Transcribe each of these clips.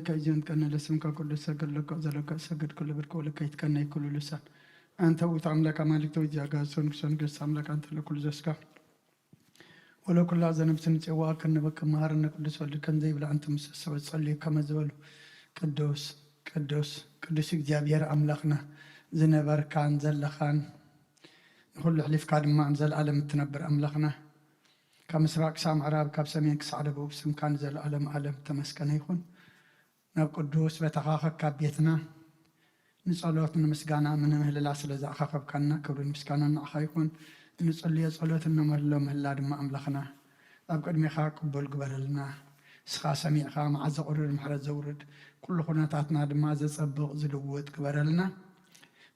ከይዘንቀነ ለስምካ ቅዱስ ሰገድ ለከ ዘለከ ሰገድ ኩሉ ብርክ ወለከ ይትቀነ ኩሉ ልሳን። አንተ ውእቱ አምላክ አማልክት ወእግዚአ አጋእዝት ወንጉሰ ነገስት አምላክ አንተ ለኩሉ ዘስጋ ወለኩላ ዘነብስ ንጽዋ ከነበከ መሃረነ ቅዱስ ወልድ ከም ዘይብላ አንተ ምስ ሰበ ጸልዩ ከመ ዝበሉ ቅዱስ ቅዱስ ቅዱስ እግዚኣብሔር አምላክና ዝነበርካን ዘለኻን ንኹሉ ኣሕሊፍካ ድማ ንዘለኣለም እትነብር ኣምላኽና፣ ካብ ምስራቕ ክሳብ ምዕራብ፣ ካብ ሰሜን ክሳዕ ደቡብ፣ ስምካ ንዘለኣለም ኣለም ተመስገነ ይኹን። ናብ ቅዱስ ቤትኻ ከካብ ቤትና ንጸሎት ንምስጋና ምንምህልላ ስለ ዝኣኻኸብካና፣ ክብርን ምስጋናን ንዓኻ ይኹን። እንጽልዮ ጸሎት እነምህሎ ምህላ ድማ ኣምላኽና፣ ኣብ ቅድሜኻ ቅቡል ግበረልና። ንስኻ ሰሚዕኻ መዓት ዘቑርር ምሕረት ዘውርድ፣ ኩሉ ኩነታትና ድማ ዘጸብቕ ዝልውጥ ግበረልና።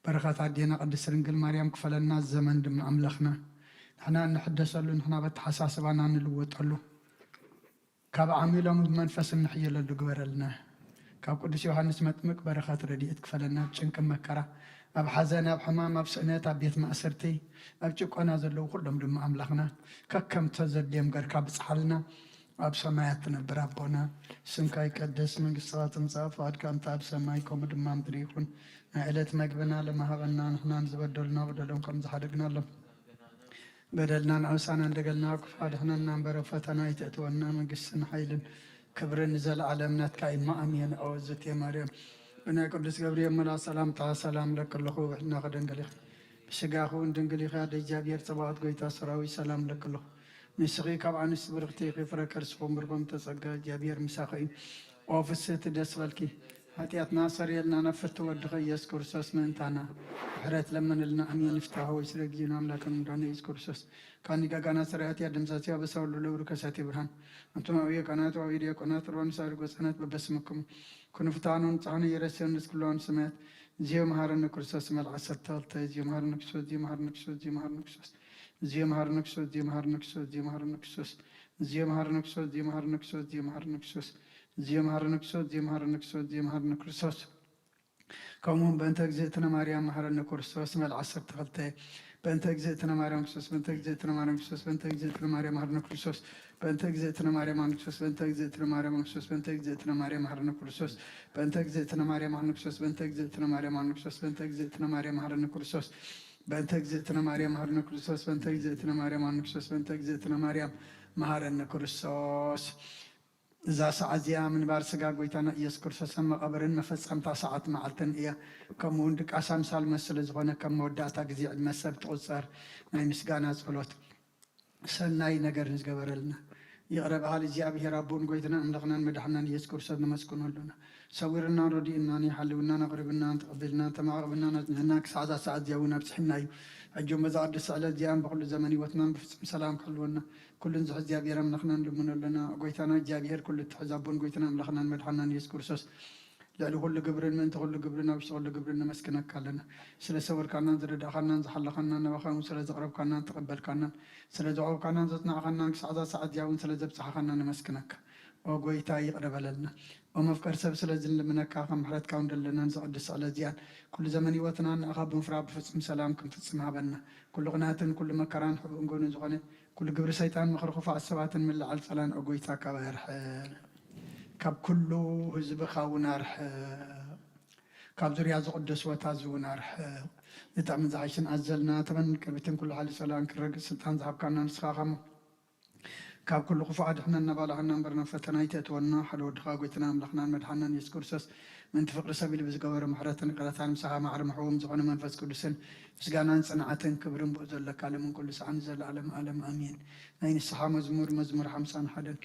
በረኸት ኣዴና ቅድስት ድንግል ማርያም ክፈለና፣ ዘመን ድማ ኣምላኽና ንሕና እንሕደሰሉ፣ ንሕና በተሓሳስባና እንልወጠሉ፣ ካብ ዓሚ ሎሚ ብመንፈስ እንሕየለሉ ግበረልና። ካብ ቅዱስ ዮሃንስ መጥምቅ በረኸት ረድኤት ክፈለና፣ ኣብ ጭንቂ መከራ፣ ኣብ ሓዘን፣ ኣብ ሕማም፣ ኣብ ስእነት፣ ኣብ ቤት ማእሰርቲ፣ ኣብ ጭቆና ዘለዉ ኩሎም ድማ ኣምላኽና ከከም ተዘድልዮም ገርካ ብጽሓልና። ኣብ ሰማያት ትነብር ኣቦና፣ ስምካ ይቀደስ፣ መንግስትኻ ትምጻእ፣ ፍቓድካ እንተ ኣብ ሰማይ ከምኡ ድማ ምድሪ ይኹን። ናይ ዕለት መግብና ለመሃበና፣ ንሕናን ዝበደሉና በደሎም ከም ዝሓደግናሎም በደልና ንኣውሳና እንደገልና ክፉ ኣድሕነና እምበር፣ ኣብ ፈተና ኣይተእትወና፣ መንግስትን ሓይልን ክብርን ንዘለኣለም ናትካ እዩ። ኣሜን። ኦ ዝቴ ማርያም፣ ብናይ ቅዱስ ገብርኤል መልኣክ ሰላምታ ሰላም ለክልኹ፣ ብሕና ከደንግል ኢኺ፣ ብስጋኹ እውን ድንግል ኢኺ፣ ኣደ እግዚኣብሔር ጸባኦት፣ ጎይታ ሰራዊት፣ ሰላም ለክልኹ። ንስኺ ካብ ኣንስቲ ብርኽቲ ኢኺ፣ ፍረ ከርስኹም ብርኹም ተጸጋ፣ እግዚኣብሔር ምሳኺ እዩ። ኦ ፍስህቲ ደስ በልኪ፣ ሓጢኣትና ሰሪየልና፣ ናብ ፍትው ወድኺ ኢየሱስ ክርስቶስ ምእንታና ምሕረት ለምንልና። ኣሜን። ይፍታህ ወይ ስለ ጊዜና ኣምላክን ምዳን ኢየሱስ ክርስቶስ ካኒ ጋጋና ሰራያት ያደምሳሲ ኣበሳ ሁሉ ለብሩ ከሳቴ ብርሃን። ኣንቱም ኣውየ ካህናት ወአውየ ዲያቆናት ርባን ሳሪ ጎጻናት በበስምኩም ኩኑ ፍትሐነ ወንጽሐነ ኢየረስዮን ንስኩላን ሰማያት። እዚዮ መሐረነ ክርስቶስ መልዓ ሰተልተ እዚዮ መሐረነ ክርስቶስ እዚዮ መሐረነ ክርስቶስ እዚዮ መሐረነ ክርስቶስ እዚዮ መሐረነ ክርስቶስ እዚዮ መሐረነ ክርስቶስ እዚዮ መሐረነ ክርስቶስ እዚዮ መሐረነ ክርስቶስ እዚዮ መሐረነ ክርስቶስ እዚዮ መሐረነ ክርስቶስ እዚዮ መሐረነ ክርስቶስ እዚዮ መሐረነ ክርስቶስ እዚዮ መሐረነ ክርስቶስ። ከምኡውን በእንተ እግዝእትነ ማርያም መሐረነ ክርስቶስ መልዓ ዓሰርተ ክልተ። በእንተ እግዝእትነ ማርያም ክርስቶስ በእንተ እግዝእትነ ማርያም ክርስቶስ በእንተ እግዝእትነ ማርያም መሐረነ ክርስቶስ በእንተ እግዝእትነ ማርያም መሐረነ ክርስቶስ በእንተ እግዝእትነ ማርያም መሐረነ ክርስቶስ በእንተ እግዝእትነ ማርያም መሐረነ ክርስቶስ በእንተ እግዝእትነ ማርያም መሐረነ ክርስቶስ በእንተ እግዝእትነ ማርያም መሐረነ ክርስቶስ በእንተ እግዝእትነ ማርያም መሐረነ ክርስቶስ በእንተ እግዝእትነ ማርያም መሐረነ ክርስቶስ በእንተ እግዝእትነ ማርያም መሐረነ ክርስቶስ በእንተ እግዝእትነ ማርያም መሐረነ ክርስቶስ። እዛ ሰዓት እዚኣ ምንባር ስጋ ጎይታና ኢየሱስ ክርስቶስ ኣብ መቓብርን መፈጸምታ ሰዓት መዓልትን እያ። ከምኡ እውን ድቃስ ኣምሳል መስለ ዝኾነ ከም መወዳእታ ግዜ ዕድመ ሰብ ትቑጸር ናይ ምስጋና ጸሎት ሰናይ ነገር ንዝገበረልና ይቕረ በሃል እግዚኣብሔር ኣቦን ጎይትና ኣምላኽናን መድሓናን ኢየሱስ ክርስቶስ ነመስግኖ ኣሎና። ሰዊርናን ረዲእናን ይሓልውናን ኣቕሪብናን ተቐቢልናን ተማዕቕብናን ኣጽኒሕና ክሳዕ እዛ ሰዓት እዚኣ እውን ኣብጽሕና እዩ። ሕጂ እውን በዛ ቅድስቲ ዕለት እዚኣን ብኹሉ ዘመን ህይወትናን ብፍጹም ሰላም ክሕልወና ኩሉን ዝሕዝ እግዚኣብሔር ኣምላኽና ንልምኖ ኣለና። ጎይታና እግዚኣብሔር ኩሉ እትሕዝ ኣቦን ጎይታና ኣምላኽናን መድሓናን ኢየሱስ ክርስቶስ ልዕሊ ኩሉ ግብርን ምእንቲ ኩሉ ግብርን ኣብ ውሽጢ ኩሉ ግብርን ነመስግነካ ኣለና። ስለ ሰወርካናን ዝረዳእኻናን ዝሓለኻናን ናባኻ እውን ስለ ዘቕረብካናን ተቐበልካናን ስለ ዘቕረብካናን ዘጽናዕኻናን ክሳዕ እዛ ሰዓት እዚኣ እውን ስለ ዘብጽሓኻና ነመስግነካ። ኦ ጎይታ ይቕረ በለልና። ኦ መፍቀር ሰብ ስለዚ ንልምነካ ከም ምሕረትካ እውን ደለናን ዘቕድስ ዕለት እዚኣን ኩሉ ዘመን ህይወትና ንኣኻ ብምፍራ ብፍጹም ሰላም ክንፍጽም ሃበና። ኩሉ ቅንኣትን ኩሉ መከራን ሕቡእን ጎንን ዝኾነ ኩሉ ግብሪ ሰይጣን ምኽሪ ክፉኣት ሰባትን ምልዓል ጸላን ኦ ጎይታ ካባይ ኣርሕቕ። ካብ ኩሉ ህዝብኻ እውን ኣርሕቕ። ካብ ዙርያ ዝቕደስ ቦታ እዚ እውን ኣርሕቕ። ዝጥዕምን ዝሓይሽን ኣዘልና ተመን ቅርቢትን ኩሉ ሓሊ ጸላን ክረግጽ ስልጣን ዝሃብካና ንስኻ ኸሞ ካብ ኩሉ ክፉእ ኣድሕነና ባልዓና እምበር ናብ ፈተና ኣይተእትወና ሓደ ወድኻ ጎይትና ኣምላኽናን መድሓናን የሱስ ክርስቶስ ምእንቲ ፍቕሪ ሰብ ኢሉ ብዝገበሮ ምሕረትን ይቕረታን ምሳኻ ማዕረ ምሕዎም ዝኾነ መንፈስ ቅዱስን ምስጋናን ጽንዓትን ክብርን ብኡ ዘለካ ለምን ኩሉ ሰዓን ዘለዓለም ዓለም ኣሜን። ናይ ንስሓ መዝሙር መዝሙር ሓምሳን ሓደን።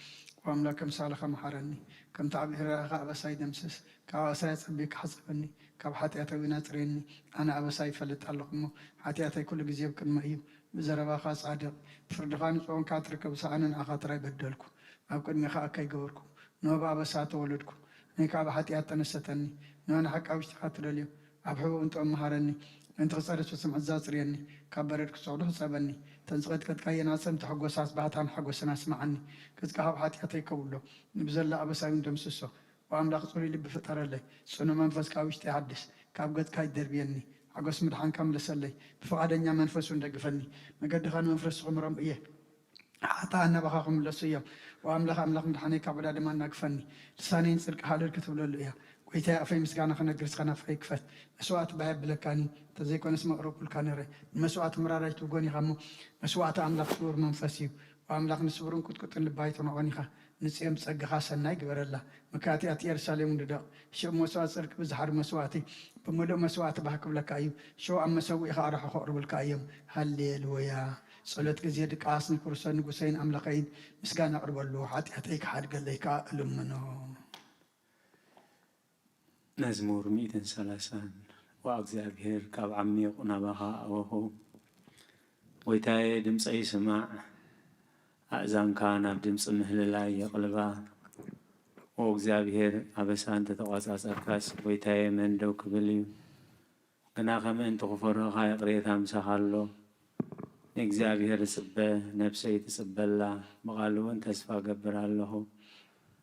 ኦ ኣምላክ ከምሳልኻ መሓረኒ ከምቲ ዓቢ ርህራኸ ኣበሳይ ደምስስ ካብ ኣበሳይ ኣጸቢካ ሓጸበኒ ካብ ሓጢኣተይ እውን ኣጽርየኒ ኣነ ኣበሳይ ይፈልጥ ኣለኹ እሞ ሓጢኣተይ ኩሉ ግዜ ኣብ ቅድመይ እዩ። ብዘረባኻ ጻድቕ ብፍርድኻ ንጹህ ኾንካ ትርከብ ሰኣነ ንኣኻ ጥራይ በደልኩ ኣብ ቅድሜኻ ኣካይ ገበርኩ ንሆ ብኣበሳ ተወለድኩ ናይ ከዓ ብሓጢኣት ተነሰተኒ ንሆ ንሓቂ ኣብ ውሽጥኻ ትደልዮ ኣብ ሕቡእ እንጥኦም መሃረኒ ምእንቲ ክጸርፍ ስምዕዛ ኣጽርየኒ ካብ በረድ ክጸቕዱ ሕጸበኒ እተን ዝቐጥቀጥካየን ኣጸምቲ ሕጎሳት ባህታን ሓጎስን ኣስምዓኒ ገጽካ ካብ ሓጢኣተይ ከውሎ ንብዘላ ኣበሳይ እውን ደምስሶ ኦ ኣምላኽ ጽሩይ ልቢ ፍጠረለይ ጽኑ መንፈስ ካብ ውሽጠይ ሓድስ ካብ ገጽካ ይደርብየኒ ሓጎስ ምድሓንካ ምለሰለይ ብፍቓደኛ መንፈስ እውን ደግፈኒ መገድኻ ንመፍረስኹም ረም እየ ሓጥኣን ናባኻ ክምለሱ እዮም። ወኣምላኽ ኣምላኽ ምድሓነይ ካብ ዕዳ ድማ ኣናግፈኒ። ልሳነይ ንጽድቅኻ ልል ክትብለሉ እያ። ጐይታይ ኣፈይ ምስጋና ክነግር እስኻ ናፍረይ ክፈት። መስዋእቲ ባህ የብለካን እዩ፣ እንተዘይኮነስ መቕረብኩልካ ነይረ። ንመስዋእቲ ምራር ኣይትብጎን ኢኻ እሞ፣ መስዋእቲ ኣምላኽ ስዉር መንፈስ እዩ። ወኣምላኽ ንስቡርን ቁጥቁጥን ልቢ ኣይትንዕቖን ኢኻ። ንጽዮን ብጸጋኻ ሰናይ ግበረላ። መካእቲ ኣቲ የሩሳሌም ንደቕ። ሽዑ መስዋእቲ ጽድቂ ብዝሓሪ መስዋእቲ ብምሉእ መስዋእቲ ባህ ክብለካ እዩ። ሽዑ ኣብ መሰውኢኻ ኣርሑ ከቕርቡልካ እዮም። ሃሌሉያ። ጸሎት ግዜ ድቃስ ንክርስቶስ ንጉሰይን ኣምላኸይን ምስጋና ኣቕርበሉ። ሓጢኣተይ ክሓድገለይ ከኣ እልምኖ። መዝሙር ሚእትን ሰላሳን። ዋ እግዚኣብሔር ካብ ዓሚቕ ናባኻ ኣወኹ። ጐይታየ ድምጸይ ስማዕ፣ ኣእዛንካ ናብ ድምጺ ምህልላይ የቕልባ። ኦ እግዚኣብሔር ኣበሳ እንተተቋጻጸርካስ ጐይታየ መን ደው ክብል እዩ? ግና ከም ምእንቲ ክፈርህኻ ይቕሬታ ምሳኻ ኣሎ። ንእግዚኣብሔር እጽበ፣ ነፍሰይ ትጽበ ኣላ፣ ብቓሉ እውን ተስፋ እገብር ኣለኹ።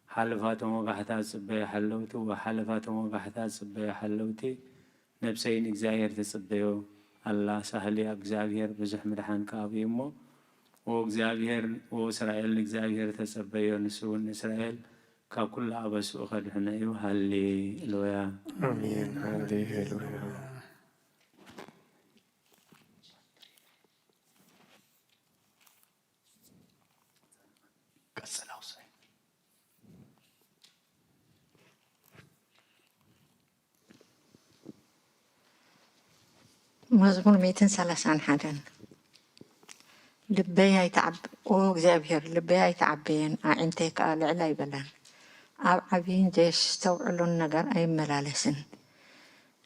ሓለፋቶም ወጋሕታ እጽበዮ ሓለውቲ፣ ወሓለፋቶም ወጋሕታ እጽበዮ ሓለውቲ፣ ነፍሰይ ንእግዚኣብሔር ትጽበዮ ኣላ። ሳህሊ ኣብ እግዚኣብሔር ብዙሕ ምድሓን ከኣ ኣብዩ እሞ፣ ኦ እግዚኣብሔር፣ ኦ እስራኤል ንእግዚኣብሔር ተጸበዮ፣ ንሱ እውን ንእስራኤል ካብ ኩሉ ኣበስኡ ከድሕኖ እዩ። ሃሌሉያ። ኣሜን። ሃሌሉያ። ቀጽል ኣውሳይ። መዝሙር ሚእትን ሰላሳን ሓደን። ልበይ ኣይተዓብ-፣ ኦ እግዚኣብሔር፣ ልበይ ኣይተዓበየን፣ ኣዒንተይ ከኣ ልዕል ኣይበላን። ኣብ ዓቢይን ዘየስተውዕሎን ነገር ኣይመላለስን።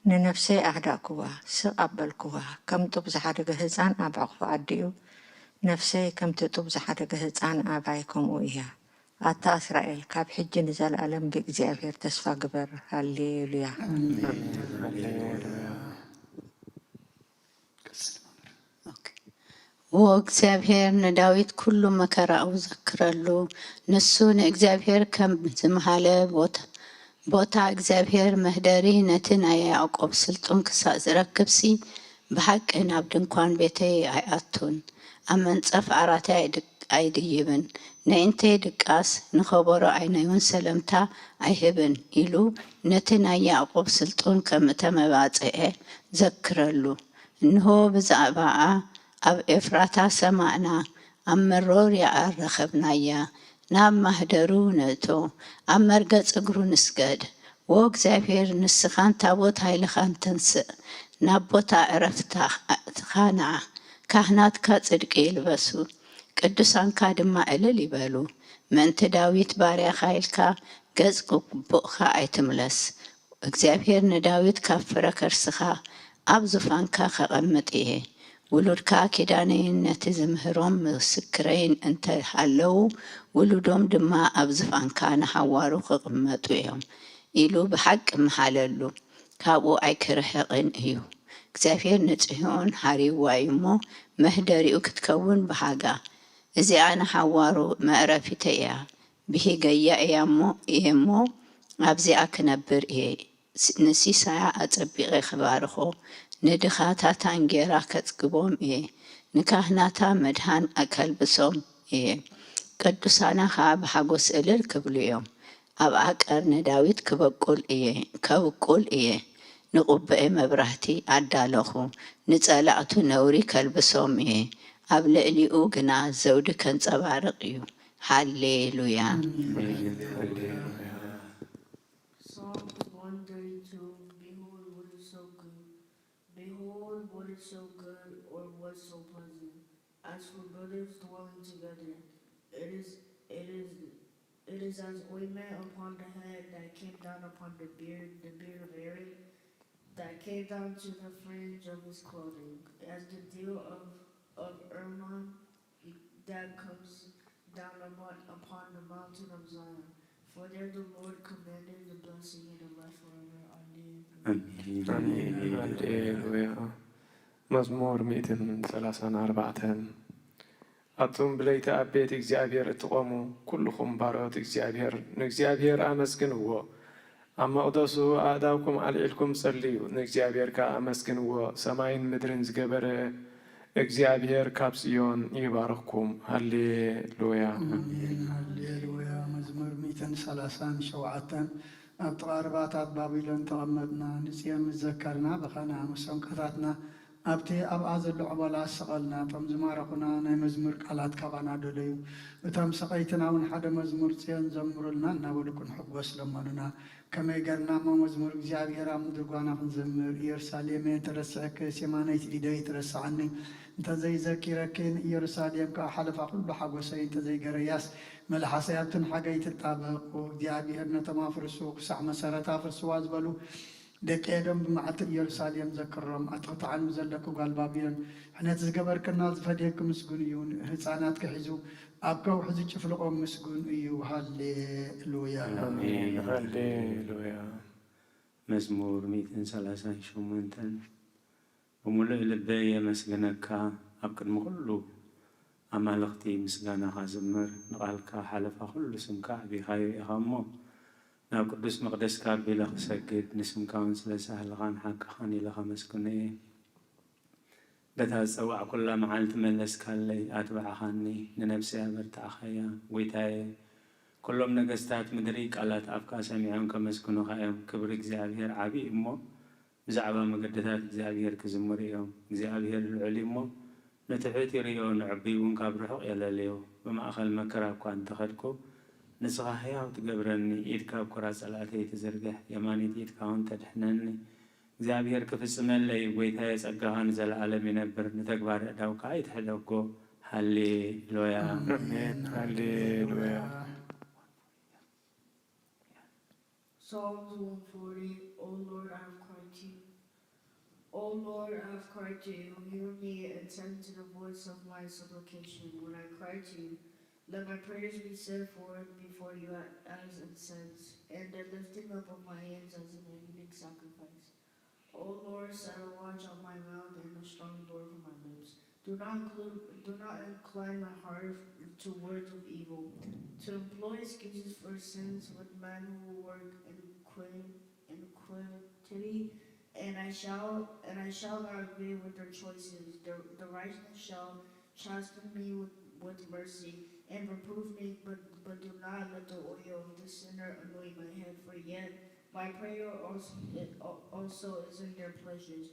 ንነፍሰይ ኣህዳእክዋ፣ ስቕ ኣበልክዋ። ከም ጡብ ዝሓደገ ህጻን ኣብ ሕቑፊ ኣዲኡ፣ ነፍሰይ ከምቲ ጡብ ዝሓደገ ህጻን ኣባይ ከምኡ እያ። ኣታ እስራኤል፣ ካብ ሕጂ ንዘለኣለም ብእግዚኣብሔር ተስፋ ግበር። ሃሌሉያ። ኦኬ። ዎ እግዚኣብሔር ንዳዊት ኩሉ መከራኡ ዘክረሉ፣ ንሱ ንእግዚኣብሔር ከም ዝመሃለ፣ ቦታ፣ ቦታ እግዚኣብሔር መህደሪ ነቲ ናይ ያዕቆብ ስልጡን ክሳእ ዝረክብሲ፣ ብሓቂ ናብ ድንኳን ቤተይ ኣይኣቱን፣ ኣብ መንጸፍ ዓራተይ ኣይድ-፣ ኣይድይብን፣ ነእንተይ ድቃስ ንኸበሮ ኣይነዩን ሰለምታ ኣይህብን ኢሉ፣ ነቲ ናይ ያዕቆብ ስልጡን ከም እተመባጽኤ ዘክረሉ። እንሆ ብዛዕባኣ ኣብ ኤፍራታ ሰማዕና፣ ኣብ መሮርያኣ ረኸብናያ። ናብ ማህደሩ ንእቶ፣ ኣብ መርገጽ እግሩ ንስገድ። ዎ እግዚኣብሔር፣ ንስኻን ታቦት ኃይልኻን ተንስእ፣ ናብ ቦታ ዕረፍትኻ ንዓ። ካህናትካ ጽድቂ ይልበሱ፣ ቅዱሳንካ ድማ እልል ይበሉ። ምእንቲ ዳዊት ባርያኻ ኢልካ ገጽ ግቡእካ ኣይትምለስ። እግዚኣብሔር ንዳዊት ካብ ፍረ ከርስኻ ኣብ ዙፋንካ ከቐምጥ እየ። ውሉድካ ኪዳነይን ነቲ ዝምህሮም ምስክረይን እንተ ሃለዉ፣ ውሉዶም ድማ ኣብ ዙፋንካ ንሓዋሩ ክቕመጡ እዮም ኢሉ ብሓቂ መሃለሉ፣ ካብኡ ኣይክርሕቕን እዩ። እግዚኣብሔር ንጽህኦን ሃሪዋ እዩ እሞ፣ መህደሪኡ ክትከውን ብሃጋ። እዚኣ ንሓዋሩ መዕረፊተይ እያ፣ ብሂገያ እያ እሞ፣ እየ እሞ፣ ኣብዚኣ ክነብር እየ። ስ-፣ ንሲሳያ ኣጸቢቐ ክባርኾ፣ ንድኻታታ እንጌራ ከጽግቦም እየ፣ ንካህናታ መድኃን ኣከልብሶም እየ። ቅዱሳና ኸኣ ብሓጎስ እልል ክብሉ እዮም። ኣብኣ ቀርኒ ዳዊት ክበቁል እየ፣ ከብቁል እየ። ንቁብኤ መብራህቲ ኣዳለኹ፣ ንጸላእቱ ነውሪ ከልብሶም እየ፣ ኣብ ልዕሊኡ ግና ዘውዲ ከንጸባርቕ እዩ። ሃሌሉያ። Psalms one thirty-two. Behold, what is so good? Behold, what is so good, or what so pleasant, as for brothers dwelling together? It is, it is, it is as ointment upon the head that came down upon the beard, the beard of Aaron, that came down to the fringe of his clothing, as the dew of, of Hermon that comes down upon, upon the mountain of Zion. For there the Lord commanded the blessing and the life forever. Amen. ኣሜን። ሃሌሉያ። መዝሙር ሚእትን ሰላሳን ኣርባዕተን። ኣቱም ብለይቲ ኣብ ቤት እግዚኣብሔር እትቖሙ፣ ኩልኹም ባሮት እግዚኣብሔር፣ ንእግዚኣብሔር ኣመስግንዎ። ኣብ መቕደሱ ኣእዳውኩም ኣልዒልኩም ጸልዩ፣ ንእግዚኣብሔር ከኣ ኣመስግንዎ። ሰማይን ምድርን ዝገበረ፣ እግዚኣብሔር ካብ ጽዮን ይባርኽኩም። ሃሌሉያ። ኣሜን። ሃሌሉያ። መዝሙር ሚእትን ሰላሳን ሸውዓተን። ኣብ ጥቓ ርባታት ባቢሎን ተቐመጥና፣ ንጽዮን ምስ ዘከርና በኸና፣ ምስ ዑንቅታትና ኣብቲ ኣብኣ ዘሎ ዕቦላ ኣሰቐልና። እቶም ዝማረኹና ናይ መዝሙር ቃላት ካባና ደለዩ። እቶም ሰቐይትና እውን ሓደ መዝሙር ጽዮን ዘምሩልና እናበሉ ክንሕጎስ ለመኑና። ከመይ ገርና እሞ መዝሙር እግዚኣብሔር ኣብ ምድሪ ጓና ክንዘምር? ኢየሩሳሌመይ ተረሲዐክስ፣ የማነይቲ ኢደይ ትረስዓኒ። እንተዘይዘኪረኪ ንኢየሩሳሌም ከኣ ሓለፋ ኩሉ ሓጎሰይ እንተዘይገረያስ፣ መልሓሰይ ኣብቲ ንሓገይ ትጣበቕ። ኦ እግዚኣብሔር ነቶም ኣፍርሱ፣ ክሳዕ መሰረት ኣፍርስዋ ዝበሉ ደቂ ኤዶም ብመዓልቲ ኢየሩሳሌም ዘክሮም። ኣጥቕጥዓን ዘለኪ ጓል ባቢሎን፣ ሕነት ዝገበርክና ዝፈድየኪ ምስጉን እዩ። ህፃናትኪ ሒዙ ኣብ ከውሒ ዝጭፍልቖም ምስጉን እዩ። ሃሌሉያ። ኣሜን። ሃሌሉያ። መዝሙር ሚእትን ሰላሳን ሸሞንተን። ብምሉእ ልበይ የመስግነካ፣ ኣብ ቅድሚ ኩሉ ኣማልኽቲ ምስጋናኻ ዝምር። ንቓልካ ሓለፋ ኩሉ ስምካ ኣዕቢኻዮ ኢኻ እሞ፣ ናብ ቅዱስ መቕደስካ ኣቢለ ክሰግድ፣ ንስምካ እውን ስለ ሳህልኻን ሓቅኻን ኢለ ከመስግኖ እየ። በታ ዝጸዋዕኩላ መዓልቲ መለስካለይ፣ ኣትባዕኻኒ፣ ንነብሰይ ኣበርታዕኻያ። ጐይታየ፣ ኩሎም ነገስታት ምድሪ ቃላት ኣፍካ ሰሚዖም ከመስግኑኻ እዮም። ክብሪ እግዚኣብሔር ዓቢ እዩ እሞ፣ ብዛዕባ መገድታት እግዚኣብሔር ክዝምሩ እዮም። እግዚኣብሔር ልዑል እዩ እሞ፣ ንትሑት ይርእዮ፣ ንዕቡይ እውን ካብ ርሑቕ የለልዮ። ብማእከል መከራ እኳ እንተኸድኩ፣ ንስኻ ህያው ትገብረኒ። ኢድካ ኣብ ኮራ ጸላእተይ ትዝርግሕ፣ የማኒት ኢድካ እውን ተድሕነኒ። እግዚኣብሔር ክፍጽመለይ እዩ፣ ጐይታየ፣ ጸጋኻ ንዘለኣለም ይነብር፣ ንተግባር ኣእዳውካ ኣይትሕደጎ። ሃሌሉያ። ኣሜን። ሃሌሉያ። Psalms one forty. O Lord, I have cried to you. O Lord, I have cried to you. Hear me and attend to the voice of my supplication when I cry to you. Let my prayers be set forth before you as incense, and the lifting up of my hands as an evening sacrifice. O Lord, set a watch on my mouth and a strong door for my lips. Do not include, do not incline my heart to words of evil, to employ excuses for sins with men who work in quin-, iniquity, and I shall and I shall not agree with their choices. The, the righteous shall chasten me with, with mercy and reprove me, but, but do not let the oil of the sinner anoint my head, for yet my prayer also, also is in their pleasures.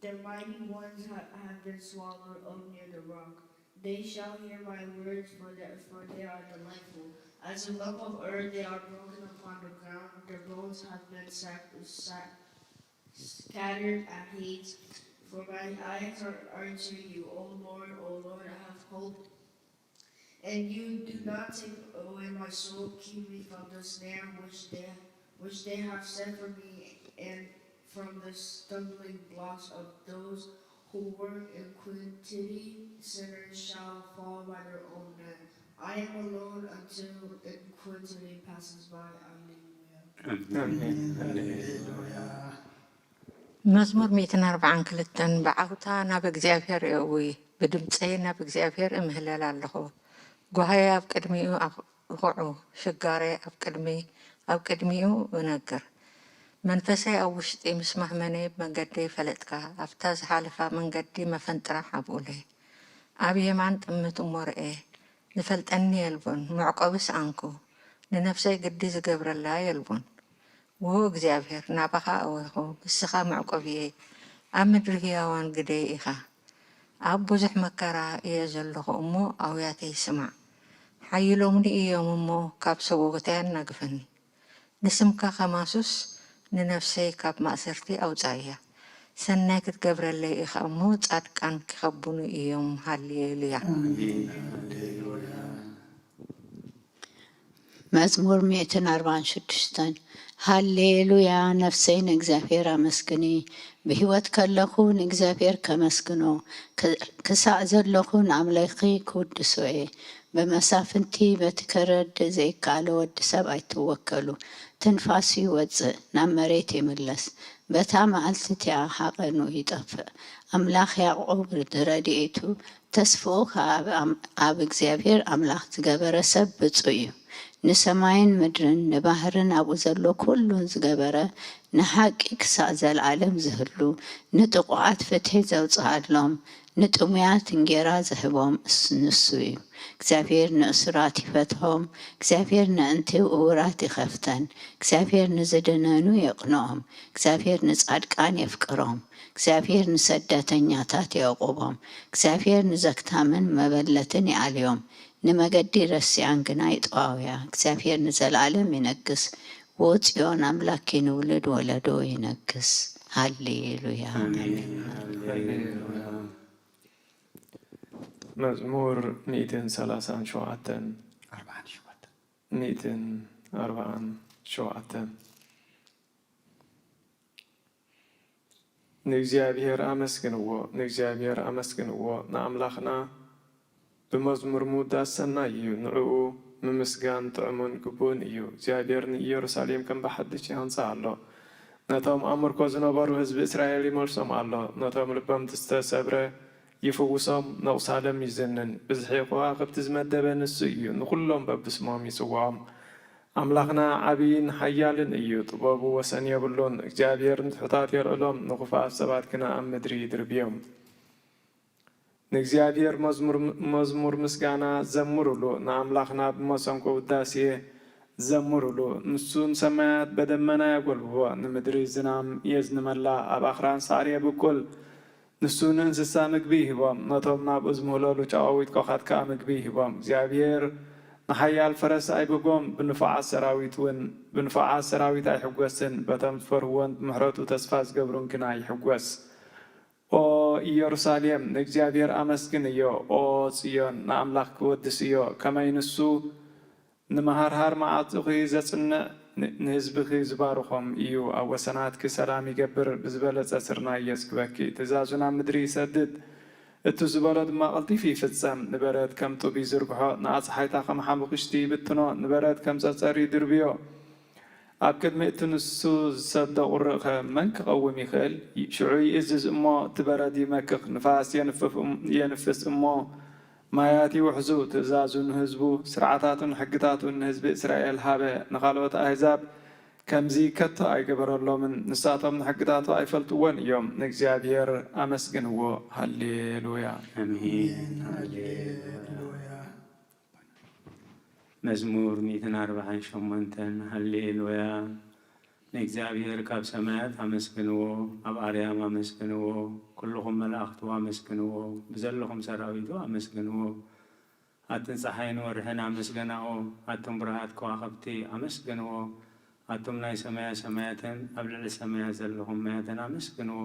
The mighty ones ha- have been swallowed up near the rock. They shall hear my words, for, the, for they are delightful. As a lump of earth, they are broken upon the ground. Their bones have been sac- sac- scattered at hates. For my eyes are, are to you, O Lord, O Lord, I have hope. And you do not take away my soul. Keep me from the snare which they which they have set for me, and from the stumbling blocks of those who work iniquity. Sinners shall fall by their own net. I am alone until iniquity passes by. Alleluia. ኣሜን። ሃሌሉያ። መዝሙር ሚእትን ኣርባዓን ክልተን። ብዓውታ ናብ እግዚኣብሔር እእዊ፣ ብድምፀይ ናብ እግዚኣብሔር እምህለል ኣለኹ። ጓህየ ኣብ ቅድሚኡ ኣኹዑ፣ ሽጋረይ ኣብ ቅድሚ ኣብ ቅድሚኡ እነግር። መንፈሰይ ኣብ ውሽጢ ምስ ማህመነይ ብመንገደይ ፈለጥካ፣ ኣብታ ዝሓለፋ መንገዲ መፈንጥራ ሓብኡለይ። ኣብ የማን ጥምት እሞ ርኤ፣ ዝፈልጠኒ የልቦን፣ መዕቆቢ ሰኣንኩ፣ ንነፍሰይ ግዲ ዝገብረላ የልቦን። ውሁ እግዚኣብሔር፣ ናባኻ ኣወይኹ፣ ንስኻ መዕቆብየይ፣ ኣብ ምድሪ ህያዋን ግደይ ኢኻ። ኣብ ብዙሕ መከራ እየ ዘለኹ እሞ፣ ኣውያተይ ስማዕ። ሓይሎምኒ እዮም እሞ፣ ካብ ሰጎጎተይ ኣናግፈኒ። ንስምካ ከማሱስ፣ ንነፍሰይ ካብ ማእሰርቲ ኣውጻእያ። ሰናይ ክትገብረለይ ኢኻ እሞ፣ ጻድቃን ክኸቡኒ እዮም። ሃሌሉያ። መዝሙር ሚእትን ኣርባዓን ሽዱሽተን። ሃሌሉያ፣ ነፍሰይ ንእግዚኣብሔር ኣመስግኒ። ብህይወት ከለኹ ንእግዚኣብሔር ከመስግኖ፣ ክ- ክሳዕ ዘለኹ ንኣምላኺ ክውድሶ እየ። ብመሳፍንቲ በቲ ከረድእ ዘይከኣለ ወዲ ሰብ ኣይትወከሉ። ትንፋሱ ይወጽእ፣ ናብ መሬት ይምለስ። በታ መዓልቲ እቲኣ ሃቐኑ ይጠፍእ። ኣምላኽ ያዕቆብ ረድኤቱ፣ ተስፍኡ ኸኣ ኣብ ኣም- ኣብ እግዚኣብሔር ኣምላኽ ዝገበረ ሰብ ብጹእ እዩ። ንሰማይን ምድርን ንባህርን ኣብኡ ዘሎ ኩሉን ዝገበረ፣ ንሓቂ ክሳዕ ዘለኣለም ዝህሉ፣ ንጥቑዓት ፍትሒ ዘውጽኣሎም፣ ንጥሙያት እንጌራ ዝህቦም እስ-፣ ንሱ እዩ። እግዚኣብሔር ንእሱራት ይፈትሖም። እግዚኣብሔር ነእንቴው እውራት ይኸፍተን። እግዚኣብሔር ንዝድነኑ የቕንኦም። እግዚኣብሔር ንጻድቃን የፍቅሮም። እግዚኣብሔር ንሰደተኛታት የዕቁቦም። እግዚኣብሔር ንዘክታምን መበለትን ይኣልዮም። ንመገዲ ረሲኣን ግና ይጠዋውያ። እግዚኣብሔር ንዘለኣለም ይነግስ። ዎ ጽዮን ኣምላኪ ንውሉድ ወለዶ ይነግስ። ሃሌሉያ። ኣሜን። ሃሌሉያ። መዝሙር ሚእትን ሰላሳን ሸውዓተን። ኣርባዓን ሸውዓተን። ሚእትን ኣርባዓን ሸውዓተን። ንእግዚኣብሔር ኣመስግንዎ፣ ንእግዚኣብሔር ኣመስግንዎ፣ ንኣምላኽና ብመዝሙር ምውዳስ ሰናይ እዩ። ንዕኡ ምምስጋን ጥዑምን ግቡእን እዩ። እግዚኣብሔር ንኢየሩሳሌም ከም ብሓድሽ ይሃንጻ ኣሎ። ነቶም ኣብ ምርኮ ዝነበሩ ህዝቢ እስራኤል ይመልሶም ኣሎ። ነቶም ልቦም ዝተሰብረ ይፍውሶም፣ ነቑሳሎም ይዝንን። ብዝሒ ከዋኽብቲ ዝመደበ ንሱ እዩ። ንኹሎም በብስሞም ይጽውዖም። ኣምላኽና ዓብይን ሓያልን እዩ። ጥበቡ ወሰን የብሉን። እግዚኣብሔር ንትሑታት የልዕሎም፣ ንኽፉኣት ሰባት ግና ኣብ ምድሪ ይድርብዮም። ንእግዚኣብሔር መዝሙር፣ መዝሙር ምስጋና ዘምሩሉ፣ ንኣምላኽና ብመሰንቆ ውዳሴ ዘምሩሉ። ንሱ ንሰማያት በደመና የጎልብቦ፣ ንምድሪ ዝናም የዝንመላ፣ ኣብ ኣኽራን ሳዕሪ የብቁል። ንሱ ንእንስሳ ምግቢ ይህቦም፣ ነቶም ናብኡ ዝምህለሉ ጨቓዊት ቆኻት ከኣ ምግቢ ይህቦም። እግዚኣብሔር ንሓያል ፈረስ ኣይብጎም፣ ብንፉዓት ሰራዊት እውን፣ ብንፉዓት ሰራዊት ኣይሕጎስን። በቶም ዝፈርህዎን ብምሕረቱ ተስፋ ዝገብሩን ግና ይሕጎስ። ኦ ኢየሩሳሌም፣ ንእግዚኣብሔር ኣመስግንዮ። ኦ ጽዮን፣ ንኣምላኽ ክወድስዮ። ከመይ ንሱ ንመሃርሃር መዓትኺ ዘጽንዕ፣ ን-፣ ንህዝብኺ ዝባርኾም እዩ። ኣብ ወሰናትኪ ሰላም ይገብር፣ ብዝበለጸ ስርናይ የጽግበኪ። ትእዛዙ ናብ ምድሪ ይሰድድ፣ እቱ ዝበሎ ድማ ቀልጢፉ ይፍጸም። ንበረድ ከም ጡብ ይዝርግሖ፣ ንኣጽሓይታ ከም ሓሙኽሽቲ ይብትኖ፣ ንበረድ ከም ጸጸር ይድርብዮ። ኣብ ቅድሚ እቲ ንሱ ዝሰዶ ቁር'ኸ መን ክቐውም ይኽእል? ሽዑ ይእዝዝ እሞ እቲ በረድ ይመክኽ፣ ንፋስ የንፍፍ እም-፣ የንፍስ እሞ ማያት ይውሕዙ። ትእዛዙ ንህዝቡ፣ ስርዓታቱን ሕግታቱን ንህዝቢ እስራኤል ሃበ። ንኻልኦት ኣህዛብ ከምዚ ከቶ ኣይገበረሎምን፣ ንሳቶም ንሕግታቱ ኣይፈልጥዎን እዮም። ንእግዚኣብሔር ኣመስግንዎ። ሃሌሉያ። ኣሜን። ኣሜን። ሃሌሉያ። ሃሌሉያ። መዝሙር ሚእትን ኣርባዓን ሸሞንተን። ሃሌሉያ። ንእግዚኣብሔር ካብ ሰማያት ኣመስግንዎ፣ ኣብ ኣርያም ኣመስግንዎ፣ ኩልኹም መላእኽቱ ኣመስግንዎ፣ ብዘለኹም ሰራዊቱ ኣመስግንዎ። ኣትን ጸሓይን ወርሕን ኣመስገናኦ፣ ኣቱም ብሩሃት ከዋኽብቲ ኣመስግንዎ፣ ኣቱም ናይ ሰማያ ሰማያትን ኣብ ልዕሊ ሰማያት ዘለኹም ማያትን ኣመስግንዎ።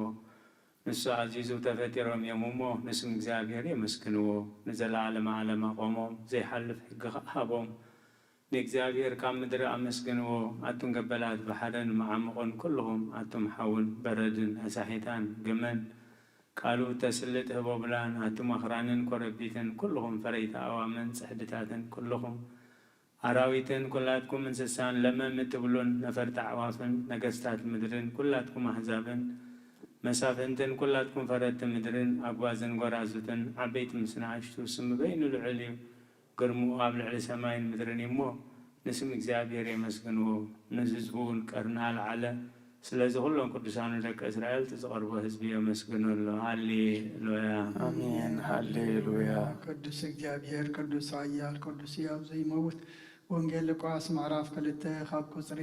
ንሱ ኣዚዙ ተፈጢሮም እዮም እሞ፣ ንስም እግዚኣብሔር የመስግንዎ። ንዘለዓለመ ዓለም ኣቖሞም፣ ዘይሓልፍ ሕጊ ኸኣ ሃቦም። ንእግዚኣብሔር ካብ ምድሪ ኣመስግንዎ፣ ኣቱም ገበላት ባሕርን መዓሙቕን ኩልኹም፣ ኣቱም ሓውን በረድን ኣሳሒታን ግመን፣ ቃሉ እተስልጥ ህቦብላን፣ ኣቱም ኣኽራንን ኮረቢትን፣ ኩልኹም ፈረይቲ ኣእዋምን ጽሕድታትን፣ ኩልኹም ኣራዊትን ኩላትኩም እንስሳን ለመም እትብሉን ነፈርቲ ኣዕዋፍን ነገስታት ምድርን ኩላትኩም ኣህዛብን መሳፍንትን ኩላትኩም ፈረድቲ ምድርን ኣጓዝን ጎራዙትን ዓበይቲ ምስ ንኣሽቱ ስሙ በይኑ ልዑል እዩ። ግርምኡ ኣብ ልዕሊ ሰማይን ምድርን እዩ እሞ ንስም እግዚኣብሔር የመስግንዎ። ንህዝቡ እውን ቀርኒ ኣልዓለ። ስለዚ ኩሎም ቅዱሳኑ ደቂ እስራኤል እቲ ዝቐርቦ ህዝቢ የመስግኑ ኣሎ። ሃሌሉያ። ኣሜን። ሃሌሉያ። ቅዱስ እግዚኣብሔር ቅዱስ ኃያል ቅዱስ እዩ። ኣብ ዘይመውት ወንጌል ሉቃስ ምዕራፍ ክልተ ካብ ቁጽሪ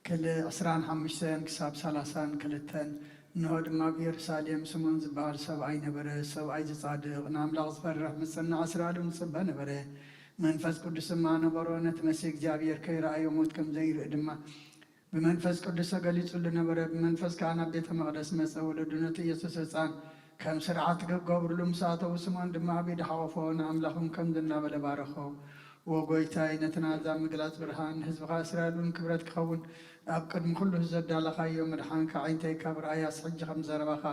ክል-፣ ዕስራን ሓሙሽተን ክሳብ ሰላሳን ክልተን። እንሆ ድማ ኣብ ኢየሩሳሌም ስምዖን ዝበሃል ሰብኣይ ነበረ። ሰብኣይ ዝጻድቕ ንኣምላኽ ዝፈርሕ ምጽናዕ እስራኤል እውን ዝጽበ ነበረ። መንፈስ ቅዱስ ድማ ነበሮ። ነቲ መሲሕ እግዚኣብሔር ከይረኣዮ ሞት ከም ዘይርኢ ድማ ብመንፈስ ቅዱስ ተገሊጹሉ ነበረ። ብመንፈስ ከኣ ናብ ቤተ መቕደስ መጸ። ወለዱ ነቲ ኢየሱስ ህጻን ከም ስርዓት ክገብርሉ ምስ ኣተዉ፣ ስምዖን ድማ ኣብ ኢዱ ሓቖፎ፣ ንኣምላኽ እውን ከምዚ እናበለ ባረኾ። "ዎ ጐይታይ፣ ነቲ ናዛ ምግላጽ ብርሃን፣ ንህዝብኻ እስራኤል እውን ክብረት ክኸውን፣ ኣብ ቅድሚ ኩሉ ዘዳለኻዮ ምድሓንካ፣ ኣዒንተይ ካብ ረኣያስ፣ ሕጂ ከም ዘረባኻ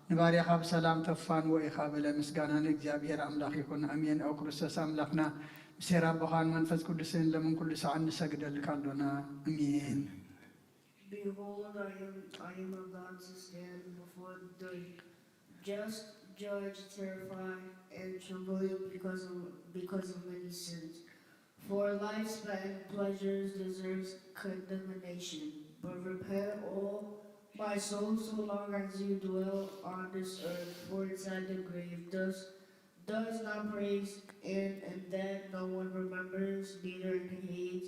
ንባርያኻ ብሰላም ተፋንዎ ኢኻ" በለ። ምስጋና ንእግዚኣብሔር ኣምላኽ ይኹን። ኣሜን። ኦ ክርስቶስ ኣምላኽና፣ ብሴር ኣቦኻን መንፈስ ቅዱስን ለምን ኩሉ ሰዓት ንሰግደልካ ኣሎና። ኣሜን። Behold, I am, I am about to stand before the just judge, terrified and trembling because of, because of many sins. For life's petty pleasures deserves condemnation, but repent all My soul, so long as you dwell on this earth, for inside the grave does, does not praise, and, and that no one remembers, neither in hates,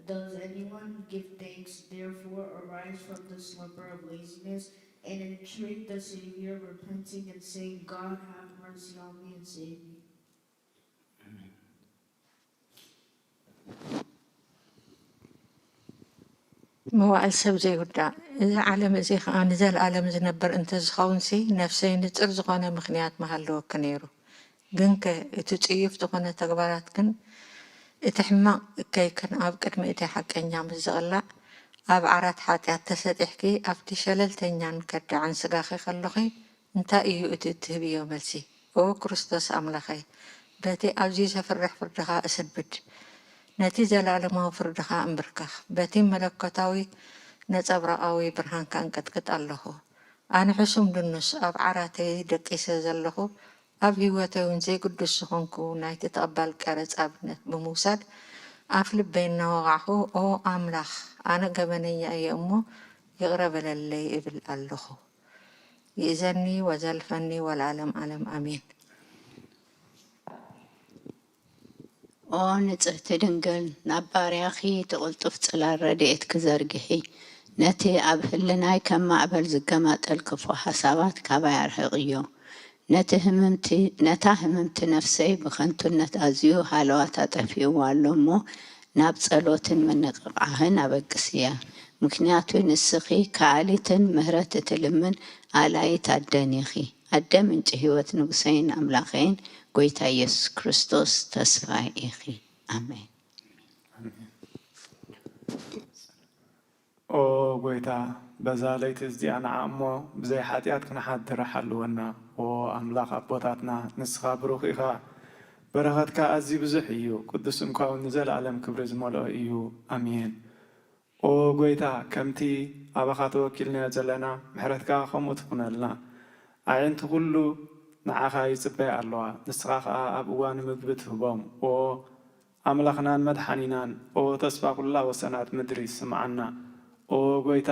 does anyone give thanks. Therefore, arise from the slumber of laziness and entreat the Savior, repenting and saying, God, have mercy on me and save me. መዋእል ሰብ ዘይውዳእ። እዚ ዓለም እዚ ኸኣ ንዘለኣለም ዝነብር እንተዝኸውንሲ፣ ነፍሰይ ንጽር ዝኾነ ምኽንያት ምሃለወኪ ነይሩ። ግንከ እቲ ጽዩፍ ዝኾነ ተግባራትክን እቲ ሕማቕ እከይክን ኣብ ቅድሚ እቲ ሓቀኛ ምስ ዝቕላዕ፣ ኣብ ዓራት ሓጢኣት ተሰጢሕኪ ኣብቲ ሸለልተኛን ከዳዕን ስጋኺ ከሎኺ፣ እንታይ እዩ እቲ እትህብዮ መልሲ? ኦ ክርስቶስ ኣምላኸይ፣ በቲ ኣዝዩ ዘፍርሕ ፍርድኻ እስንብድ፣ ነቲ ዘለኣለማዊ ፍርድኻ እንብርከኽ፣ በቲ መለኮታዊ ነጸብራቓዊ ብርሃንካ እንቅጥቅጥ ኣለኹ። ኣነ ሕሱም ድኑስ ኣብ ዓራተይ ደቂሰ ዘለኹ፣ ኣብ ህይወተይ እውን ዘይግዱስ ዝኾንኩ ናይቲ ተቐባል ቀረጽ ኣብነት ብምውሳድ፣ ኣፍ ልበይ እናወቓዕኹ፣ ኦ ኣምላኽ፣ ኣነ ገበነኛ እየ እሞ ይቕረ በለለይ እብል ኣለኹ። ይእዘኒ ወዘልፈኒ ወለዓለም ዓለም ኣሜን። ኦ ንጽህቲ ድንግል፣ ናብ ባርያኺ እቲ ቅልጡፍ ጽላል ረድኤትኪ ዘርግሒ። ነቲ ኣብ ህልናይ ከም ማዕበል ዝገማጠል ክፉእ ሓሳባት ካባይ ኣርሕቕዮ። ነቲ ህምምቲ፣ ነታ ህምምቲ ነፍሰይ ብኸንቱነት ኣዝዩ ሃለዋታ ጠፊእዋ ኣሎ እሞ፣ ናብ ጸሎትን ምንቕቓሕን ኣበግስያ። ምኽንያቱ ንስኺ ከኣሊትን ምህረት እትልምን ኣላይት ኣደን ኢኺ። ኣደ ምንጪ ህይወት ንጉሰይን ኣምላኸይን ጐይታ ኢየሱስ ክርስቶስ ተስፋይ ኢኺ። ኣሜን። ኦ ጐይታ፣ በዛ ለይቲ እዚኣ ንዓ እሞ ብዘይ ሓጢኣት ክንሓድር ሓልወና። ኦ ኣምላኽ ኣቦታትና፣ ንስኻ ብሩኽ ኢኻ፣ በረኸትካ ኣዝዩ ብዙሕ እዩ፣ ቅዱስ ስምካ እውን ንዘለኣለም ክብሪ ዝመልኦ እዩ። ኣሜን። ኦ ጐይታ፣ ከምቲ ኣባኻ ተወኪልናዮ ዘለና፣ ምሕረትካ ከምኡ ትኹነልና። ኣዒንቲ ኵሉ ንዓኻ ይጽበያ ኣለዋ፣ ንስኻ ኸኣ ኣብ እዋኑ ምግቢ ትህቦም። ኦ ኣምላኽናን መድሓኒናን፣ ኦ ተስፋ ኵላ ወሰናት ምድሪ፣ ስምዓና። ኦ ጐይታ፣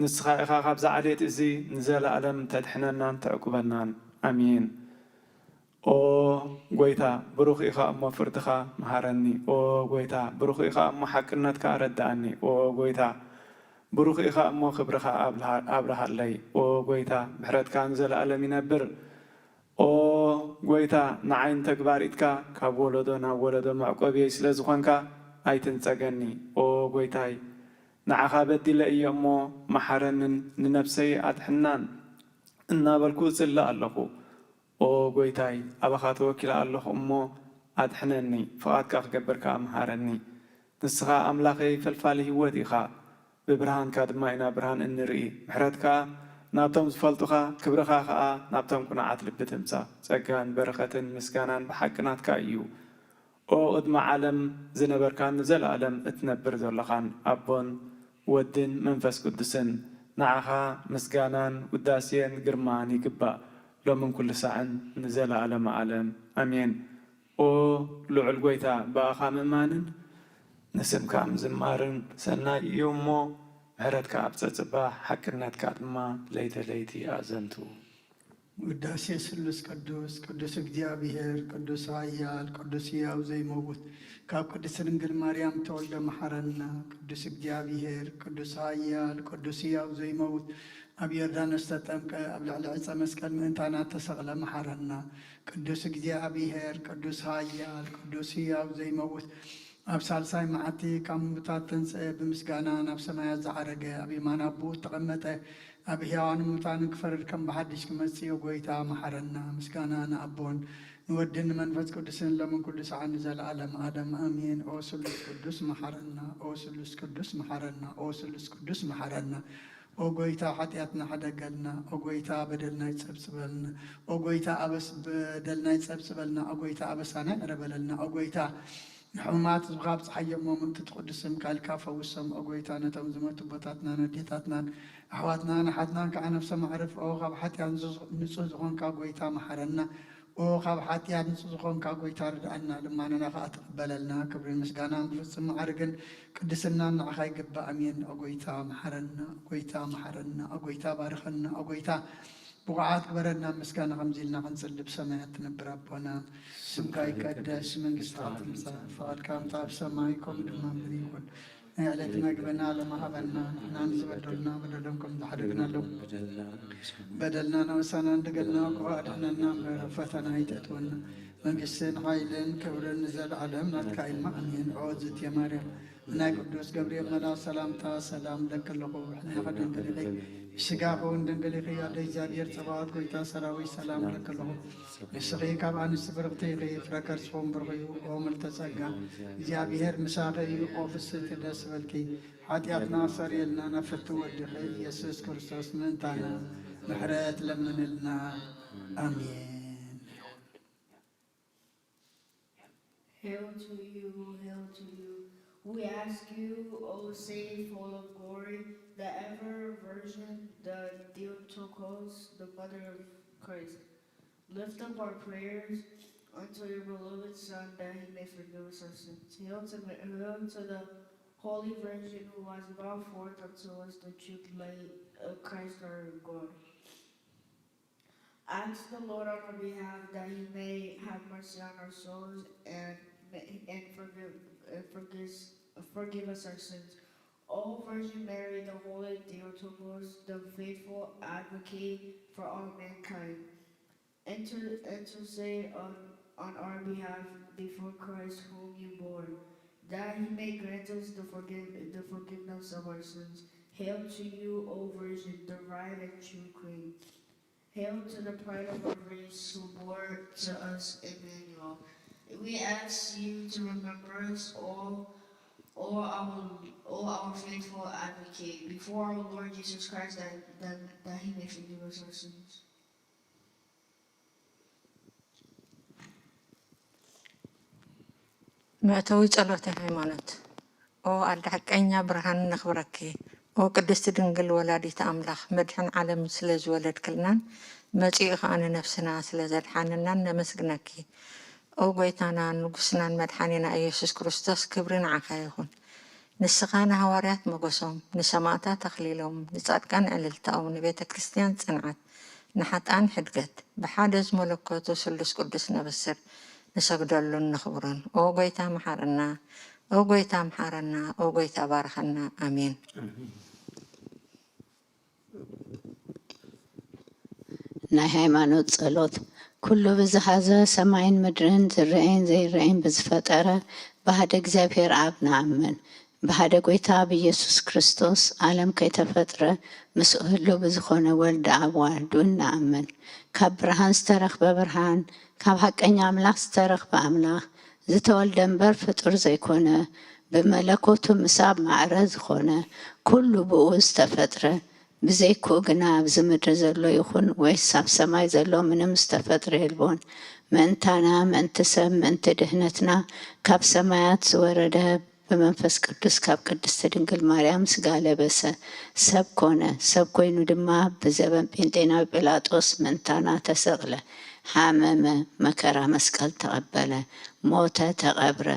ንስኻ ኢኻ ካብዚ ዓሌት እዚ ንዘለኣለም ተድሕነናን ተዕቁበናን። ኣሜን። ኦ ጐይታ፣ ብሩኽ ኢኻ እሞ ፍርድኻ መሃረኒ። ኦ ጐይታ፣ ብሩኽ ኢኻ እሞ ሓቅነትካ ኣረድኣኒ። ኦ ጐይታ፣ ብሩኽ ኢኻ እሞ ክብርኻ ኣብርሃለይ። ኦ ጐይታ፣ ምሕረትካ ንዘለኣለም ይነብር። ኦ ጐይታ፣ ንዓይ ንተግባር ኢድካ ካብ ወለዶ ናብ ወለዶ መዕቆብየይ ስለ ዝኾንካ ኣይትንጸገኒ። ኦ ጐይታይ፣ ንዓኻ በዲለ እየ እሞ መሓረንን ንነፍሰይ ኣድሕናን እናበልኩ እጽሊ ኣለኹ። ኦ ጐይታይ፣ ኣባኻ ተወኪለ ኣለኹ እሞ ኣድሕነኒ፣ ፍቓድካ ክገብር ከኣ ምሃረኒ። ንስኻ ኣምላኸይ ፈልፋሊ ህይወት ኢኻ፣ ብብርሃንካ ድማ ኢና ብርሃን እንርኢ። ምሕረትካ ናብቶም ዝፈልጡኻ፣ ክብርኻ ኸኣ ናብቶም ቅኑዓት ልቢ ትምጻእ። ጸጋን በረኸትን ምስጋናን ብሓቂ ናትካ እዩ። ኦ ቅድሚ ዓለም ዝነበርካን ንዘለኣለም እትነብር ዘለኻን ኣቦን ወድን መንፈስ ቅዱስን፣ ንዓኻ ምስጋናን ውዳሴን ግርማን ይግባእ፣ ሎምን ኩሉ ሳዕን ንዘለኣለመ ኣለም። ኣሜን። ኦ ልዑል ጐይታ፣ ብኣኻ ምእማንን ንስምካ ምዝማርን ሰናይ እዩ እሞ፣ ምሕረትካ ኣብ ጸጽባሕ፣ ሓቅነትካ ድማ ለይተ ለይቲ ኣዘንቱ። ውዳሴ ስሉስ ቅዱስ፣ ቅዱስ እግዚኣብሔር፣ ቅዱስ ኃያል፣ ቅዱስ ሕያው ዘይመውት፣ ካብ ቅድስት ድንግል ማርያም ተወልደ መሓረና። ቅዱስ እግዚኣብሔር፣ ቅዱስ ኃያል፣ ቅዱስ ሕያው ዘይመውት፣ ኣብ ዮርዳኖስ ተጠምቀ፣ ኣብ ልዕሊ ዕፀ መስቀል ምእንታና ተሰቕለ መሓረና። ቅዱስ እግዚኣብሔር፣ ቅዱስ ኃያል፣ ቅዱስ ሕያው ዘይመውት፣ ኣብ ሳልሳይ መዓልቲ ካብ ምውታት ተንስአ፣ ብምስጋና ናብ ሰማያት ዝዓረገ፣ ኣብ የማን ኣቦኡ እተቐመጠ፣ ኣብ ሕያዋንን ሙታንን ክፈርድ ከም ብሓድሽ ክመጽእ እዩ። ጐይታ መሓረና። ምስጋና ንኣቦን ንወድን ንመንፈስ ቅዱስን ሎምን ኩሉ ሰዓት ንዘለዓለም ዓለም ኣሜን። ኦ ስሉስ ቅዱስ መሓረና። ኦ ስሉስ ቅዱስ መሓረና። ኦ ስሉስ ቅዱስ መሓረና። ኦ ጐይታ ሓጢኣትና ሕደገልና። ኦ ጐይታ በደልና ይጸብጽበልና። ኦ ጐይታ ኣበስ በደልና ይጸብጽበልና። ኦ ጐይታ ኣበሳና ይቕረ በለልና። ኦ ጐይታ ንሕሙማት ህዝብኻ ኣብጽሓዮም እሞ ምእንቲ ትቕዱስ ስምካ ኢልካ ፈውሶም። ኦ ጐይታ ነቶም ዝመቱ ኣቦታትናን ኣዴታትናን ኣሕዋትናን ኣሓትናን ከዓ ነፍሶም ኣዕርፍ። ኦ ካብ ሓጢኣት ንጹህ ዝኾንካ ጐይታ መሓረና። ኦ ካብ ሓጢኣት ንጹህ ዝኾንካ ጎይታ ርድኣና፣ ልማናና ከኣ ተቐበለልና። ክብርን ምስጋናን ብፍጹም ማዕርግን ቅድስናን ንዓኻ ይግባእ። ኣሜን። ኦ ጎይታ መሓረና፣ ኦ ጎይታ መሓረና፣ ኦ ጎይታ ባርኸና፣ ኦ ጎይታ ብቑዓት ግበረና። ምስጋና ከምዚ ኢልና ክንጽሊ፣ ብሰማያት ትነብር ኣቦና፣ ስምካ ይቀደስ፣ መንግስትኻ ትምጻእ፣ ፍቓድካ ከምቲ ኣብ ሰማይ ከምኡ ድማ ምድሪ ይኹን። ናይ ዕለት መግብና ሎሚ ሃበና፣ ንሕና ንዝበደሉና በደሎም ከም ዝሓደግናሎም በደልና ነውሳና፣ እንደገና እኮ ኣድሕነና እምበር፣ ፈተና ኣይተእትወና። መንግስትን ሓይልን ክብርን ንዘለዓለም ናትካ እዩ። ኣሜን። ኦ ዝትየ ማርያም፣ ናይ ቅዱስ ገብርኤል መልኣክ ሰላምታ ሰላም እለኪ ኣለኹ፣ ብሕልናኺ ድንግል ኢኺ፣ ብስጋኺ እውን ድንግል ኢኺ። ኣደ እግዚኣብሔር ጸባኦት፣ ጎይታ ሰራዊት፣ ሰላም እለኪ ኣለኹ። ንስኺ ካብ ኣንስቲ ብርኽቲ ኢኺ፣ ፍረ ከርስኺ እውን ብሩኽ እዩ። ኦ ምልዕተ ጸጋ፣ እግዚኣብሔር ምሳኺ እዩ። ኦ ፍስሕቲ ደስ ይበልኪ፣ ሓጢኣትና ኣስተሰርየልና፣ ናብ ፍትው ወድኺ ኢየሱስ ክርስቶስ ምእንታና ምሕረት ለምንልና። ኣሜን። Hail to you, hail to you. We ask you, O Saint, full of glory, the ever Virgin, the Theotokos, the mother of Christ. Lift up our prayers unto your beloved Son, that he may forgive us our sins. Hail to, Ma- hail to the Holy Virgin who has brought forth unto us the true light of Christ our God. Ask the Lord on our behalf that he may have mercy on our souls and, and forgive, and forgive, forgive us our sins. O Virgin Mary, the Holy Theotokos, the faithful advocate for all mankind, inter, intercede on, on our behalf before Christ whom you bore, that he may grant us the, forgive, the forgiveness of our sins. Hail to you, O Virgin, the right and true Queen. Hail to the pride of our race who bore to us Emmanuel. We ask you to remember us, O, O our, O our faithful advocate, before our Lord Jesus Christ, that, that, that he may forgive us our sins. መእተዊ ጸሎተ ሃይማኖት። ኦ ኣደ ሓቀኛ ብርሃን ነኽብረኪ። ኦ ቅድስቲ ድንግል ወላዲተ ኣምላኽ መድሕን ዓለም ስለ ዝወለድክልናን መጺኡ ኸኣ ንነፍስና ስለ ዘድሓነናን ነመስግነኪ። ኦ ጎይታናን ንጉስናን መድሓኒና ኢየሱስ ክርስቶስ ክብሪ ንዓኻ ይኹን። ንስኻ ንሃዋርያት ሞገሶም፣ ንሰማእታት ኣኽሊሎም፣ ንጻድቃን ዕልልታኦም፣ ንቤተ ክርስቲያን ጽንዓት፣ ንሓጥኣን ሕድገት፣ ብሓደ ዝመለኮቱ ስሉስ ቅዱስ ነበስር ንሰግደሉን ነኽብሮን። ኦ ጎይታ መሓረና፣ ኦ ጎይታ መሓረና፣ ኦ ጎይታ ባርኸና። ኣሜን። ናይ ሃይማኖት ጸሎት። ኩሉ ብዝሓዘ ሰማይን ምድርን ዝረአይን ዘይረአይን ብዝፈጠረ ብሓደ እግዚኣብሔር ኣብ ንኣምን። ብሓደ ጎይታ ብኢየሱስ ክርስቶስ ዓለም ከይተፈጥረ ምስኡ ህልው ብዝኾነ ወልድ ኣብ ዋህዱ ንኣምን። ካብ ብርሃን ዝተረኽበ ብርሃን፣ ካብ ሓቀኛ ኣምላኽ ዝተረኽበ ኣምላኽ፣ ዝተወልደ እምበር ፍጡር ዘይኮነ፣ ብመለኮቱ ምስ ኣብ ማዕረ ዝኾነ፣ ኩሉ ብኡ ዝተፈጥረ፣ ብዘይክኡ ግና ኣብዚ ምድሪ ዘሎ ይኹን ወይስ ኣብ ሰማይ ዘሎ ምንም ዝተፈጥረ የልቦን። ምእንታና፣ ምእንቲ ሰብ፣ ምእንቲ ድህነትና ካብ ሰማያት ዝወረደ ብመንፈስ ቅዱስ ካብ ቅድስቲ ድንግል ማርያም ስጋ ለበሰ፣ ሰብ ኮነ። ሰብ ኮይኑ ድማ ብዘበን ጴንጤናዊ ጲላጦስ ምእንታና ተሰቕለ፣ ሓመመ፣ መከራ መስቀል ተቐበለ፣ ሞተ፣ ተቐብረ።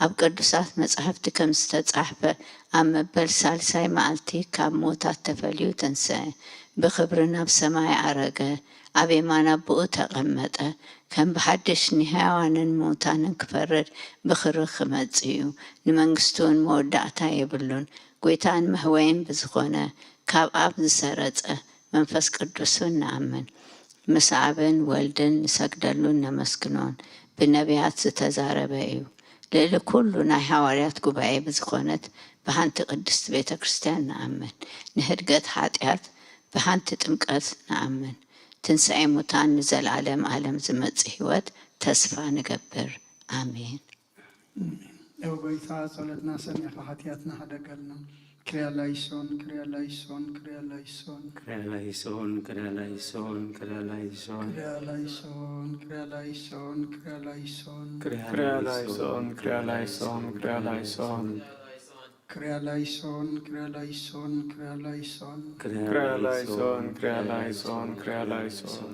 ኣብ ቅዱሳት መጻሕፍቲ ከም ዝተጻሕፈ፣ ኣብ መበል ሳልሳይ መዓልቲ ካብ ምዉታት ተፈልዩ ተንስአ፣ ብኽብሪ ናብ ሰማይ ዓረገ፣ ኣብ የማን ኣቦኡ ተቐመጠ፣ ከም ብሓድሽ ንሕያዋንን ምዉታንን ክፈርድ ብኽብሪ ክመጽእ እዩ። ንመንግስቱ እውን መወዳእታ የብሉን። ጐይታን መህወይን ብዝኾነ፣ ካብ ኣብ ዝሰረጸ መንፈስ ቅዱስ እውን ንኣምን። ምስ ኣብን ወልድን ንሰግደሉን ነመስግኖን፣ ብነቢያት ዝተዛረበ እዩ። ልእሊ ኩሉ ናይ ሃዋርያት ጉባኤ ብዝኾነት ብሓንቲ ቅድስቲ ቤተ ክርስቲያን ንኣምን። ንህድገት ሓጢኣት ብሓንቲ ጥምቀት ንኣምን። ትንሳኤ ሙታን ንዘለዓለም ዓለም ዝመጽእ ህይወት ተስፋ ንገብር። ኣሜን። ኦ ጎይታ ጸሎትና ሰሚዕካ ሓጢኣትና ሓደገልና። ክርያ ላይሶን ክርያ ላይሶን ክርያ ላይሶን ክርያ ላይሶን ክርያ ላይሶን ክርያ ላይሶን ክርያ ላይሶን ክርያ ላይሶን ክርያ ላይሶን ክርያ ላይሶን ክርያ ላይሶን ክርያ ላይሶን ክርያ ላይሶን ክርያ ላይሶን ክርያ ላይሶን ክርያ ላይሶን ክርያ ላይሶን ክርያ ላይሶን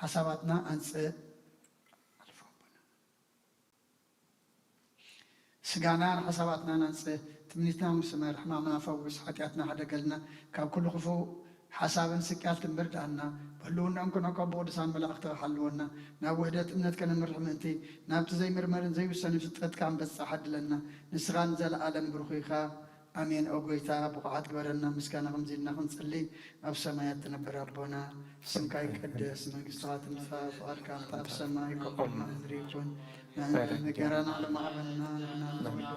ሓሳባትና ኣንጽእ። ስጋና ንሓሳባትና ኣንጽህ፣ ትምኒትና ምርመር፣ ሕማምና ፈውስ፣ ሓጢኣትና ሕደገልና፣ ካብ ኩሉ ክፉእ ሓሳብን ስቅያትን ምርዳእና፣ ብህልውናኦም ክንዕቆብ ብቅዱሳን መላእኽትኻ ሓልወና፣ ናብ ውህደት እምነት ከነምርሕ ምእንቲ፣ ናብቲ ዘይምርመርን ዘይውሰንን ፍልጠትካ ክንበጽሕ ዓድለና። ንስኻ ንዘለኣለም ብሩኽ ኢኻ። ኣሜን። ኦ ጎይታ፣ ብቑዓት ግበረና፣ ምስጋና ከምዚ ኢልና ክንጽሊ፣ ኣብ ሰማያት ትነብር ኣቦና፣ ስምካ ይቀደስ፣ መንግስትኻ ትምጻእ፣ ፍቓድካ ከምቲ ኣብ ሰማይ ከምኡ ኣብ ምድሪ ይኹን። ንዕና እንገራና ሎሚ ሃበና፣ ንሕና ንበልዖ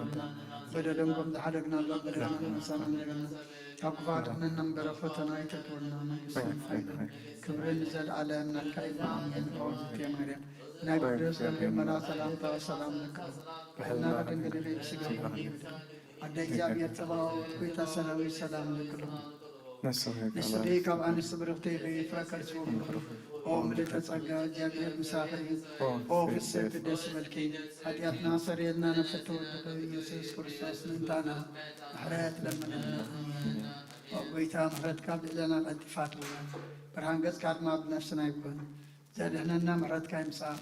በደሎም ከም ዝሓደግናሎም በደልና ንሕና ንሓድግ። ካብ ክፉእ ኣድሕነና እምበር፣ ኣብ ፈተና ኣይተእትወና፣ መንግስትን ሓይልን ክብርን ንዘለኣለም ናትካ እዩ። ኣሜን። ኦ እግዝእትየ ማርያም፣ ናይ ቅዱስ ገብርኤል መልኣክ ሰላምታ ሰላም ለኪ፣ ብሕልናኺ ድንግል ኢኺ፣ ብስጋኺ ድንግል ኢኺ። ኣደ እግዚኣብሔር ጸባኦት፣ ጎይታ ሰራዊት ሰላም ለኪ። ንስኺ ካብ ኣንስቲ ብርኽቲ ኢኺ፣ ፍረ ከርስኺ ብሩኽ እዩ። ኦ ምልዕተ ጸጋ፣ እግዚኣብሔር ምሳኺ እዩ። ኦ ፍስሕቲ ደስ ይበልኪ፣ ሓጢኣትና ሰርየልና፣ ነፍሲ ተወድኺ ኢየሱስ ክርስቶስ ምእንታና ምሕረት ለምንልና። ኣሜን። ኦ ጎይታ፣ ምሕረትካ ኣብ ልዕለና ቀልጢፋ ትውረድ፣ ብርሃን ገጽካ ድማ ኣብ ነፍስና ይኩን። ዘድሕነና ምሕረትካ ይምጻእ።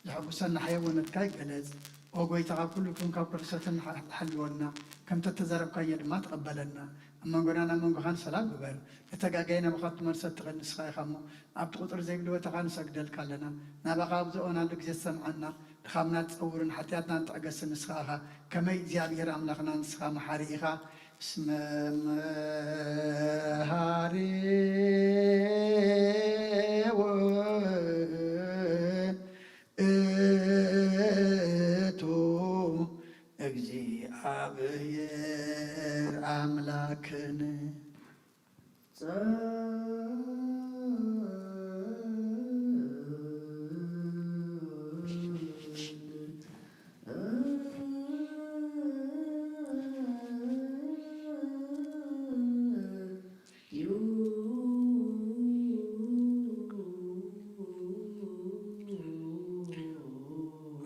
ዘሐጉሰና ሕያውነትካ ይገለጽ። ኦ ጎይታ፣ ካብ ኩሉ ይኹን ካብ ርኽሰትን ሓ-፣ ሓልወና፣ ከምቲ እተዛረብካዮ ድማ ተቐበለና። ኣብ መንጎናን ኣብ መንጎኻን ሰላም ግበር። ነቲ ኣጋጋይና ብኻብ ትመልሶ እትኽእል ንስኻ ኢኻ እሞ፣ ኣብቲ ቁጽሪ ዘይብሉ ቦታኻ ንሰግደልካ ኣለና። ናባኻ ኣብ ዝእወናሉ ግዜ ትሰምዓና፣ ድኻምና ትጸውርን ሓጢኣትና ትዕገስን ንስኻ ኢኻ። ከመይ እግዚኣብሔር ኣምላኽና ንስኻ መሓሪ ኢኻ። እስመ መሃሪ ውእቱ እግዚኣብሔር ኣምላክን።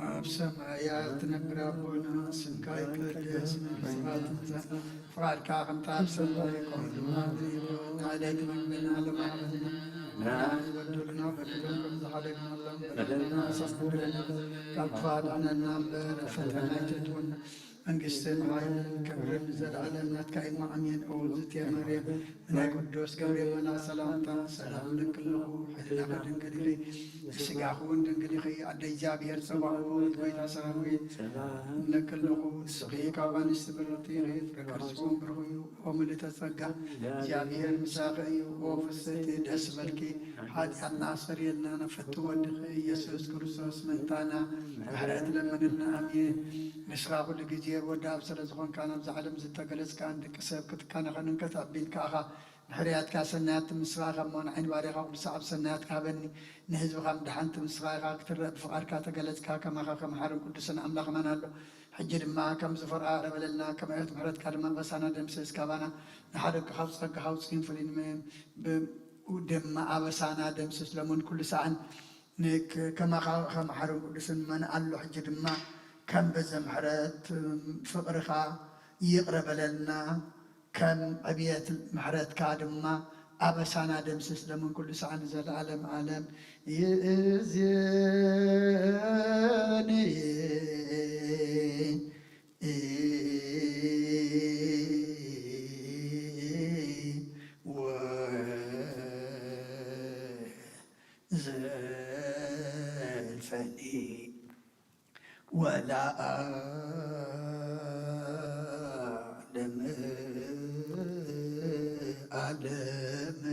ኣብ ሰማያት ትነብር ኣቦና፣ ስምካ ይቀደስ፣ መንግስትኻ ትምጻእ፣ ፍቓድካ ከምቲ ኣብ ሰማይ ከምኡ ድማ ኣብ ምድሪ ይኹን። ዕለታዊ መግብና ሎሚ ሃበና፣ ንሕና ንበድሉና በደሎም ከም ዝሓደግናሎም በደልና ንሰማሕድረና፣ ካብ ክፉእ ኣድሕነና እምበር፣ ኣብ ፈተና ኣይተእትወና። መንግስትን ሓይልን ክብርን ንዘለኣለም ናትካ እዩ። ኣሜን። ኦ እግዝእትየ ማርያም፣ ናይ ቅዱስ ገብርኤል መልኣክ ሰላምታ ሰላም እብለኪ ኣለኹ። ሕልናኺ ድንግል ኢኺ፣ ስጋኺ እውን ድንግል ኢኺ። ኣደ እግዚኣብሔር ጸባኦት፣ ጎይታ ሰራዊት፣ ሰላም እብለኪ ኣለኹ። ንስኺ ካብ ኣንስቲ ብርኽቲ ኢኺ፣ ፍረ ከርስኺ እውን ብሩኽ እዩ። ኦ ምልዕተ ጸጋ፣ እግዚኣብሔር ምሳኺ እዩ። ኦ ፍስሕቲ፣ ደስ በልኪ፣ ሓጢኣትና ኣሰርየልና፣ ናብ ፍትው ወድኺ ኢየሱስ ክርስቶስ ምእንታና ምሕረት ለምንልና። ኣሜን። ንስኻ ኩሉ ግዜ ወዲ ኣብ ስለ ዝኾንካ፣ ናብዛ ዓለም ዝተገለጽካ፣ ንደቂ ሰብ ክትካነኸንን ከተዕብይን ከኣኻ። ንሕርያትካ ሰናያት ትምስኻ፣ ከም ሞን ዓይኒ ባርያኻ ኩሉ ሰዓብ ሰናያት ክሃበኒ፣ ንህዝብኻ ምድሓን ትምስኻ ኢኻ ክትረእ ብፍቓድካ ተገለጽካ። ከማኻ ከመሓርን ቅዱስን ኣምላኽ መን ኣሎ? ሕጂ ድማ ከም ዝፈርኣ ዕረበለልና፣ ከም ዕለት ምሕረትካ ድማ ኣበሳና ደምስስ። ካባና ንሓደግካ ካብ ጸጋኻ ኣውጽእን ፍልይን ም-፣ ብ-፣ ድማ ኣበሳና ደምስስ። ለሙን ኩሉ ሰዓን ንክ-፣ ከማኻ ከመሓርን ቅዱስን መን ኣሎ? ሕጂ ድማ ከም በዘ ምሕረት ፍቕርኻ ይቕረ በለልና። ከም ዕብየት ምሕረትካ ድማ ኣበሳና ደምስስ። ለምን ኩሉ ሰዓት ንዘለዓለም ዓለም ይእዜኒ። ወዘልፈኒ ወለዓለመ ዓለም።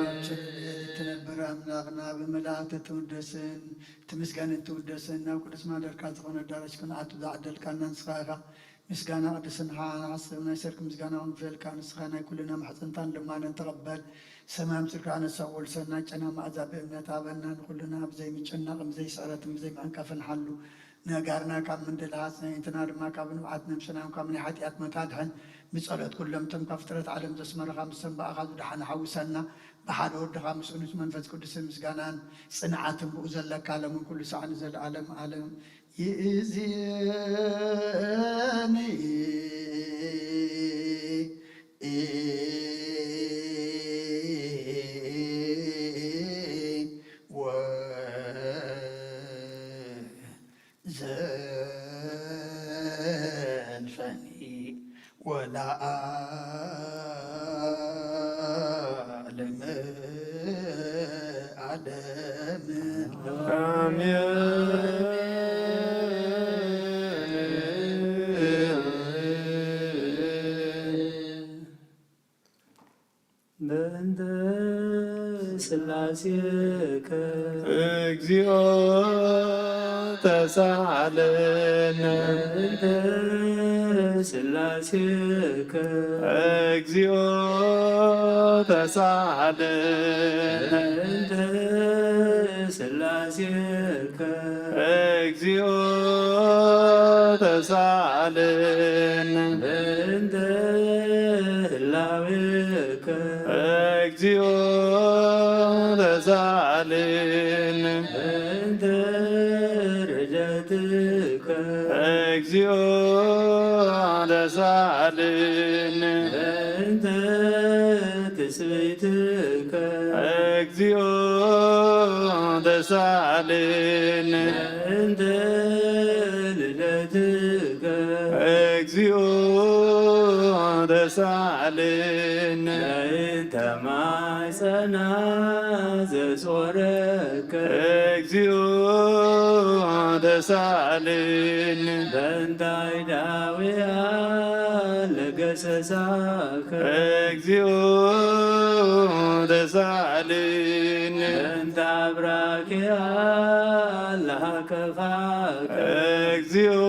ኣሜን። ትነብር ኣምላኽና፣ ብመላእክቲ ትውደስን ትምስገንን ትውደስን፣ ናብ ቅዱስ ማደርካ ዝኾነ ኣዳራሽ ክንኣቱ ዝዓደልካና ንስኻ ኢኻ። ምስጋና ቅድስናኻ ንሓስብ፣ ናይ ሰርክ ምስጋና እውን ንፍደልካ። ንስኻ ናይ ኩልና ማሕፀንታን ልማነን ተቐበል። ሰማይ ኣምፅእልካ ነሳ ወልሰና ጨና መኣዛ ብእምነት ሃበና። ንኩልና ብዘይምጭናቕን ብዘይስዕረትን ብዘይምዕንቃፍን ሓሉ። ነጋርና ካብ ምንድልሃት፣ ኣዒንትና ድማ ካብ ንብዓት፣ ነብስና ካብ ናይ ሓጢኣት መታድሕን። ብጸሎት ኩሎም እቶም ካብ ፍጥረት ዓለም ዘስመረኻ፣ ምስተን ብኣኻ ዝደሓኑ ሓውሰና። ብሓደ ወድኻ ምስ ቅዱስ መንፈስ ቅዱስን ምስጋናን ጽንዓትን ብኡ ዘለካ፣ ሎምን ኩሉ ሳዕ ንዘለዓለም ዓለም። ይእዜኒ። ወለዓለመ ዓለም። አሜን። በእንተ ሥላሴከ እግዚኦ ተሳሃለነ። በእንተ ሥላሴከ እግዚኦ ተሳሃለነ። በእንተ ሥላሴከ እግዚኦ ተሳሃለነ። በእንተ ህላዌከ እግዚኦ ተሳሃለነ። በእንተ ርደትከ እግዚኦ ተሳሃለነ። በእንተ ትስብእትከ እግዚኦ ተሳሃለነ። በእንተ ልደትከ እግዚኦ ተሳሃለነ። በእንተ ማይጸና ዘጾረከ እግዚኦ ተሳሃለነ። በእንተ አይዳውያ ለገሰሳከ እግዚኦ ተሳሃለነ። በእንተ አብራኪያ ለሃከፋከ እግዚኦ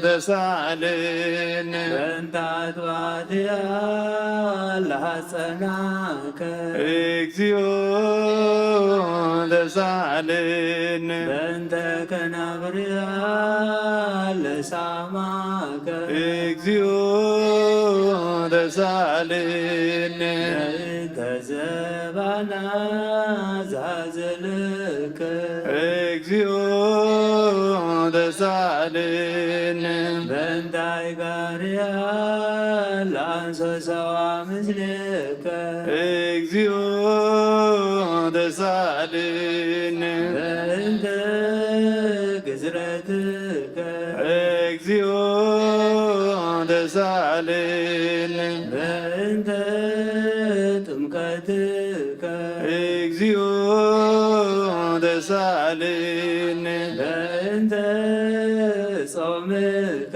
ተሳሃለነ። በእንተ አጥባትያ ለሃጸናከ እግዚኦ ተሳሃለነ። በእንተ ከናብርያ ለሳማከ እግዚኦ ተሳሃለነ። በእንተ ዘባና ዛዘልከ እግዚኦ ተሳሃለነ። በእንተ አይጋርያ ለአንሶሰዋ ምስሌከ እግዚኦ ተሳሃለነ። በእንተ ግዝረትከ እግዚኦ ተሳሃለነ። በእንተ ጥምቀትከ እግዚኦ ተሳሃለነ። በእንተ ጾምከ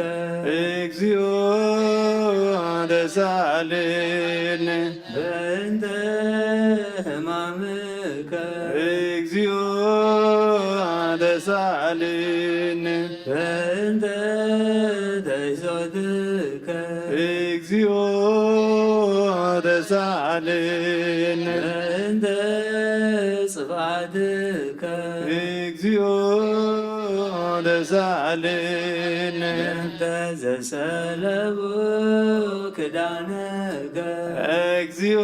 እግዚኦ ተሳሃለነ። በእንተ ሕማምከ እግዚኦ ተሳሃለነ። በእንተ ተይሶትከ እግዚኦ ተሳሃለነ። በእንተ ጽፍዓትከ እግዚኦ ተሳሃለነ። በእንተ ዘሰለቡ ክዳነከ እግዚኦ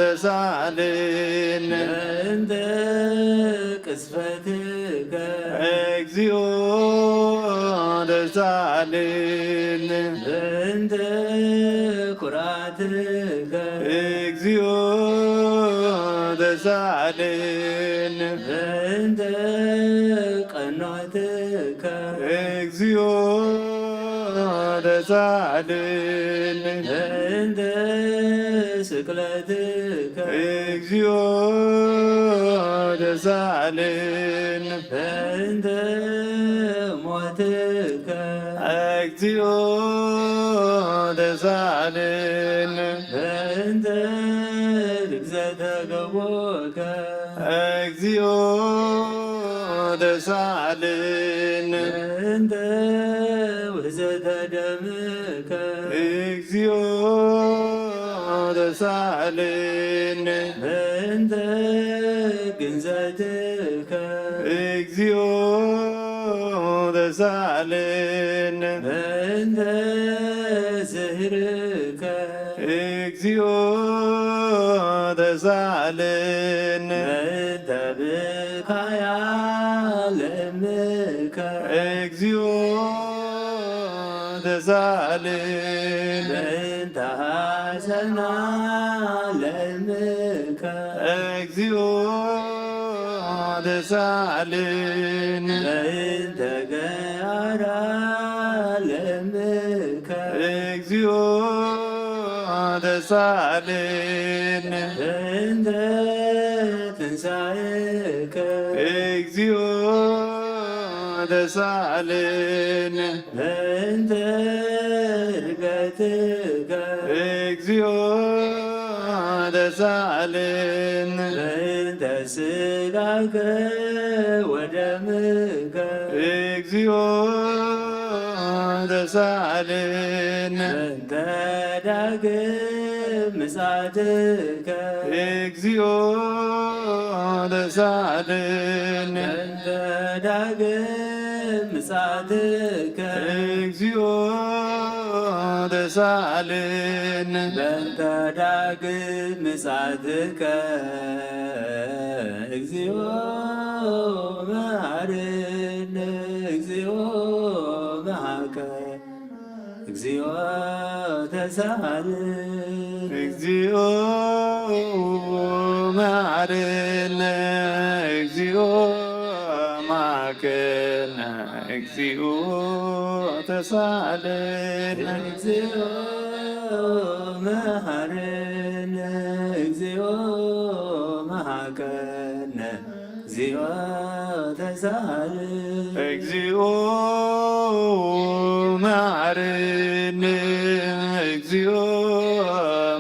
ተሳሃለነ። በእንተ ቅዝፈትከ እግዚኦ ተሳሃለነ። በእንተ ኩራትከ እግዚኦ ተሳሃለነ። በእንተ ቀኖትከ እግዚኦ ተሳሃለነ። በእንተ ስቅለትከ እግዚኦ ተሳሃለነ። በእንተ ሞትከ እግዚኦ ተሳሃለነ። በእንተ ርግዘተ ገቦከ እግዚኦ ተሳሃለነ። በእንተ ውሕዘተ ደምከ እግዚኦ ተሳሃለነ። በእንተ ግንዘትከ እግዚኦ ተሳሃለነ። በእንተ ዝህርከ እግዚኦ ተሳሃለነ። በእንተ ብካያ ለእምከ እግዚኦ ተሳሃለነ። በእንተ ሐዘና ለእምከ እግዚኦ ተሳሃለነ። በእንተ ገያራ ተሳልን በእንተ ትንሳኤከ እግዚኦ ተሳልን በእንተ እርገትከ እግዚኦ ተሳልን በእንተ ስጋከ ወደምከ እግዚኦ ተሳልን በእንተ ዳግም ምጽኣትከ እግዚኦ ተሳልን በእንተ ዳግም ምጽኣትከ እግዚኦ ተሳልን በእንተ ዳግም ምጽኣትከ እግዚኦ መሐረነ እግዚኦ መሐረነ እግዚኦ ተሳለን እግዚኦ መሐረነ እግዚኦ መሐረነ እግዚኦ ተሳለን እግዚኦ መሐረነ እግዚኦ መሐረነ እግዚኦ ተሳለን እግዚኦ መሐረነ እግዚኦ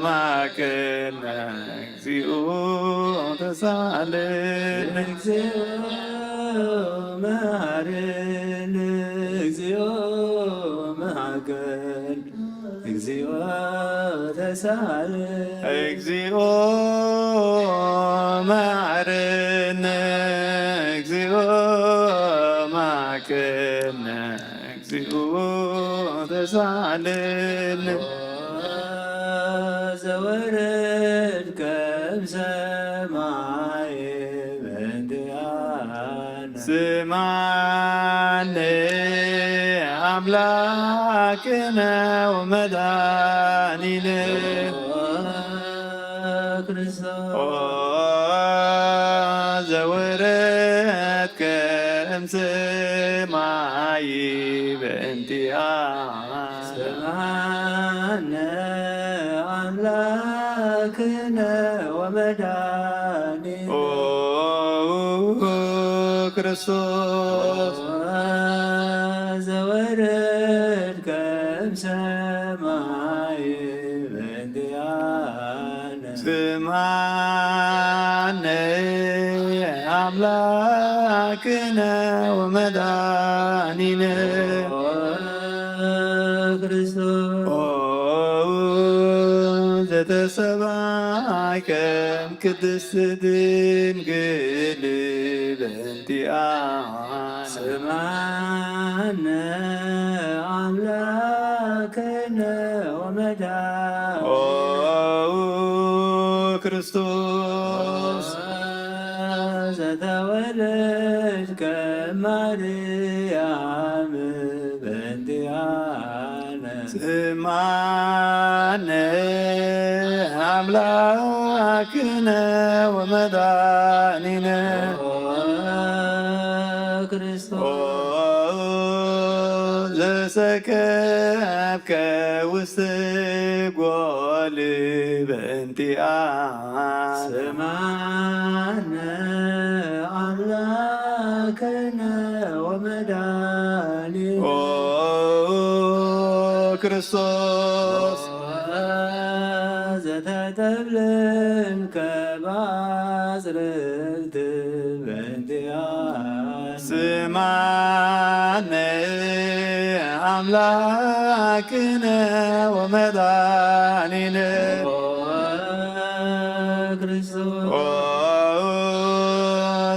መሐረነ እግዚኦ ተሳለን እግዚኦ መሐረነ እግዚኦ መሐረነ እግዚኦ ተሳለን እግዚኦ መሐረነ እግዚኦ መሐረነ እግዚኦ ተሳለን ዘወረድከ እምሰማይ በእንቲአነ ስማነ ኣምላክነ ወመድኃኒነ ክርስቶስ ኦ ዘወረድከ እምሰማይ በእንቲአነ ስማነ ኣምላክነ ወመድኃኒነ ኦ ክርስቶስ ዘወረድከ እምሰማይ በእንቲአነ ስማነ ኣምላክነ ወመድኃኒነ ኦ ክርስቶስ ኦ ዘተሰብአከ እምቅድስት ድንግል በእንቲአነ ስማነ ኣምላክነ ወመድኃኒነ ኦ ክርስቶስ ዘተወለድከ ማርያም በእንቲአነ ስማነ ኣምላክነ ወመድኃኒነ ኦ ክርስቶስ ኦ ዘሰከብከ ውስተ ጎል በእንቲአነ ስማነ ኣምላክነ ወመድኃኒነ ኦ ክርስቶስ ዘተጠብለልከ ባጽርግት በእንቲአነ ስማነ ኣምላክነ ወመድኃኒነ ኦ ክርስቶስ ኦ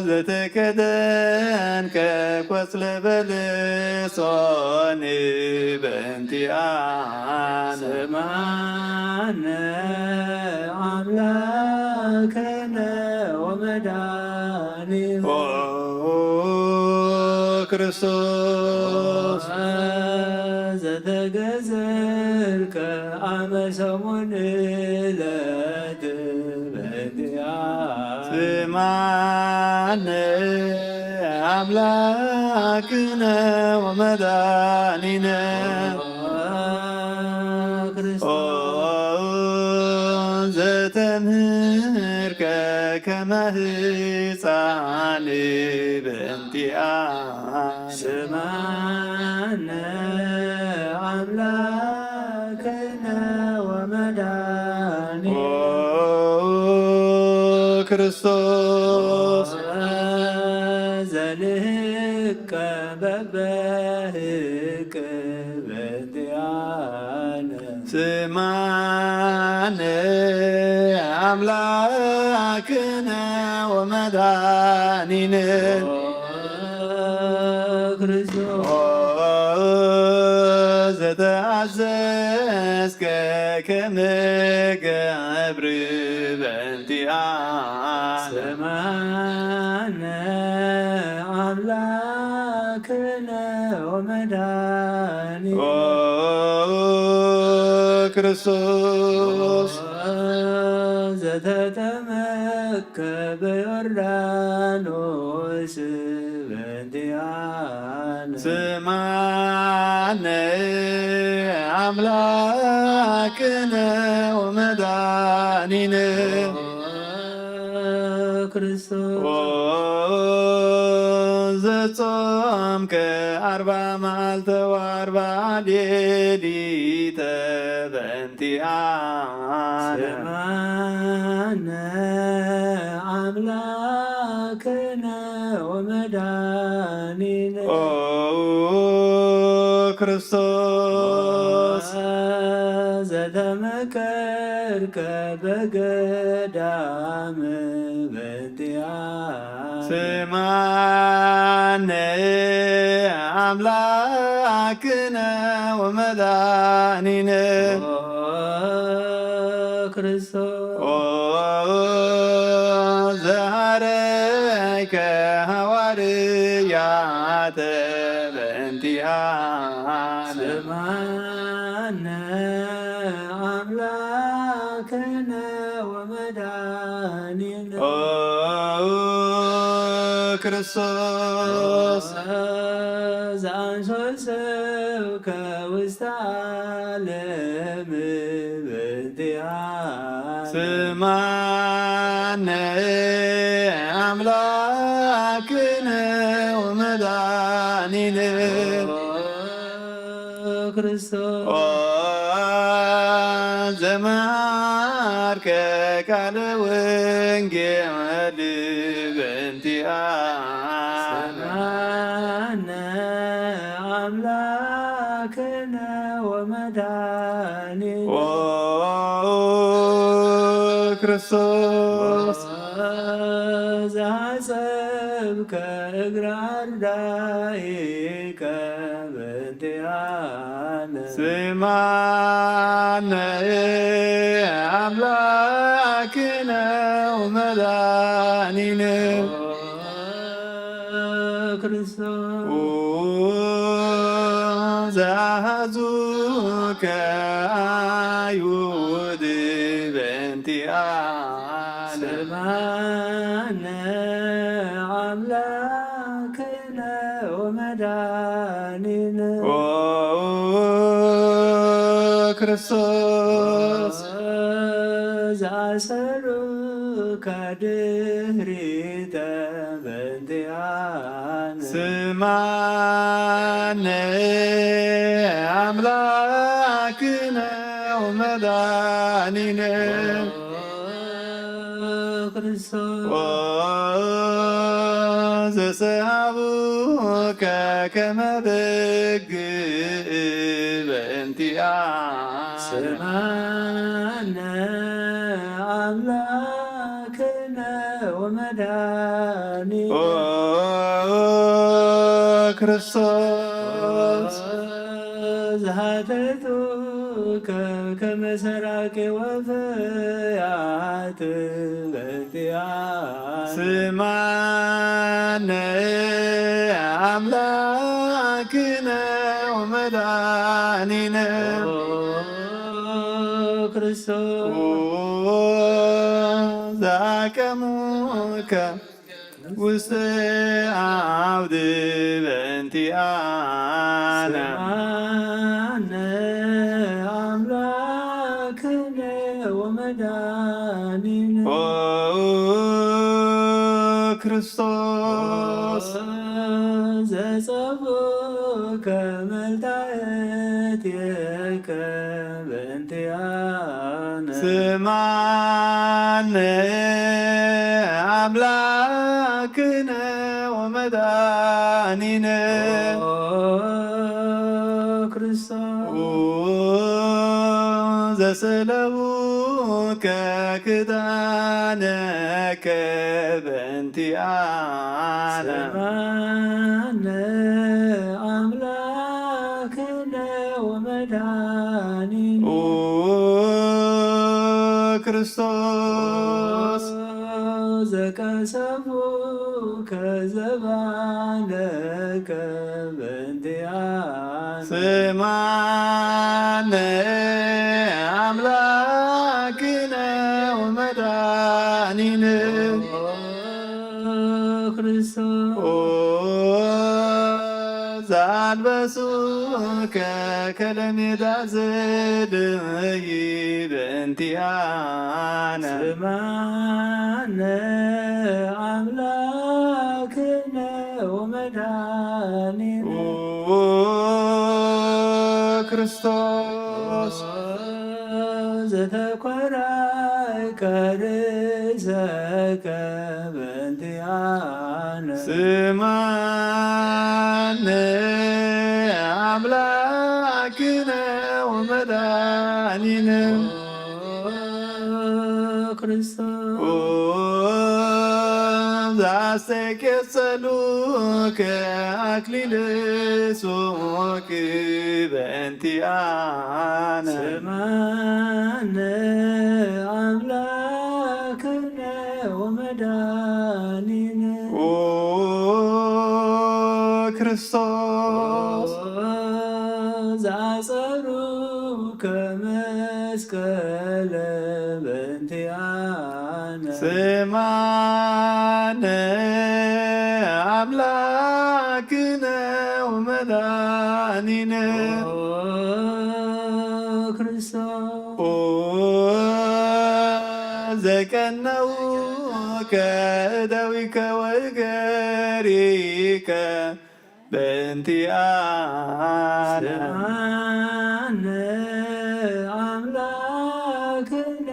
ዘተከደንከ ቆጽለ በለሶን በእንቲአነ ስማነ ኣምላክነ ወመድኃኒነ ኦ ክርስቶስ ዘተገዘልከ ኣመ ሰሙን ዕለት በእንቲአነ ስማነ ኣምላክነ ወመድኃኒነ ኦ ክርስቶስ ኦ ህፃን በእንቲኣ ስማነ ኣምላክነ ወመድኃኒ ኦ ክርስቶስ ዘልህቀ በበህቅ በእንቲኣነ ስማነ ኣምላክነ ወመድኃኒነ ኦ ክርስቶስ ኦ ዘተኣዘዝከ ከምገብር በእንቲኣነ ስማነ ኣምላክነ ወመድኃኒ ኦ ክርስቶስ ዘተጠመቀ በዮርዳኖስ በእንቲኣነ ስማነ ኣምላክነ ወመድኃኒነ ኦ ክርስቶስ ኦ ዘጾምከ ኣርባ መዓልተ ወኣርባ ሌሊተ በእንቲኣነ ስማነ ኣምላክነ ወመድኃኒነ ኦ ክርስቶስ ዘተመከርከ በገዳም በእንቲኣነ ስማነ ኣምላክነ ወመድኃኒነ ኦ ክርስቶስ ኦ ዘሃረይከ ሃዋርያተ በእንቲኣነ ስማነ ኣምላክነ ወመድኃኒነ ኦ ክርስቶስ ዘአንሶ ሰብከ ውስተ ዓለም በእንቲኣነ ስማነ ኣምላክነ ወመድኃኒነ ኦ ክርስቶስ ኦ ዘመሃርከ ቃለ ወንጌል በእንቲኣነ ስማነ ኣምላክነ ወመድኃኒነ ኦ ክርስቶስ ዘአጸብከ እግረ አርዳኢከ በእንቲኣነ ስማነ ኣምላክነ ወመድኃኒነ ኦ ክርስቶስ ኦ ዘአሐዙከ አይሁድ በእንቲኣነ ስማነ ኣምላክነ ወመድኃኒነ ኦ ክርስቶስ ዘአሰሩከ ድህሪተ በእንቲኣነ ስማነ ኣምላክነ ወመድኃኒነ ኦ ክርስቶስ ኦ ዘሰሃቡከ ከመ በግ በእንቲኣነ ስማነ ኣምላክነ ወመድኃኒነ ኦ ክርስቶስ ዝሃተቱከ ከመ ሰራቂ ወፈያት በእንቲኣነ ስማነ ኣምላክነ ወመድኃኒነ ኦ ክርስቶስ ኦ ዘአቀሙከ ውስተ አውድ በእንቲአነ ስምዓነ አምላክነ ወመድኃኒነ። ኦ ክርስቶስ ዘጸብከ መልታየትየከ በእንቲኣነ። ስማነ ኣምላክነ ወመድኃኒነ። ኦ ክርስቶስ ዘሰለቡከ ክዳነከ በእንቲኣነ። ስማነ ኣምላክነ ወመድኃኒነ። ኦ ክርስቶስ ዘቀሰቡከ ዘባነከ በእንቲኣነ። ስማነ ኣምላክነ ወመድኃኒነ። ክርስቶስ ዘኣልበሱከ ከለሜዳ ዘደመይ በእንቲኣነ። ስማነ ኣምላክነ ወመድኃኒነ። ኦ ክርስቶስ ዘተኮራይከ ርእሰከ በእንቲኣነ። ስማነ ኣምላክነ ወመድኃኒነ። ኦ ክርስቶስ ኦ ዘአስተይቄጸሉከ አክሊለ ሶክ በእንቲአነ። ስማነ አምላክነ ወመድኃኒነ። ኦ ክርስቶስ ዘአጸሩከ መስቀለ በእንቲአነ። ስማነ አምላክነ ወመድኃኒነ። ኦ ክርስቶስ ኦ ዘቀነውከ እደዊከ ወእገሪከ በእንቲአነ። ስምዓነ አምላክነ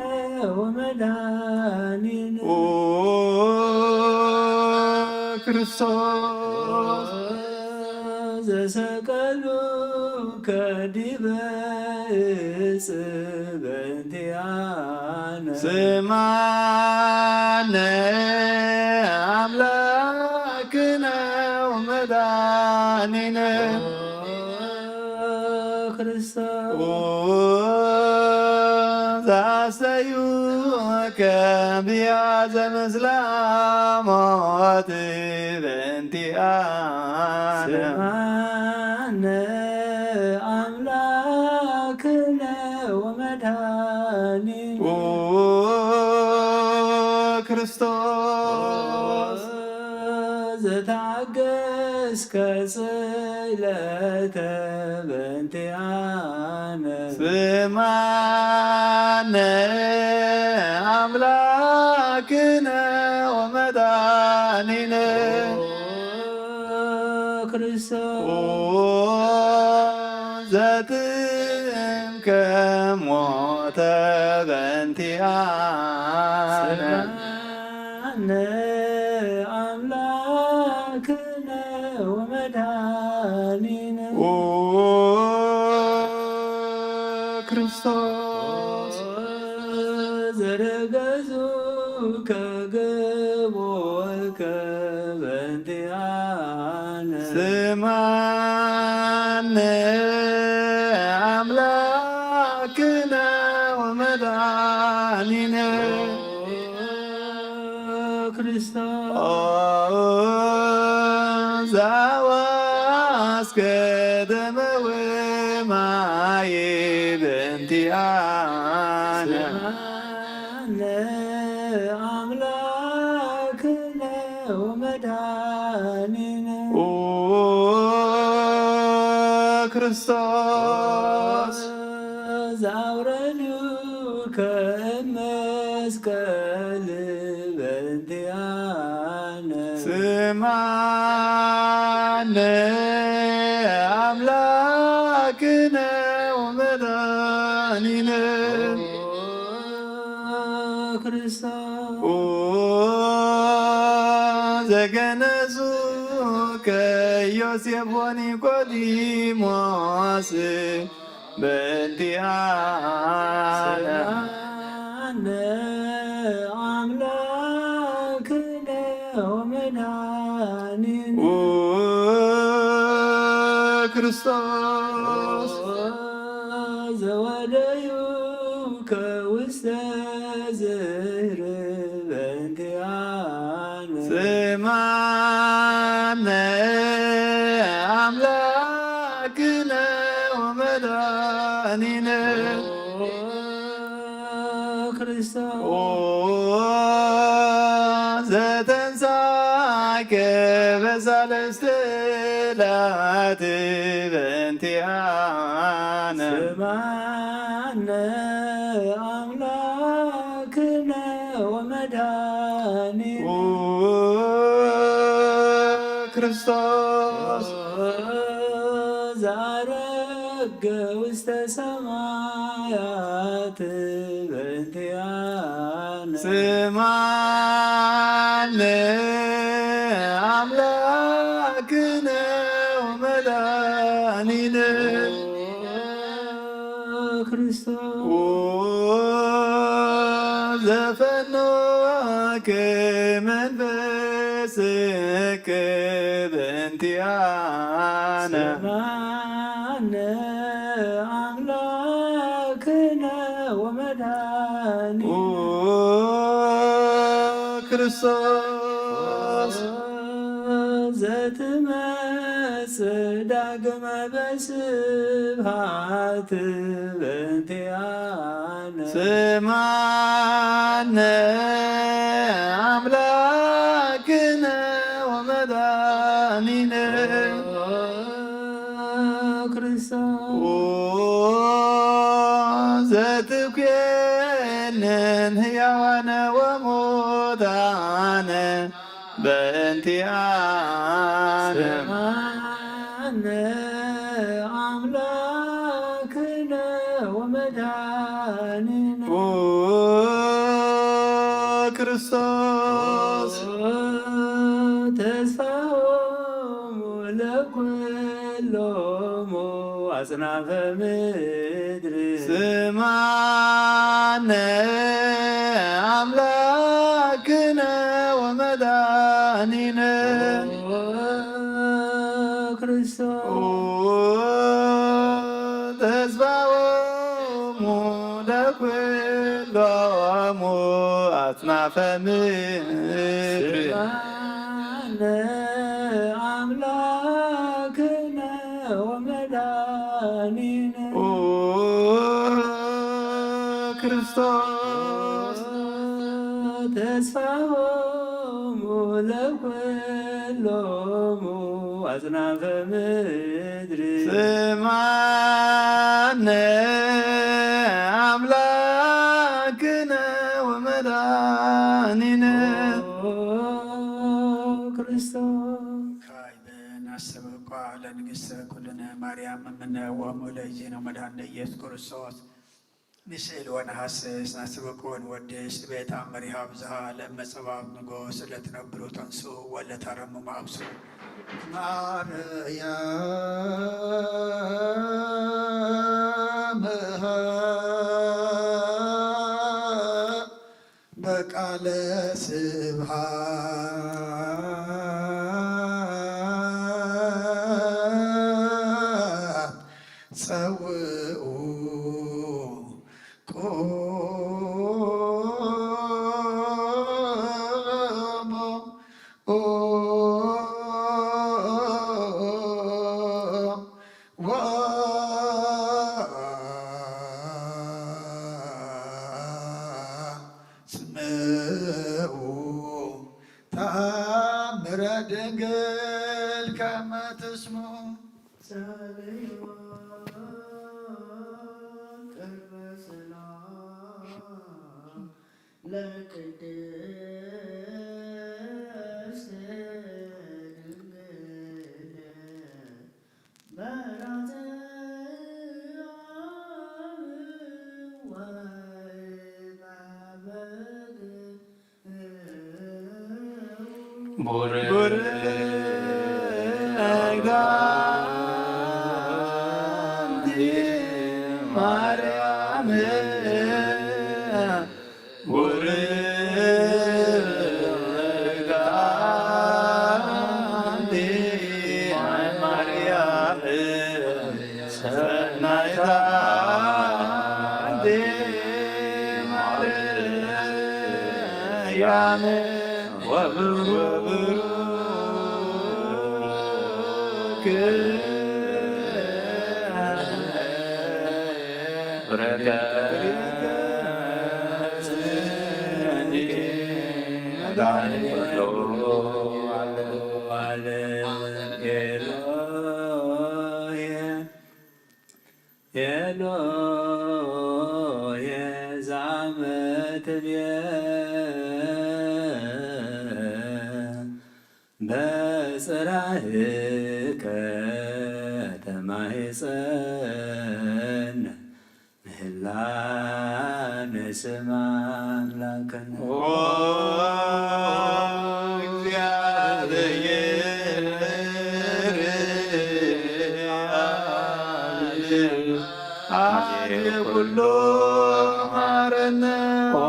ወመድኃኒነ። ኦ ክርስቶስ ዘሰቀሉከ ዲበ ዕፅ በእንቲአነ። ስምዓነ አምላክነ ወመድኃኒነ። ኦ ክርስቶስ ኦ ዘአስተዩከ ብያዘ ምስለ ሞት በእንቲአነ። ስምዓነ አምላክነ ወመድኃኒነ። ኦ ክርስቶስ ዘተዓገስከ ስእለተ በእንቲአነ። ስምዓነ አምላክነ ወመድኃኒነ። ኦ ክርስቶስ ኦ ዘትምከ ሞተ በእንቲአነ። ስምዓነ አምላክነ ወመድኃኒነ። ኦ ክርስቶስ ዘረገዙከ ገቦከ በእንቲአነ። ስምዓነ አምላክነ ወመድኃኒነ። ኦ ክርስቶስ ኦ ዘአዋስከ ደመ ወማየ በእንቲአነ። ስምዓነ አምላክነ ወመድኃኒነ። ኦ ክርስቶስ ዘአውረዱከ እም መስቀል በእንቲአነ። ክነ ወመድኃኒነ ኦ ክርስቶስ ኦ ዘገነዙ ከዮሴፍ ወኒቆዲሞስ በእንቲአነ ስምዓነ አምላክነ ወመድኃኒነ ኦ ክርስቶስ ዘወደዩ ከውስተ ዝህር በእንቲአነ ስምዓነ አምላክነ ወመድኃኒነ ኦ ክርስቶስ ኦ ዘተንሳከ በሳልስት ዕለት በእንቲአነ ስምዓነ አምላክነ ወመድኃኒነ ኦ ክርስቶስ ዘዐረገ ውስተ ሰማያት በእንቲአነ ስምዓነ አምላክነ ወመድኃኒነ ኦ ክርስቶስ ኦ ዘፈኖከ መንፈስከ በእንቲአነ ስምዓነ አምላክነ ወመድኃኒነ ኦ ክርስቶስ ዘትመጽእ ዳግመ በስብሐት በእንቲአነ ስምዓነ አምላክነ ወመድኃኒነ ኦ ክርስቶስ ኦ ዘትኩየንን ሕያዋነ ወሙታነ በእንቲአነ ስምዓነ አምላክነ ወመድኃኒነ ኦ ክርስቶስ ተስፋሆሙ ለኩሎሙ አጽናፈ ምድር ስምዓነ አምላክነ ወመድኃኒነ ኦ ክርስቶስ ኦ ተስፋሆሙ ለኩሎሙ አጽናፈ ምድር ስምዓነ አምላክነ ወመድኃኒነ ኦ ክርስቶስ ተስፋሆሙ ለኩሎሙ አጽናፈ ምድር ስምዓነ አምላክነ ወመድኃኒነ ኦ ክርስቶስ ካዕበ ናስተብቋ ለንግሥተ ኩልነ ማርያም እምነ ወእሙ ለእግዚእነ ወመድኃኒነ ኢየሱስ ክርስቶስ ንስእል ወነሐስስ ናስተብቋ ወንወድስ ቤት አመሪሃ ብዝሃ ለመጸባብ ንጉስ ለትነብሩ ተንሱ ወለታረሙ ማብሱ ማርያም በቃለ ስብሐት ጸውኡ ቆሞ ወአስምዑ ተአምረ ድንግል ከመ ትስምዑ ጸልዩ ቅድመ ጽላ ለቅድስት ድንግል መራተ ቡርክት ኣንቲ ማርያም ቡርክት ኣንቲ ማርያም ሰናይት ኣንቲ ማርያም ወብሩክ ኤሎሄ ዛመትብየ በጽራህከ ተማሂጸን ምህላነ ስም ኣምላክነ። ኦ እግዚአብሔር አብ አዜ ኩሉ ማረነ። ኦ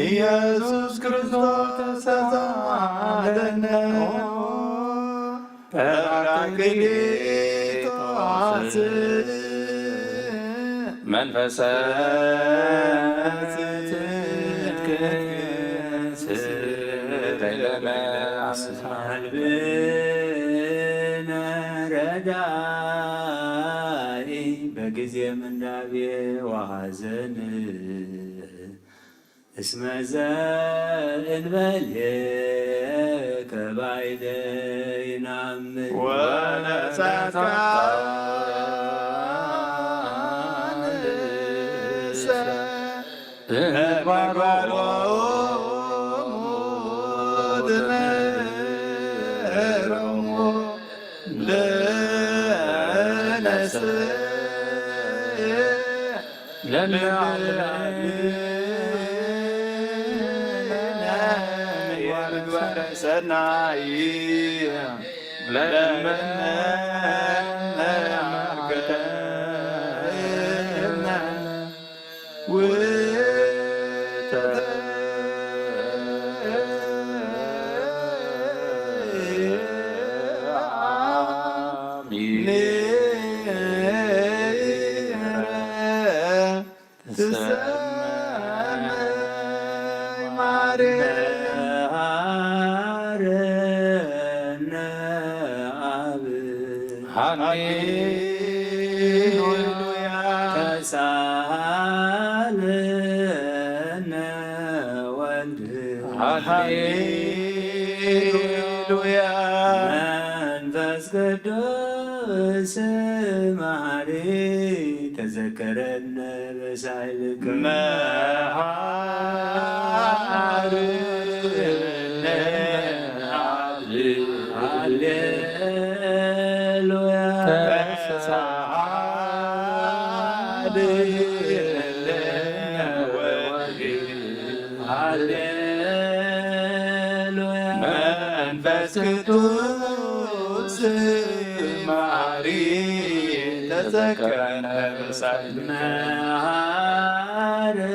ኢየሱስ ክርስቶስ ተሳለነ። ጳራቅሊጦስ መንፈሰ ጽድቅ ስረይለነ አስፋልብነ ረዳኢ በጊዜ ምንዳቤ ወሐዘን እስመ ዘእንበሌከ ባይደ ይናምን ወለጻድቃንሰ እምግባሮሙ ትምህሮሙ ለነሰ ለለዓለምነ ወምግባረ ሰናይ ለመነ ማርከነ ውእተ ትሰመይ ማርያም። መሐረነ አብ ሃሌሉያ። ተሳሃለነ ወልድ ሃሌሉያ። መንፈስ ቅዱስ መሐሪ ተዘከረነ በሳይልከ መሐሪ ሃሌሉያ። ተሳሃለነ ወልድ ሃሌሉያ። መንፈስ ቅዱስ ማሪ ተዘከረነ በሳይልከ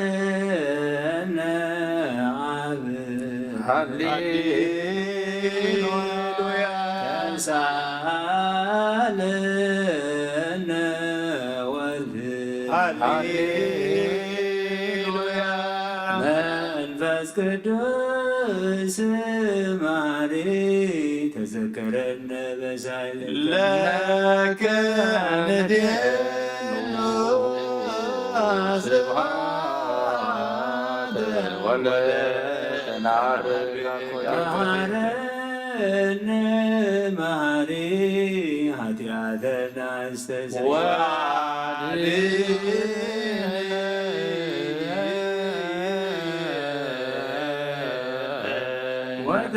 መሐረነ አብ ሃሌሉያ። ተሳሃለነ ወልድ ሃሌሉያ። መንፈስ ቅዱስ ማሪ ተዘከረነ በሳይልከ ለከ ንዴኑ ስብሐት ወለተናርግ መሐረነ መሐሪ ኃጢአተነ አስተስርይ ወአድኅነነ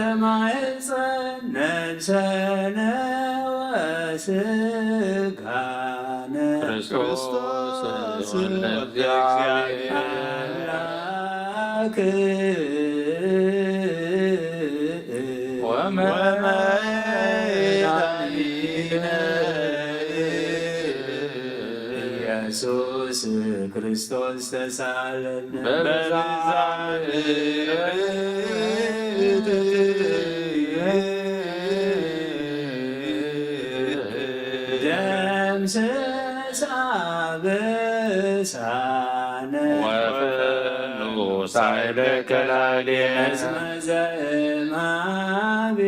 ወተማሕፀን ነፍሰነ ወስጋነ ክርስቶስ ወልደ እግዚአብሔር አምላክ ወመድኃኒነ ኢየሱስ ክርስቶስ ተሳለነ በብዛ ምሕረት ደምስስ አበሳነ ወፈኑ ሳይለ ከላሌነ እስመ ዘእምሃቤ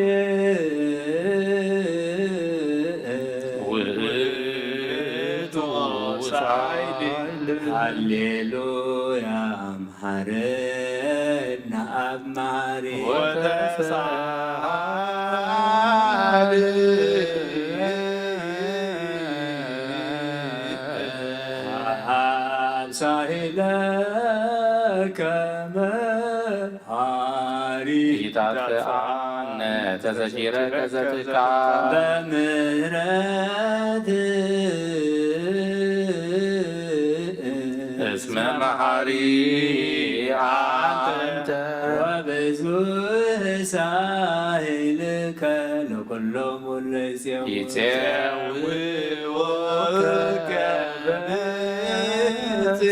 ውእቱ ሳይል ሃሌሉያ መሐረነ አብ መሐሪ ወተሳሃሊ አብ ሳሂለ ከመ ሃሪ ኢታጥፍአነ ተዘኪረ ከዘትካ በምህረት እስመ መሐሪ አንተ ወብዙሕ ሳህልከ ለኩሎሙ ለይጼው ይጼውዎ ከበምት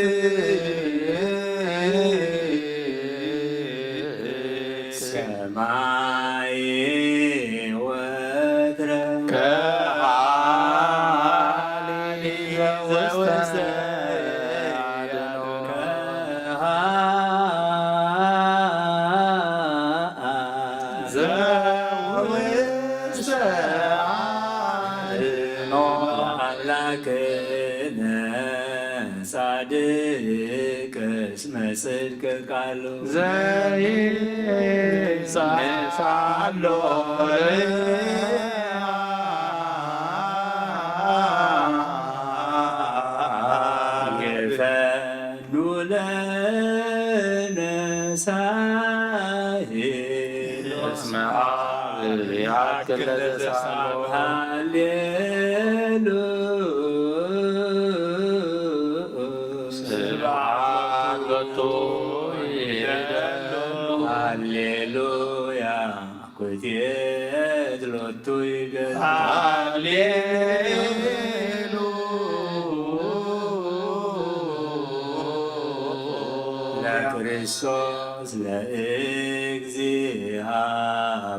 ሰማይ ወትረ ከሃሊ ዘውስተ ዘውስተ አድኖ አምላክነ ጻድቅ እስመ ጽድቅ ቃሉ ዘይሳሳሎ ግፈኑ ለነ ሳሂል እስመ አብ ያክል ለዘሳሎ ሃሌሉ ስብሐት ሎቱ ይደሉ ሃሌሉያ ኩቴት ሎቱ ይገዝ ሃሌሉ ለክርስቶስ ለእግዚአ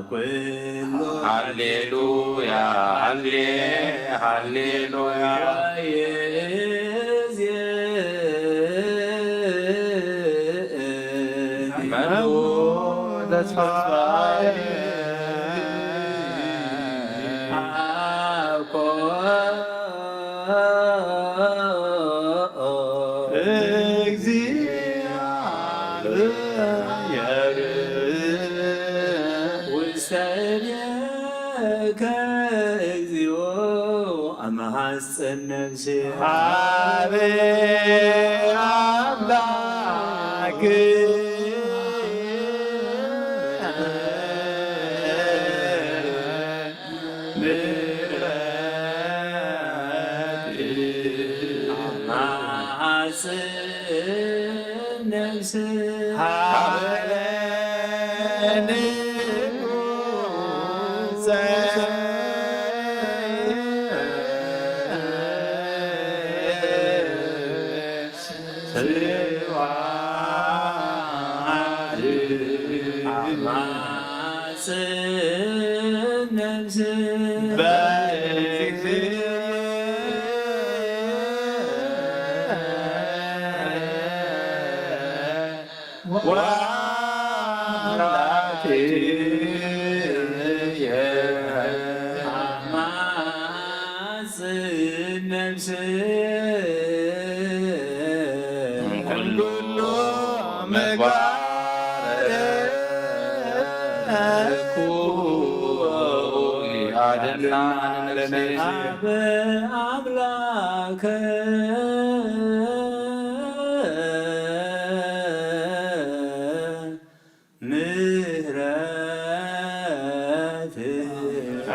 ኩሉ ሃሌሉያ ሃሌ ሃሌሉያ ወይእዜ መኑ ተስፋዬ አኮ እግዚአብሔር ውሰድከ እግዚኦ አመሐጽን ነፍሴ ሀበ አምላክ ምሕረት አመሐጽን ነፍሴ ሀበ ንጉሰ ስብሐት አማጽን ነፍስ በእግዚእ ወአምላክየ አማጽን ነፍስ እምኩሉ ምግባር እኩይ አድነን ለነ አብ አምላክ ምሕረት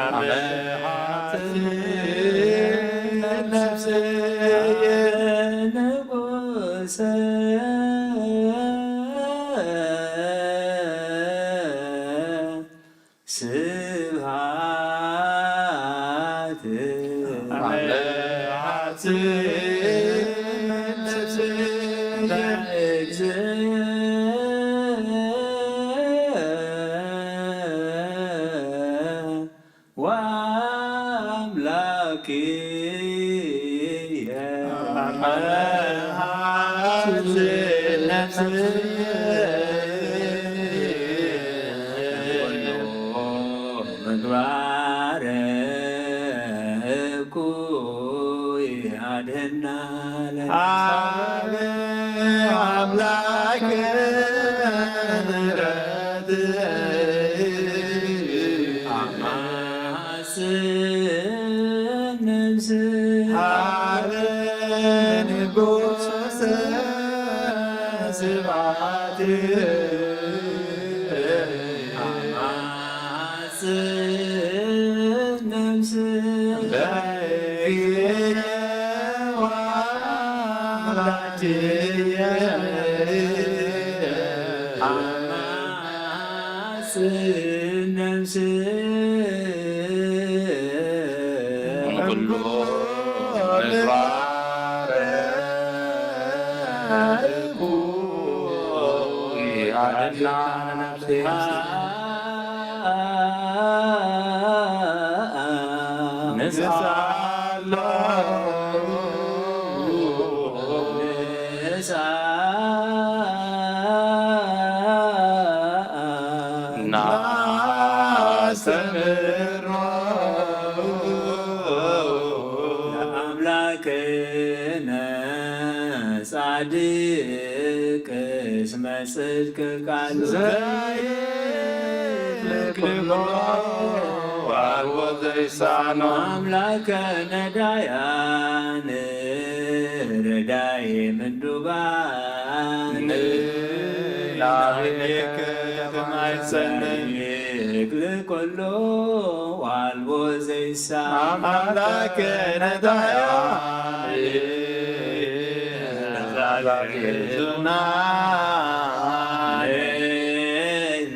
አመሐጽን ነፍስ ስብሐት ለአብ ለእግዚእ ወአምላክየ። ምግባረ እኩይ አድህና ለነ። አብ አምላክ ምሕረት አማጽን ነፍስ ሀበ ንጉሥ ስብሐት። አማጽን ነፍስ በእግዚእየ ወአምላክየ። አማጽን ነፍስ እምኩሉ ምግባረ እኩይ አድህና ነፍስየ። ንስኣሎ ንስኣ ናስተምሮ ለአምላክነ ጻድቅ እስመ ጽድቅ ቃሉ ዘይክልክሎ ወአልቦ ዘይሳኖ። አምላከ ነዳያን ረዳይ ምንዱባን ናቤከ ተማይጸን ይክልክሎ ወአልቦ ዘይሳ አምላከ ነዳያን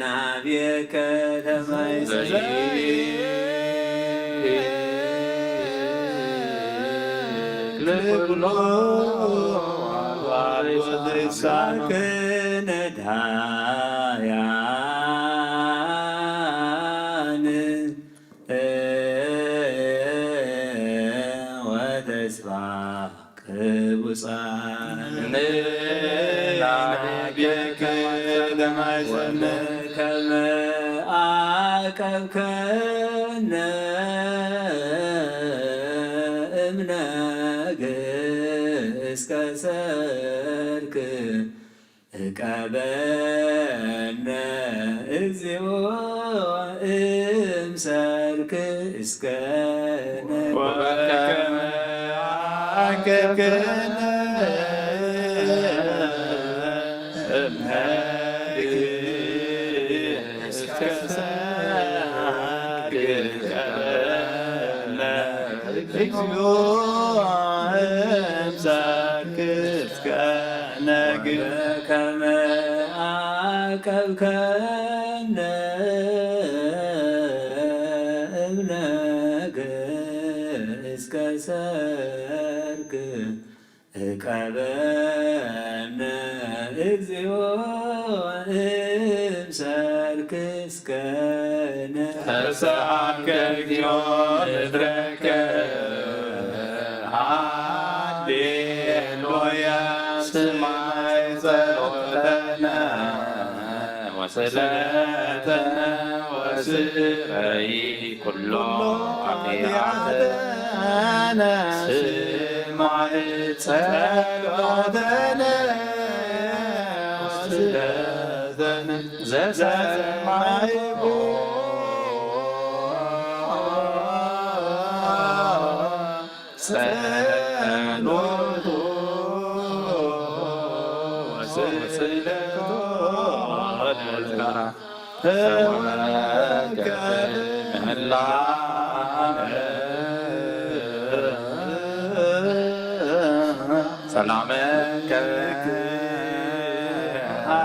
ናቤከ ተማይጸን ለኩሎ ዘይሳከ ነዳያን ወተስፋ ቅቡጻን ናቤከ ለማይጸነ ከመ አቀብከነ እምነግ እስከ ሰርክ እቀበነ እግዚኦ እምሰርክ እስከ ነግህ። ወበከመ አንከርክነ እምነግህ እስከ ሰርክ እቀበነ እግዚኦ እምሰርክ እስከ ነግህ። ከመ አቀብከነ እምነግህ እስከ ሰርክ እቀበነ እግዚኦ እምሰርክ እስከ ነግህ። ተሰአልከ እግዚኦ ምድረከ ሃሌሉያ ስማይ ጸሎተነ ወስእለተነ ወስረይ ኩሎ ኃጢአተነ ስማይ ጸሎተነ ወስእለተነ ዘሰማይኮ ጸሎቱ ወስእለቱ ተወከ ምህላነ ሰላመከ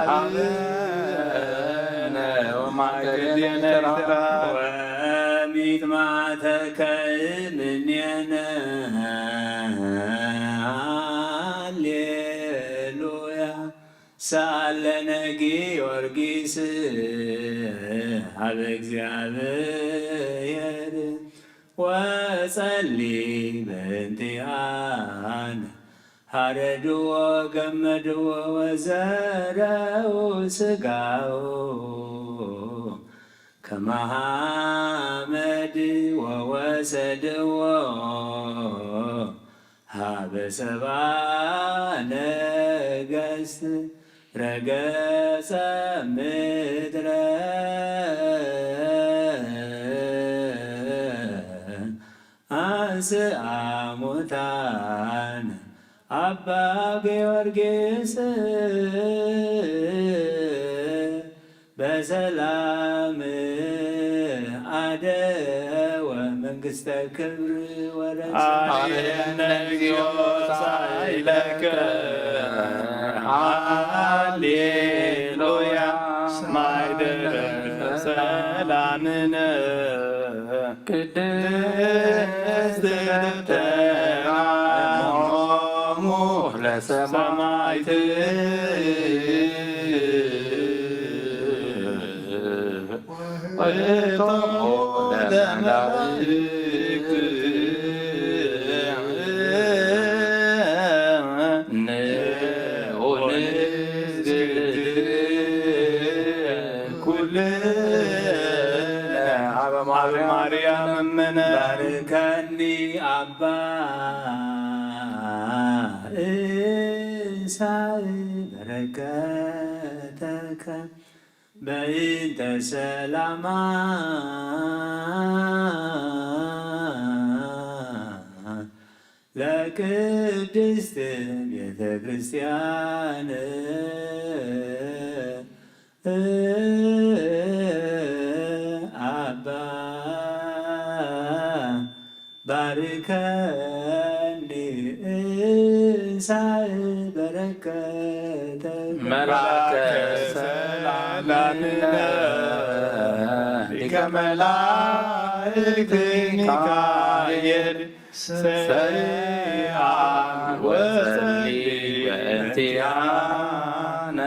ሀበነ ማእከል ኤርትራ። ወሚጥማተከ እምኔነ ሃሌሉያ። ሰኣለነ ጊዮርጊስ ሀበ እግዚኣብሔር ወጸሊ በእንቲኣነ። ሐረድዎ ገመድዎ ወዘረው ስጋው ከመ ሐመድ ወወሰድዎ ሀበ ሰባ ነገስት ረገጸ ምድረ አንስአ ሙታን አባ ጊዮርጊስ በሰላም አደወ መንግስተ ክብር ወረሰ። አሜን። እግዚኦ ሳይለከ ሃሌሉያ። ማይደረ ሰላምነ ቅድስት ተራሞሙ ለሰማይት ወእቶሙ ለመላእክት ንዑ ንስግድ ኩልነ ሀበ ማርያም እምነ። ባርከኒ አባ እንሳእ በረከተከ በእንተ ሰላማ ለቅድስት ቤተ ክርስቲያን። አባ ባርከኒ እንሳእ በረከተ መልአከ ሰላምነ ሊቀ መላእክት ሚካኤል ሰይአን ወጸሊ በእንቲአነ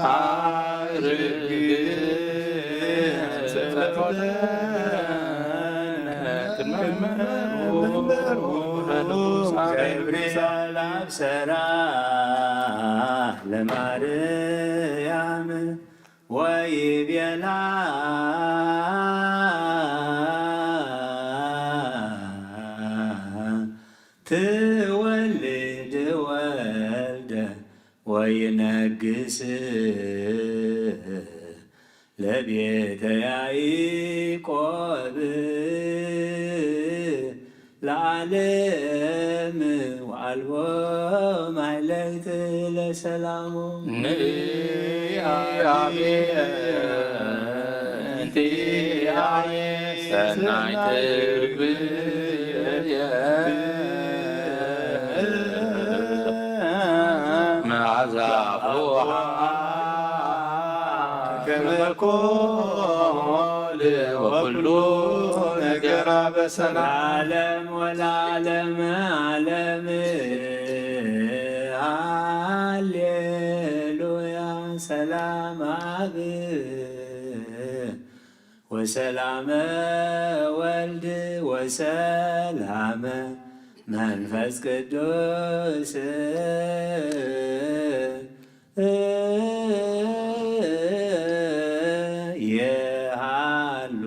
አርግ ጸሎተነ ቅድመ መንበሩ ለንጉሳነ ቅዱሳን። ሰላም ሰራ ለማርያም ወይቤላ ትወልድ ወልደ ወይነግስ ለቤተ ያዕቆብ ለዓለም ወአልቦ ማይለክት ለሰላሙ። ንያቤ እንቲያየ ሰናይ ትርግብየ መዓዛ ፎሃ ከመ ኮል ወኩሉ ነገራ በሰላም። ለዓለም ወለዓለም ዓለም ሃሌሉያ። ሰላም አብ ወሰላመ ወልድ ወሰላመ መንፈስ ቅዱስ የሃሉ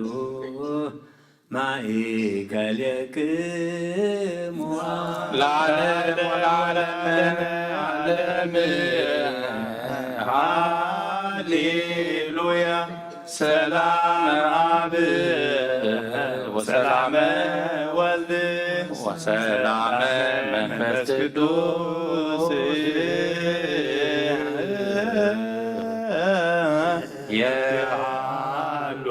ማእከሌክሙ ለዓለም ወለዓለመ ዓለም። ሃሌሉያ። ሰላመ አብ ወሰላመ ወልድ ወሰላመ መንፈስ ቅዱስ የሃሉ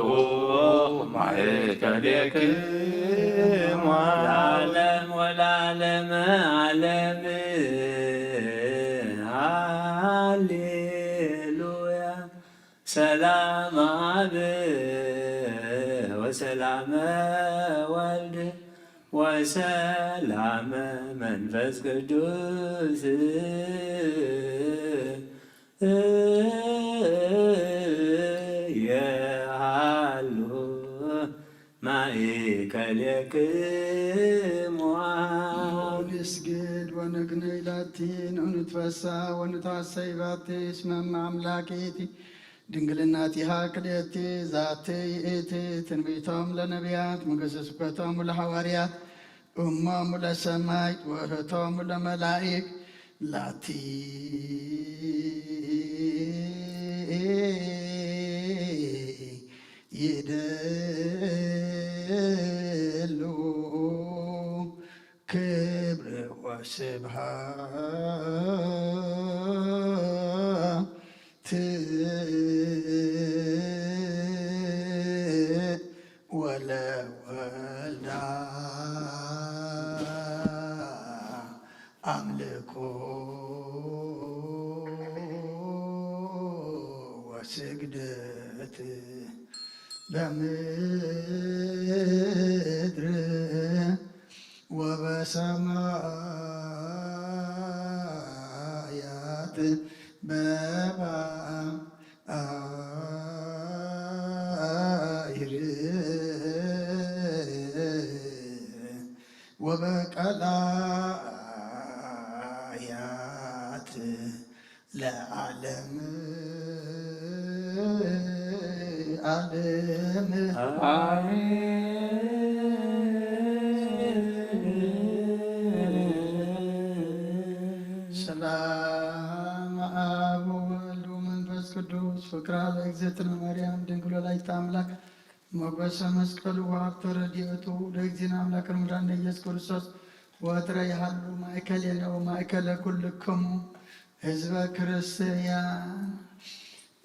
ማእከሌክሙ ለዓለም ወለዓለመ ዓለም። ሃሌሉያ። ሰላም አብ ወሰላም ወልድ ወሰላም መንፈስ ቅዱስ የሃሉ ማእከሌክሙ። ንስግድ ወንግነይ ላቲ፣ ንትፈሳ ወንትሐሰይ ባቲ፣ እስመ እመ አምላክ ይእቲ፣ ድንግልናቲሃ ክልኤቲ፣ ዛቲ ይእቲ ትንቢቶም ለነቢያት፣ መገሰ ስብከቶም ለሐዋርያት፣ እሞሙ ለሰማይት ወእህቶሙ ለመላኢክ ላቲ ይደሉ ክብር ወስብሐት ወለወልዳ አምልኮ ወስግደት በምድር ወበሰማያት በባሕር ወበቀላያት ለዓለም ዓለም። አሜን። ሰላም አብ ወወልድ ወመንፈስ ቅዱስ ፍቅራ ለእግዝእትነ ማርያም ድንግል ወላዲተ አምላክ ሞገሰ መስቀሉ ወሀብተ ረድኤቱ ለእግዚእነ አምላክ ወመድኃኒነ ኢየሱስ ክርስቶስ ወትረ ይሃሉ ማእከሌነ ወማእከለ ኩልክሙ ህዝበ ክርስቲያን።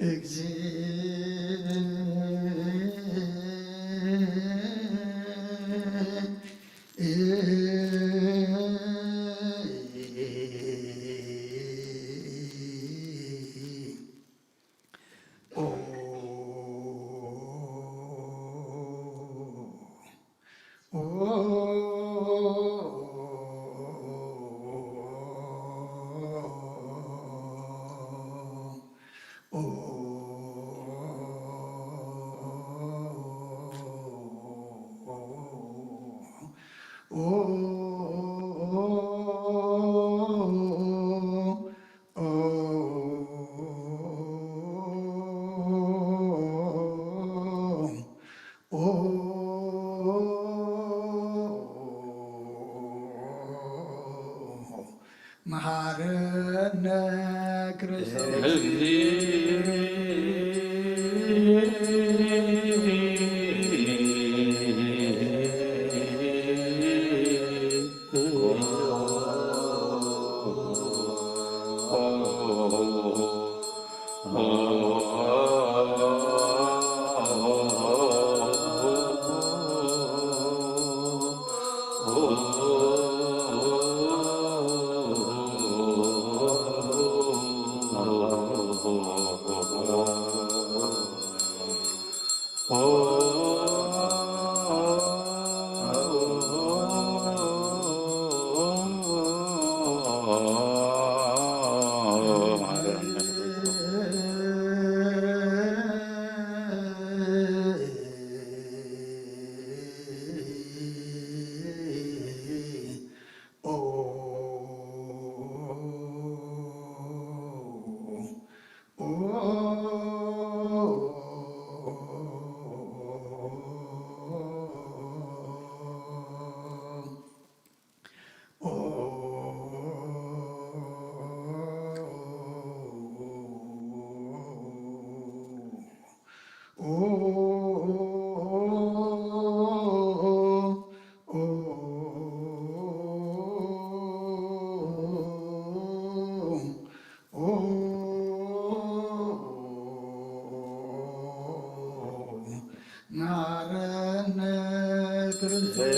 እግዚእ መሐረነ ክርስቶስ። መሐረነ ክርስቶስ።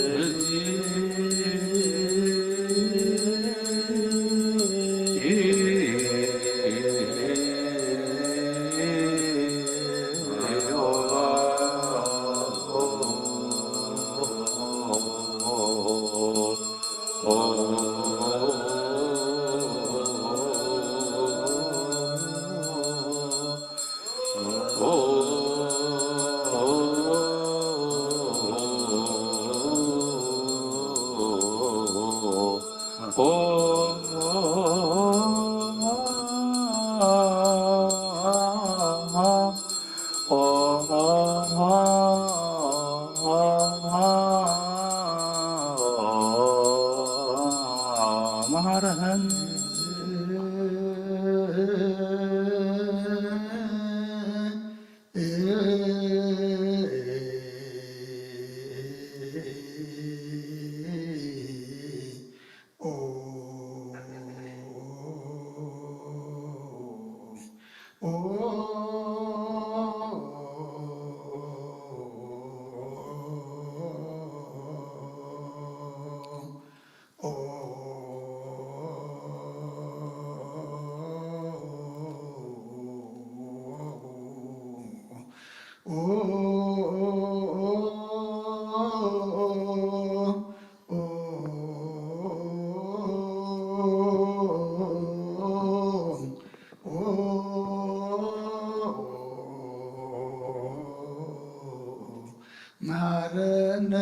መሐረነ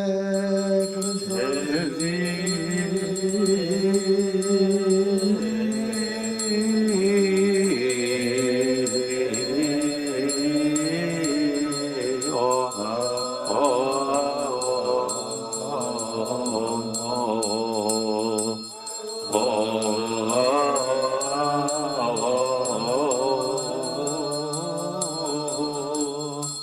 ክርስቶስ።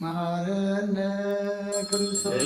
መሐረነ ክርስቶስ።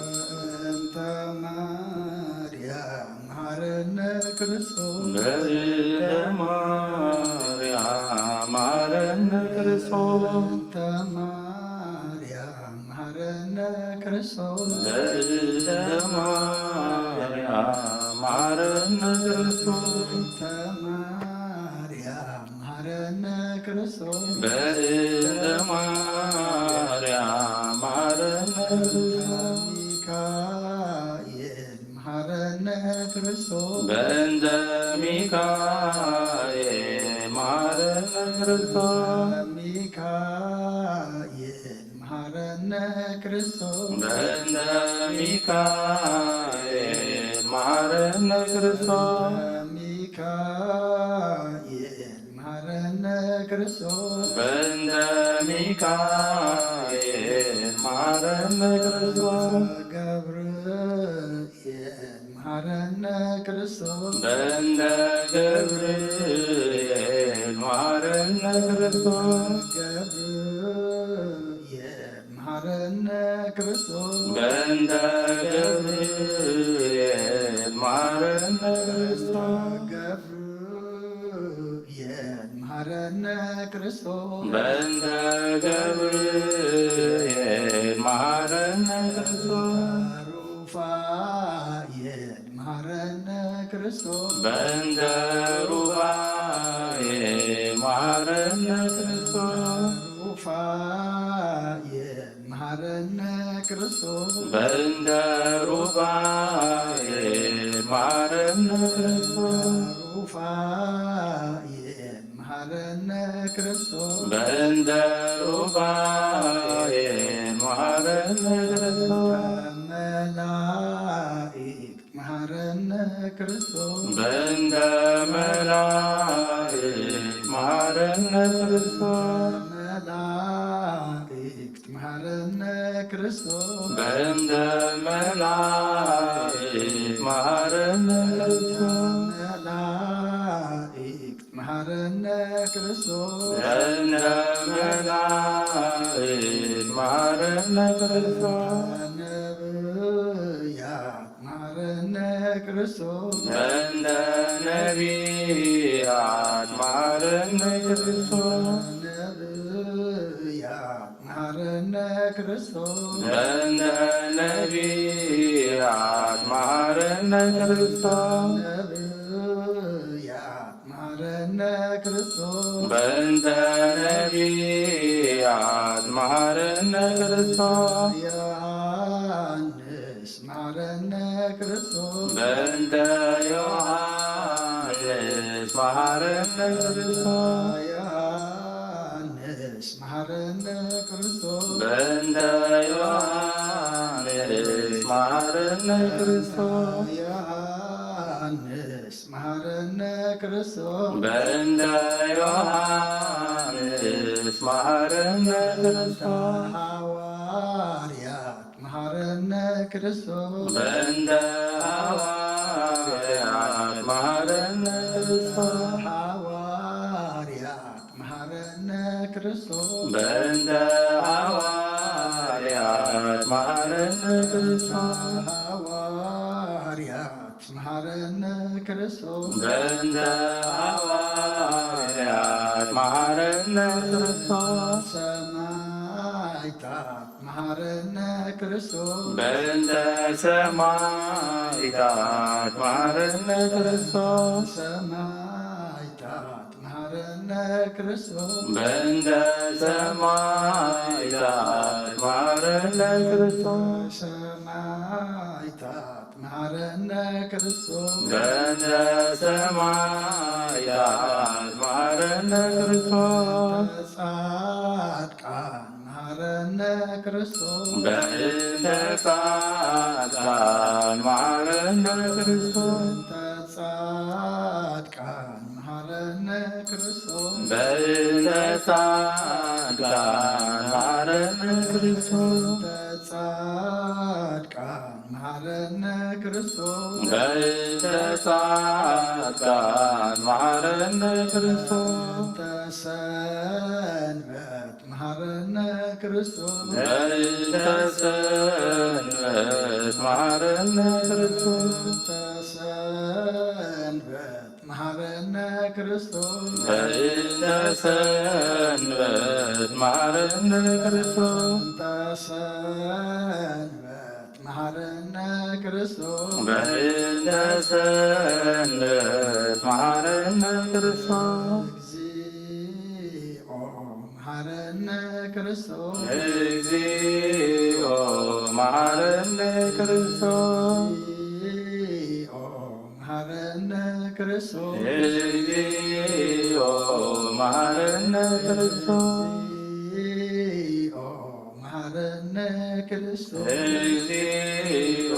በእንተ ማርያም መሐረነ ክርስቶስ። በእንተ ማርያም መሐረነ ክርስቶስ። በእንተ ማርያም መሐረነ ክርስቶስ። በእንተ ማርያም መሐረነ ክርስቶስ። በእንተ ማርያም መሐረነ ክርስቶስ። በእንተ ማርያም መሐረነ ክርስቶስ። ሚካኤል መሐረነ ክርስቶስ። በእንተ ሚካኤል መሐረነ ክርስቶስ። ሚካኤል መሐረነ ክርስቶስ። በእንተ ሚካኤል መሐረነ ክርስቶስ። ሚካኤል መሐረነ ክርስቶስ። በእንተ ሚካኤል መሐረነ ክርስቶስ። ገብርኤል መሐረነ ክርስቶስ። በእንተ ገብርኤል መሐረነ ክርስቶስ። ገብርኤል መሐረነ ክርስቶስ። በእንተ ገብርኤል መሐረነ ክርስቶስ። ገብርኤል መሐረነ ክርስቶስ። በእንተ ገብርኤል መሐረነ ክርስቶስ። ሩፋኤል መሐረነ ክርስቶስ። በእንተ ሩፋኤል መሐረነ ክርስቶስ። ሩፋኤል መሐረነ ክርስቶስ። በእንተ ሩፋኤል መሐረነ ክርስቶስ። ሩፋኤል መሃረነ ክርስቶስ። በእንተ ሩፋኤል መሃረነ ክርስቶስ። መላእክት መሃረነ ክርስቶስ። በእንተ መላእክት መሃረነ ክርስቶስ። መላእክት መሃረነ ክርስቶስ። በእንተ መላእክት መሃረነ ክርስቶስ። መላእክት መሃረነ ክርስቶስ። በእንተ መላእክት መሃረነ ክርስቶስ። ነብያት መሃረነ ክርስቶስ። በእንተ ነቢያት መሃረነ ክርስቶስ። ነብያት መሃረነ ክርስቶስ። በእንተ ነቢያት መሃረነ ክርስቶስ። ነብያት መሃረነ ክርስቶስ። በእንተ ነቢያት መሃረነ ክርስቶስ። ዮሐንስ መሃረነ ክርስቶስ። በእንተ ዮሐንስ መሃረነ ክርስቶስ። ዮሐንስ መሃረነ ክርስቶስ። በእንተ ዮሐንስ መሃረነ ክርስቶስ። ዮሐንስ መሃረነ ክርስቶስ። በእንተ ዮሐንስ መሃረነ ክርስቶስ። ሐዋርያት መሃረነ ክርስቶስ። በእንተ ሐዋርያት መሃረነ ክርስቶስ። ሐዋርያት መሃረነ ክርስቶስ። በእንተ ሐዋርያት መሃረነ ክርስቶስ። ሐዋርያት መሃረነ ክርስቶስ። በእንተ ሐዋርያት መሃረነ ክርስቶስ። ሰማዕታት መሃረነ ክርስቶስ። በእንተ ሰማዕታት መሃረነ ክርስቶስ። ሰማዕታት መሃረነ ክርስቶስ። በእንተ ሰማዕታት መሃረነ ክርስቶስ። ሰማዕታት መሃረነ ክርስቶስ። በእንተ ሰማዕታት መሃረነ ክርስቶስ። ጻድቃን መሃረነ ክርስቶስ። በእንተ ጻድቃን መሃረነ ክርስቶስ። በእንተ ጻድቃን መሃረነ ክርስቶስ። በእንተ ጻድቃን መሃረነ ክርስቶስ። በእንተ ጻድቃን መሃረነ ክርስቶስ። በእንተ ጻድቃን መሃረነ ክርስቶስ። በእንተ ሰንበት መሃረነ ክርስቶስ። በእንተ ሰንበት መሃረነ ክርስቶስ። በእንተ ሰንበት መሃረነ ክርስቶስ። በእንተ ሰንበት መሃረነ ክርስቶስ። በእንተ ሰንበት መሃረነ ክርስቶስ። በእንተ ሰንበት መሃረነ ክርስቶስ። እግዚኦ መሃረነ ክርስቶስ። እግዚኦ መሃረነ ክርስቶስ። እግዚኦ መሃረነ ክርስቶስ። እግዚኦ መሃረነ ክርስቶስ። እግዚኦ መሃረነ ክርስቶስ። እግዚኦ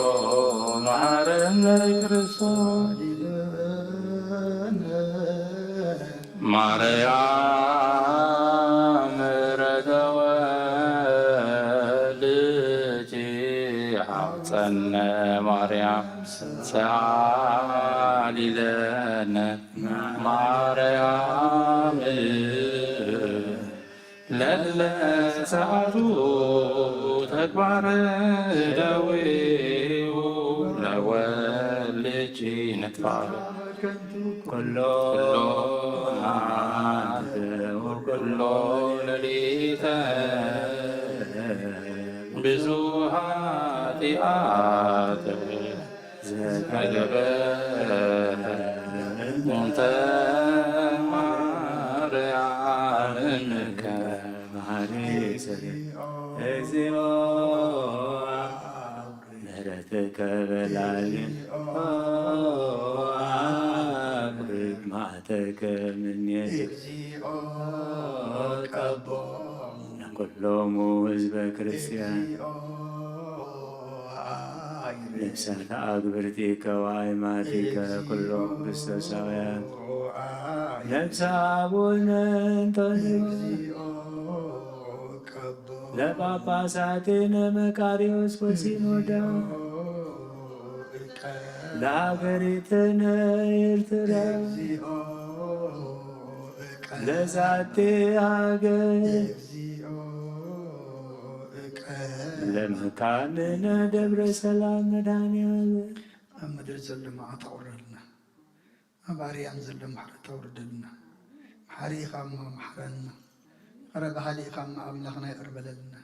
መሃረነ ክርስቶስ። ማርያም ረገወ ልጅ ሐፀነ ማርያም ሰአሊ ለነ ማርያም ለለ ሰዓቱ ተግባረ ደዊሁ ለወልጅ ንጥፋ ኩሎ መዓልት ወኩሎ ሌሊተ ብዙ ኃጢአት ዘተገበረ እንተ ማርያም እምከ መሐሪት እግዚኦ ምሕረትከ በላዕሊ ማእተከ ምኔ እግዚኦ ቀቦ ንኩሎሙ ህዝበ ክርስቲያን። ነፍሳት ኣግብርቲከ ወኣይማቲከ ኩሎም ክርስቶሳውያን። ነፍሰ ኣቡነ እንጦንዮስ ለጳጳሳትነ መቃርዮስ ወሲኖዳ ለሀገሪትነ ኤርትራ ለዛቲ ሀገር ለመካንነ ደብረ ሰላም መድኃኔዓለም። ኣብ ምድሪ ዘሎ መዓት ኣውርደልና፣ ኣብ ኣርያም ዘሎ ምሕረት ኣውርደልና። መሓሪ ኢኻ እሞ መሓረና፣ ይቕረ በሃሊ ኢኻ እሞ ኣምላኽና ይቕር በለልና።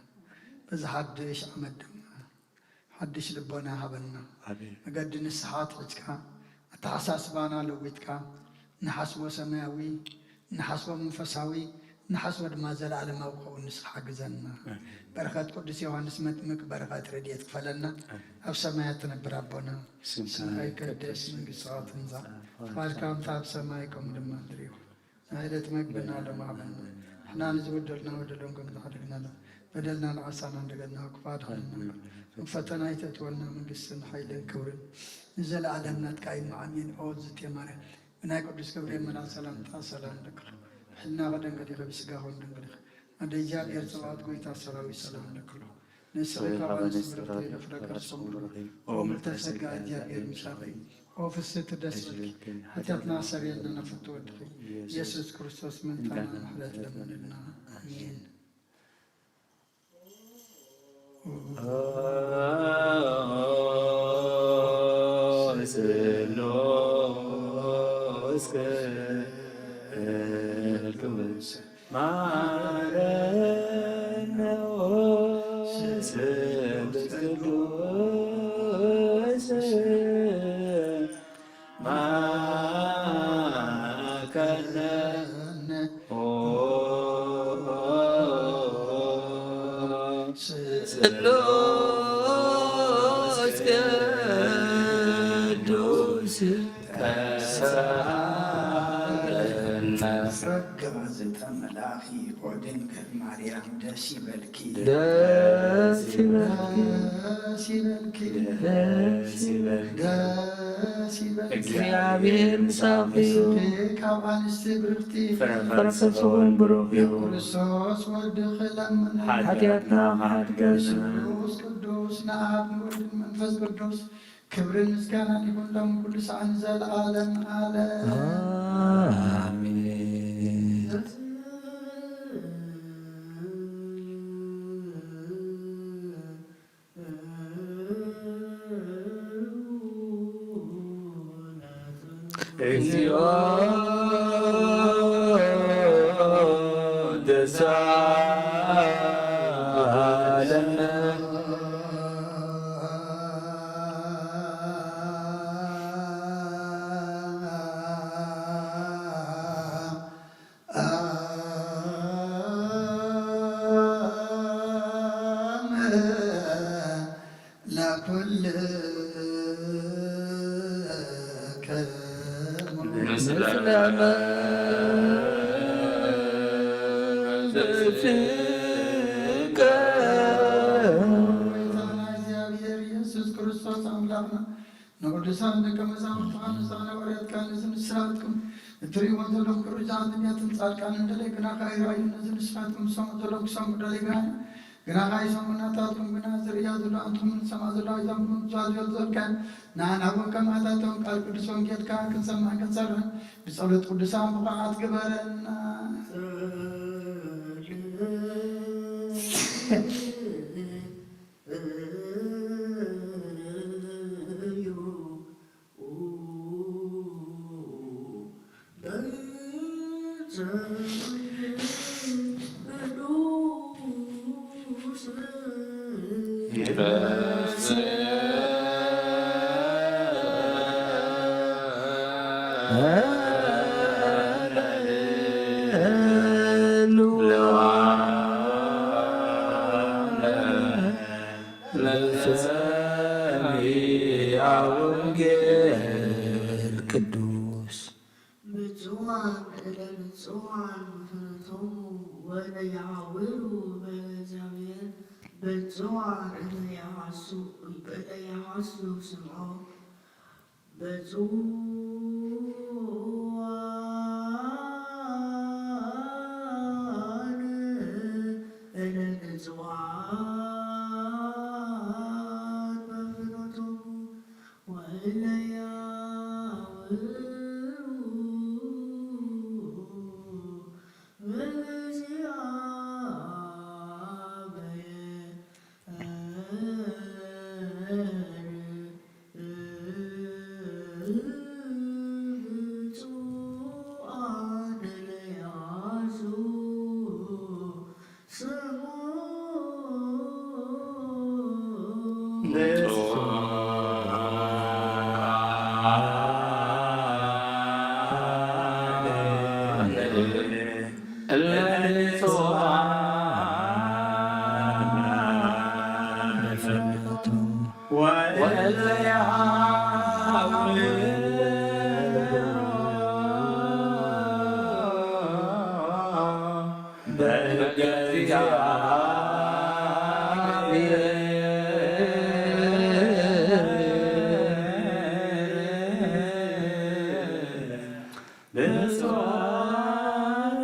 በዚ ሓድሽ ዓመት ድማ ሓድሽ ልቦና ሃበና። ኣሜን። መገዲ ንስሓ ኣትሒዝካ፣ ኣተሓሳስባና ለዊጥካ፣ ንሓስቦ ሰማያዊ፣ ንሓስቦ መንፈሳዊ፣ ንሓስቦ ድማ ዘለኣለማዊ ክኸውን ንስኻ ሓግዘና። ኣሜን። በረኸት ቅዱስ ዮሃንስ መጥምቅ በረኸት ረድኤት ክፈለና። ኣሜን። ኣብ ሰማያት ትነብር ኣቦና፣ ስምካ ስምካ ይቀደስ፣ ይቀደስ፣ መንግስትኻ ትምጻእ፣ ትምጻእ፣ ፍቓድካ ከምቲ ኣብ ሰማይ ከምኡ ድማ ምድሪ ይኹን። ናይ ዕለት መግብና ሎሚ ሃበና። ንሕና ንዝበደሉና በደሎም ከም ዝሓደግናሎም፣ በደልና ንዓሳና እንደገና ክፋ ኣድሕነና። ኣብ ፈተና ኣይተእትወና፣ መንግስትን ሓይልን ክብርን ንዘለኣለም ናትካ እዩ። ኣሜን። ኦ ዝቴ ማርያም፣ ብናይ ቅዱስ ገብርኤል መልኣክ ሰላምታ ሰላም እልክልኪ። ብሕልና ከደንግል ኢኺ፣ ብስጋ ከውን ድንግል ኢኺ። ኣደ እግዚኣብሔር ጸባኦት፣ ጎይታ ሰራዊት ሰላም እልክልኪ። ንስኺ ካብ ኣንስቲ ብርኽቲ፣ ፍረ ከርሲ ብሩኽ እዩ። ኦ ምልዕተ ጸጋ፣ እግዚኣብሔር ምሳኺ እዩ። ኦ ፍስሕቲ ደስ በልኪ፣ ኃጢአትና ሰርየልና፣ ንፍቶ ወድኺ ኢየሱስ ክርስቶስ ምንታና ምሕረት ለምንልና። ኣሜን። ስሉስ ቅዱስ ማረነ ስሉስ ቅዱስ ማከነ ስሉስ ቅዱስ ተሳሃለነ። ጸጋ ዝተመላኺ ኦ ድንግል ማርያም ደስ ይበልኪ። ደስ ይበልኪ። ደስ ይበልኪ። ደስ ይበልኪ። ደስ ይበልኪ። እግዚኣብሔር ምሳኺ እዩ። ንስኺ ካብ ኣንስቲ ብርኽቲ ፍረ ከርሰ እውን ብሩኽ እዩ። ክርስቶስ ወድኺ ለምን። ሓጢኣትና ምሓር ገርና። ስሉስ ቅዱስ ንኣብ ንወልድን መንፈስ ቅዱስ ክብርን ምስጋናን ይኹን ሎም ኩሉ ሰዓን ዘለዓለም ዓለም። ኣሜን። እግዚኦ ተሳለነ። ለኩልክሙ ምስለ መንፈስከ። ጌታና እግዚኣብሔር ኢየሱስ ክርስቶስ ኣምላኽና፣ ንቅዱሳን ደቀ መዛሙርትኻ፣ ንዛ ነዋርያትካ፣ ነዚ ንስኻትኩም እትርእይዎ ዘለኹም ቅዱሳን ነቢያትን ጻድቃንን ደለይ ግናኻ ይረኣዩ፣ ነዚ ንስኻትኩም ትሰምዑ ዘለኹም ክሰምዑ ደለይ ግና፣ ግናኻ ይሰምዑ፣ ናታትኩም ግና ዝርእያ ዘሎ ኣንትኹም ዝሰምዓ ዘሎ ኣሕዛብኩም ትዛዝዮ ዘልካን ንዓና እውን ከማታቶም ቃል ቅዱስ ወንጌልካ ክንሰምዕን ክንሰርሕን ብጸሎት ቅዱሳን ብቑዓት ግበረና። ለሰሚዐ ወንጌል ቅዱስ። ብፁዓን እለ ብፁዓን መፍረቶሙ ወለ የሐውሩ በእግዚኣብሔር። ብፁዓን እለ የሐሱ እለ የሐሱ ስምዖ። ብፁዓን እለ ንጹዓን መፍረቶሙ ወእለ የሐውሩ በእግዚኣብሔር። ብፁዓን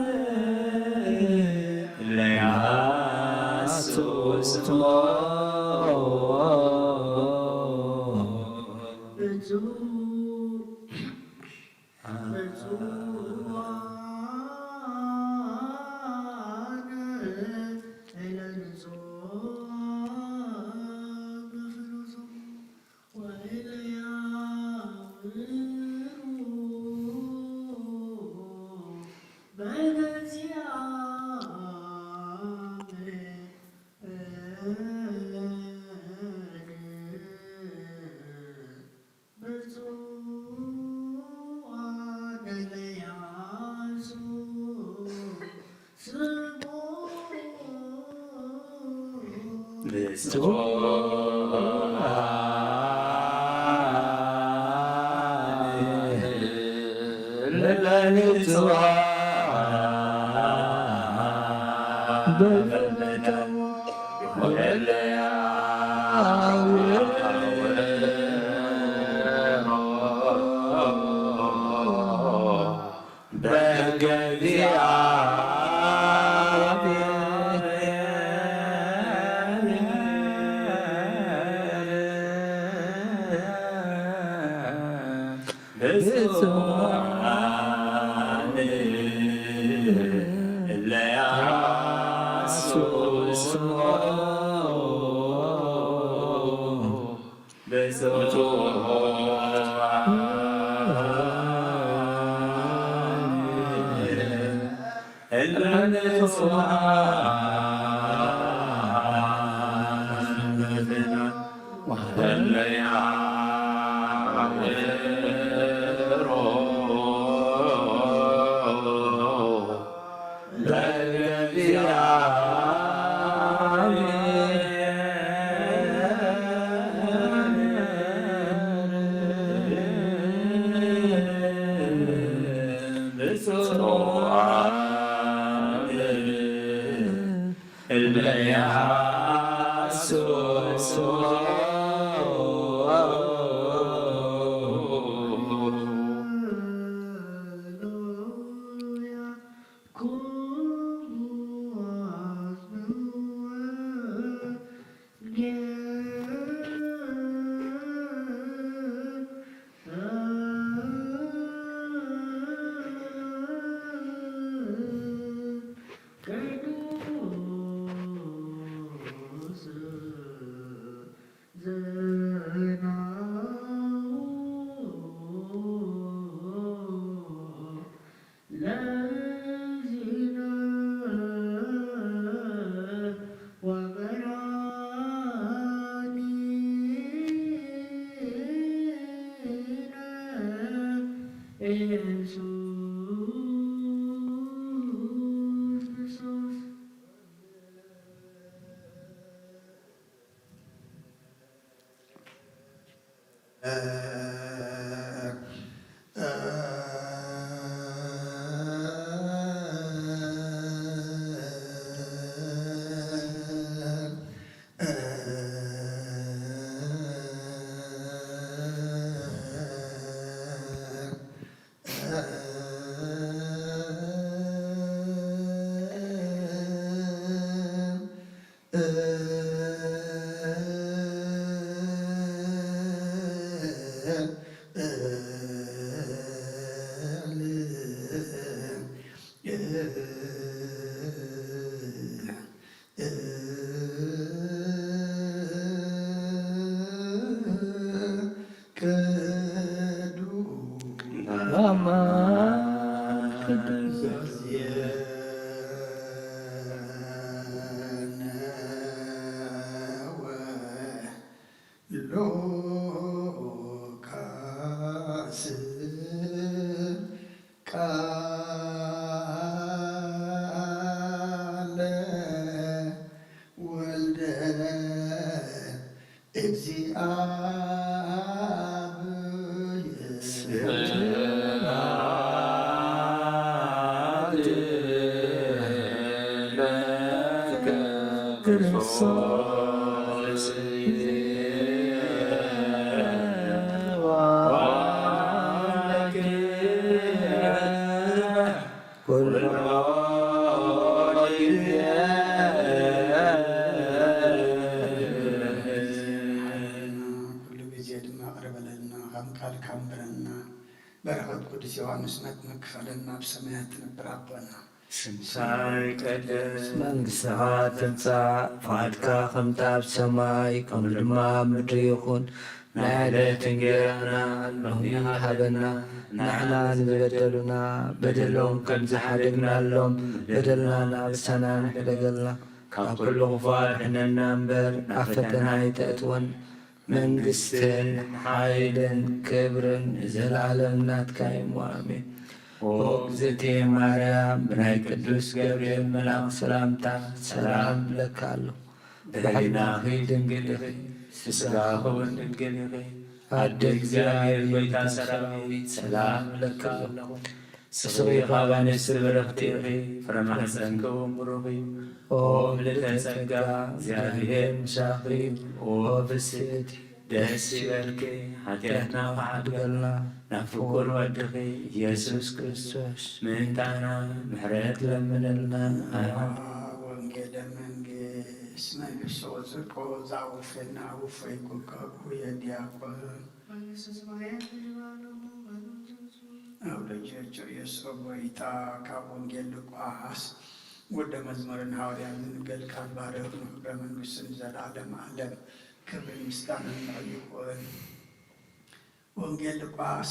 ለያሱ ስሙ። ዛዝየነ ወሉቃስ ቃለ ወልደ ኩሉ ግዜ ድማ ቅርበለልና፣ ከም ቃልካ ኣንብረና። በረኸት ቅዱስ ዮሃንስ መጥምቅ ክፈለና፣ ኣብ ሰማያት ትነብር ኣቦና። ስምካ ይቀደስ፣ መንግስትኻ ትምጻእ፣ ፍቓድካ ከምቲ ኣብ ሰማይ ከምኡ ድማ ኣብ ምድሪ ይኹን። ናይ ዕለት እንጌራና ሎሚ ሃበና፣ ንሕና ንዝበደሉና በደሎም ከም ዝሓደግናሎም በደልና ንኣበሳና ንሕደገልና፣ ካብ ኩሉ ክፉእ ኣድሕነና እምበር ናብ ፈተና ኣይተእትወን። መንግስትን ሓይልን ክብርን ንዘለኣለም ናትካ እዩ። ኣሜን። ኦ እግዝእትየ ማርያም፣ ብናይ ቅዱስ ገብርኤል መልኣኽ ሰላምታ ሰላም እብለካ ኣለኹ። ብሕሊናኺ ድንግል ኢኺ፣ ስጋኺ እውን ድንግል ኢኺ። ኣደ እግዚኣብሔር ጎይታ ሰራዊት ሰላም እብለካ ኣለኹ። ስብሪ ካብ ኣንስቲ ብርኽቲ ኢኺ፣ ፍረ ማሕፀንኪ እውን ብሩኽ እዩ። ኦ ምልእተ ጸጋ፣ እግዚኣብሔር ምሳኺ እዩ። ኦ ፍስሕቲ፣ ደስ ይበልኪ፣ ሓጢኣትና ክሓድገልና ናብ ፍቁር ወድኺ ኢየሱስ ክርስቶስ ምእንታና ምሕረት ለምንልና። ወንጌለ መንግስት መንግስቶ ጽድቆ ዛውፈና ውፈይ ኩከኩ የዲያቆን መንግስተ ሰማያት ተድባሎሙ መኑ ትምጹ። ኣብ ደጀ ኢየሱስ ጎይታ ካብ ወንጌል ሉቃስ ወደ መዝሙርን ሃዋርያን ዝንገል ቃል ባርኽ ንክብረ መንግስትን ዘለዓለም ዓለም ክብርን ምስጋናን ንዕኡ ይኹን። ወንጌል ሉቃስ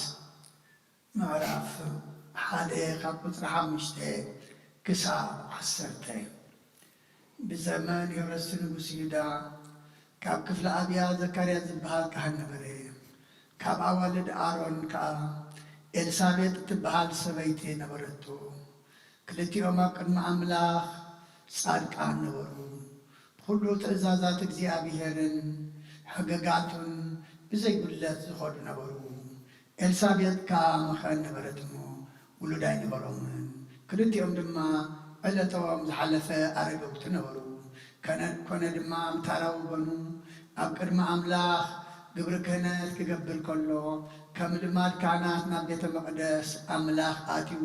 ምዕራፍ ሓደ ካብ ቁጽሪ ሓሙሽተ ክሳብ ዓሰርተ። ብዘመን ሄሮድስ ንጉስ ይሁዳ ካብ ክፍሊ ኣብያ ዘካርያስ ዝበሃል ካህን ነበረ። ካብ ኣዋልድ ኣሮን ከኣ ኤልሳቤጥ እትበሃል ሰበይቲ ነበረቶ። ክልቲኦም ኣብ ቅድሚ ኣምላኽ ጻድቃን ነበሩ። ብኹሉ ትእዛዛት እግዚኣብሄርን ሕግጋቱን ብዘይ ጉድለት ዝኸዱ ነበሩ። ኤልሳቤጥ ከኣ መኸን ነበረት እሞ ውሉድ ኣይነበሮምን። ክልቲኦም ድማ ዕለቶም ዝሓለፈ ኣረገውቲ ነበሩ። ከነ-፣ ኮነ ድማ፣ ምታራ ወገኑ ኣብ ቅድሚ ኣምላኽ ግብሪ ክህነት ክገብር ከሎ፣ ከም ልማድ ካህናት ናብ ቤተ መቕደስ ኣምላኽ ኣትዩ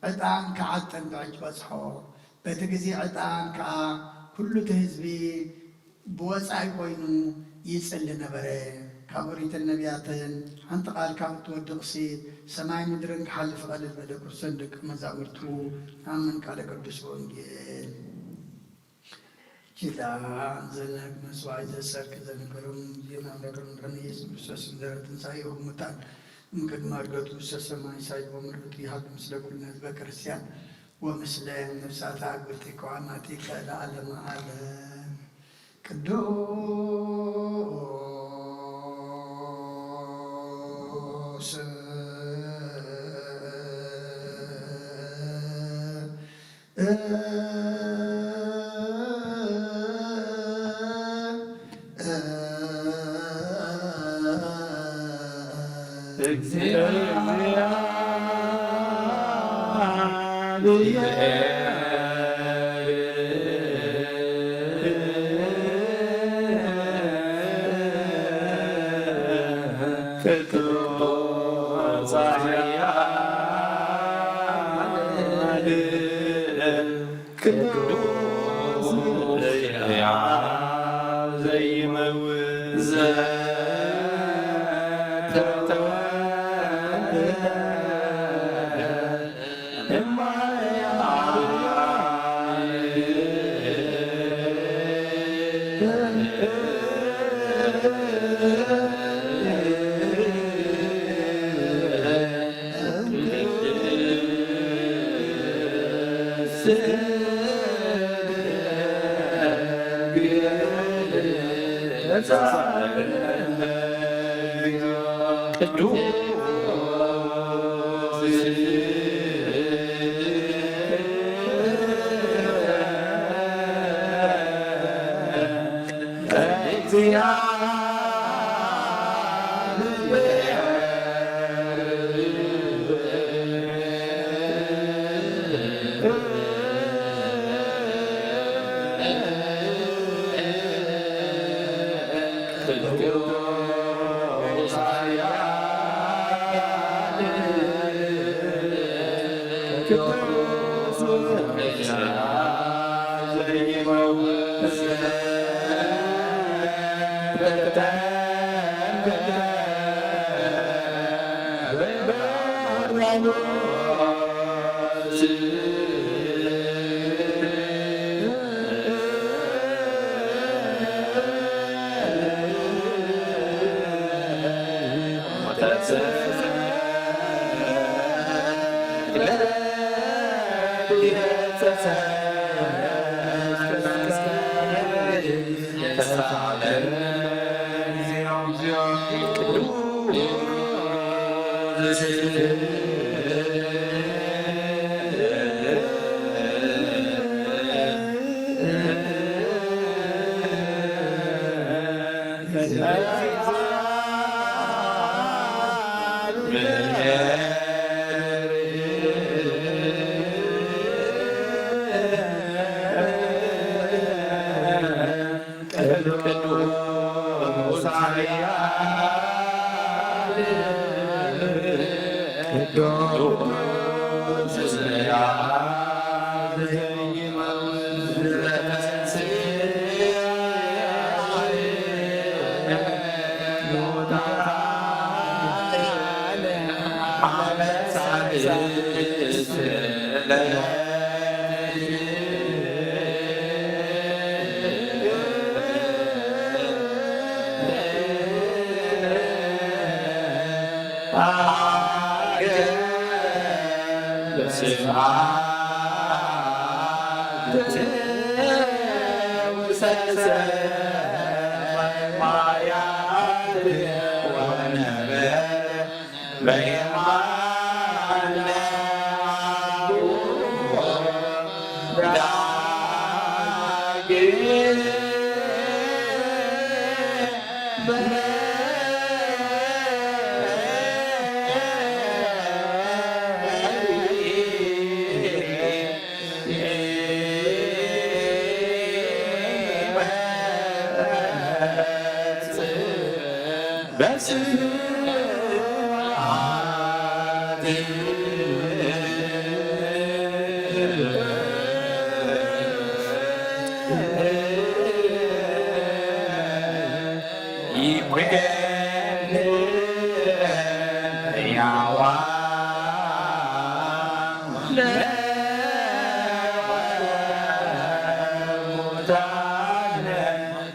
ዕጣን ክዓጥን ብዕጭ በጽሖ። በቲ ግዜ ዕጣን ከኣ ኩሉ እቲ ህዝቢ ብወጻኢ ኮይኑ ይጽሊ ነበረ። ካብ ኦሪትን ነቢያትን ሓንቲ ቃል ካብ እትወድቕሲ፣ ሰማይ ምድርን ክሓልፍ ቀልል በለ፣ ክርስቶስን ደቂ መዛሙርቱ። ኣምን ቃለ ቅዱስ ወንጌል። ኪዳን ዘነግ መስዋዕት ዘሰርክ ዘነገሮም ዜና ነገሮም ድሕሪ ኢየሱስ ክርስቶስ እንዘረ ትንሳኤሁ ሙታን እምቅድመ ዕርገቱ ውስተ ሰማይ ሳይቦ ምርቱ ይሃሉ ምስለ ኩልነ ህዝበ ክርስቲያን ወምስለ ነፍሳተ አግብርቲከ ወአማቲከ ለዓለመ ዓለም። ቅዱስ ቅዱስ ሕያው ዘይመውት ዘተወልደ እማያል።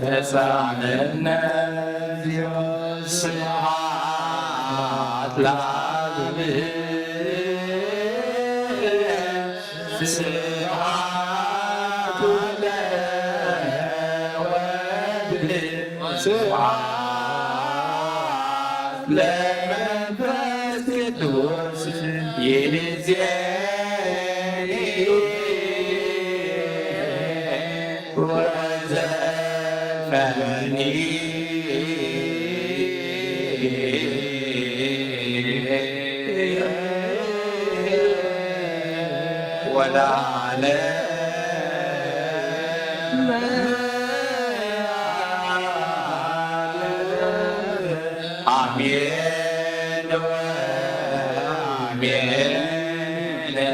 ተሳለነ ስብሐት ለአብ ስብሐት ለወልድ ስብሐት ለመንፈስ ቅዱስ ይእዜኒ ወዘልፈኒ ወለዓለመ ዓለም። አሜን ወአሜን።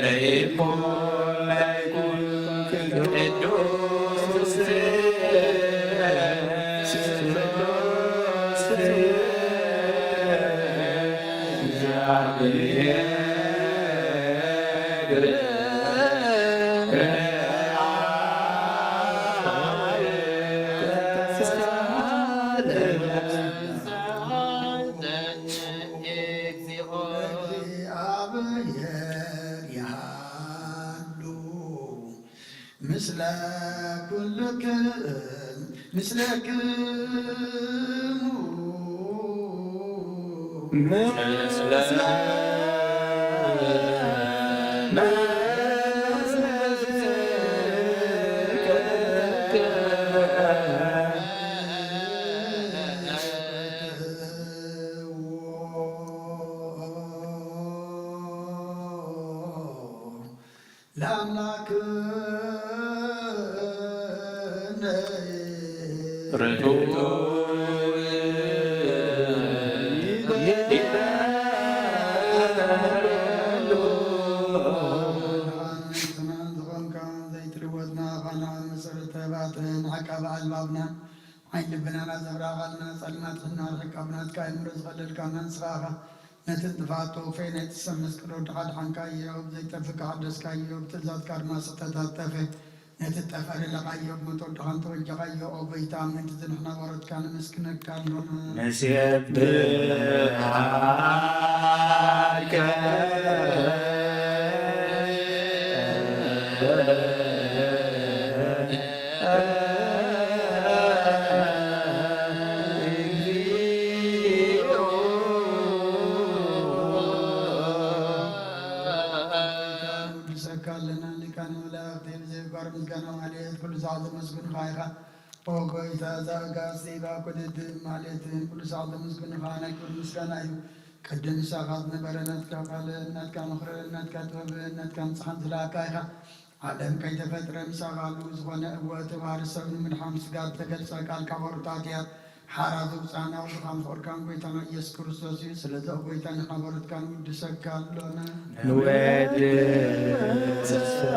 ለይኩን ለይኩን ቅዱስ ስሉስ እግዚአብሔር። ምስለ ኩልክን ምስለክሙ ምስለ ለአምላክ ርቱዕ ዝኮንካ ዘይትልወጥና ቃና መሰረተ ባጥን ዓቃቢ ኣልባብና ዓይን ልብናና ዘብራቓልና ጸልማት ሕና ርሕቅ ኣብ ናትካ ኣእምሮ ዝኸለልካና ንስኻ ኢኻ። ነቲ ጥፍኣት ተወፈየ ናይቲ ሰብ መስቀል ወድኻ ኣድሓንካዮ፣ ብዘይጠፍእ ከሓደስካዮ፣ ብትእዛዝካ ድማ ዝተታጠፈ ነቲ ጠፍኣ ደለኻዮ፣ ብሞት ወድኻ እንተወጀኻዮ፣ ኦ ጎይታ፣ ምእንቲ እዚ ንሕና ባሮትካ ነመስግነካ ኣሎና። ንሴብሕካ ንወድሰካ ኣለና ሊቃነ መላእክቲ ብዘይቋር ምስጋና ማልየት ኩሉ ሰዓት ዘመስግንኻ ኢኻ። ኦ ጎይታ እዛ ኣጋእዝቲ እባ ኩሉ ድም ማልየትን ኩሉ ሰዓት ዘመስግንኻ ናይ ክብሪ ምስጋና እዩ። ቅድም ንሳኻ ዝነበረ ናትካ ቃልን ናትካ ምኽርን ናትካ ጥበብን ናትካ ንስሓን ዝለኣካ ኢኻ። ዓለም ከይተፈጥረ ምሳኻ ኣለዉ ዝኾነ እወ እቲ ባህሪ ሰብ ንምድሓን ስጋ ዝተገልጸ ቃልካ ወሩታት እያ። ሓራ ዘውፅኣና ወድኻን ፍቕርካን ጎይታና ኢየሱስ ክርስቶስ እዩ። ስለዚ ኦ ጎይታ ንሕና በረትካ ንውድሰካ ኣሎና። ንወድሰካ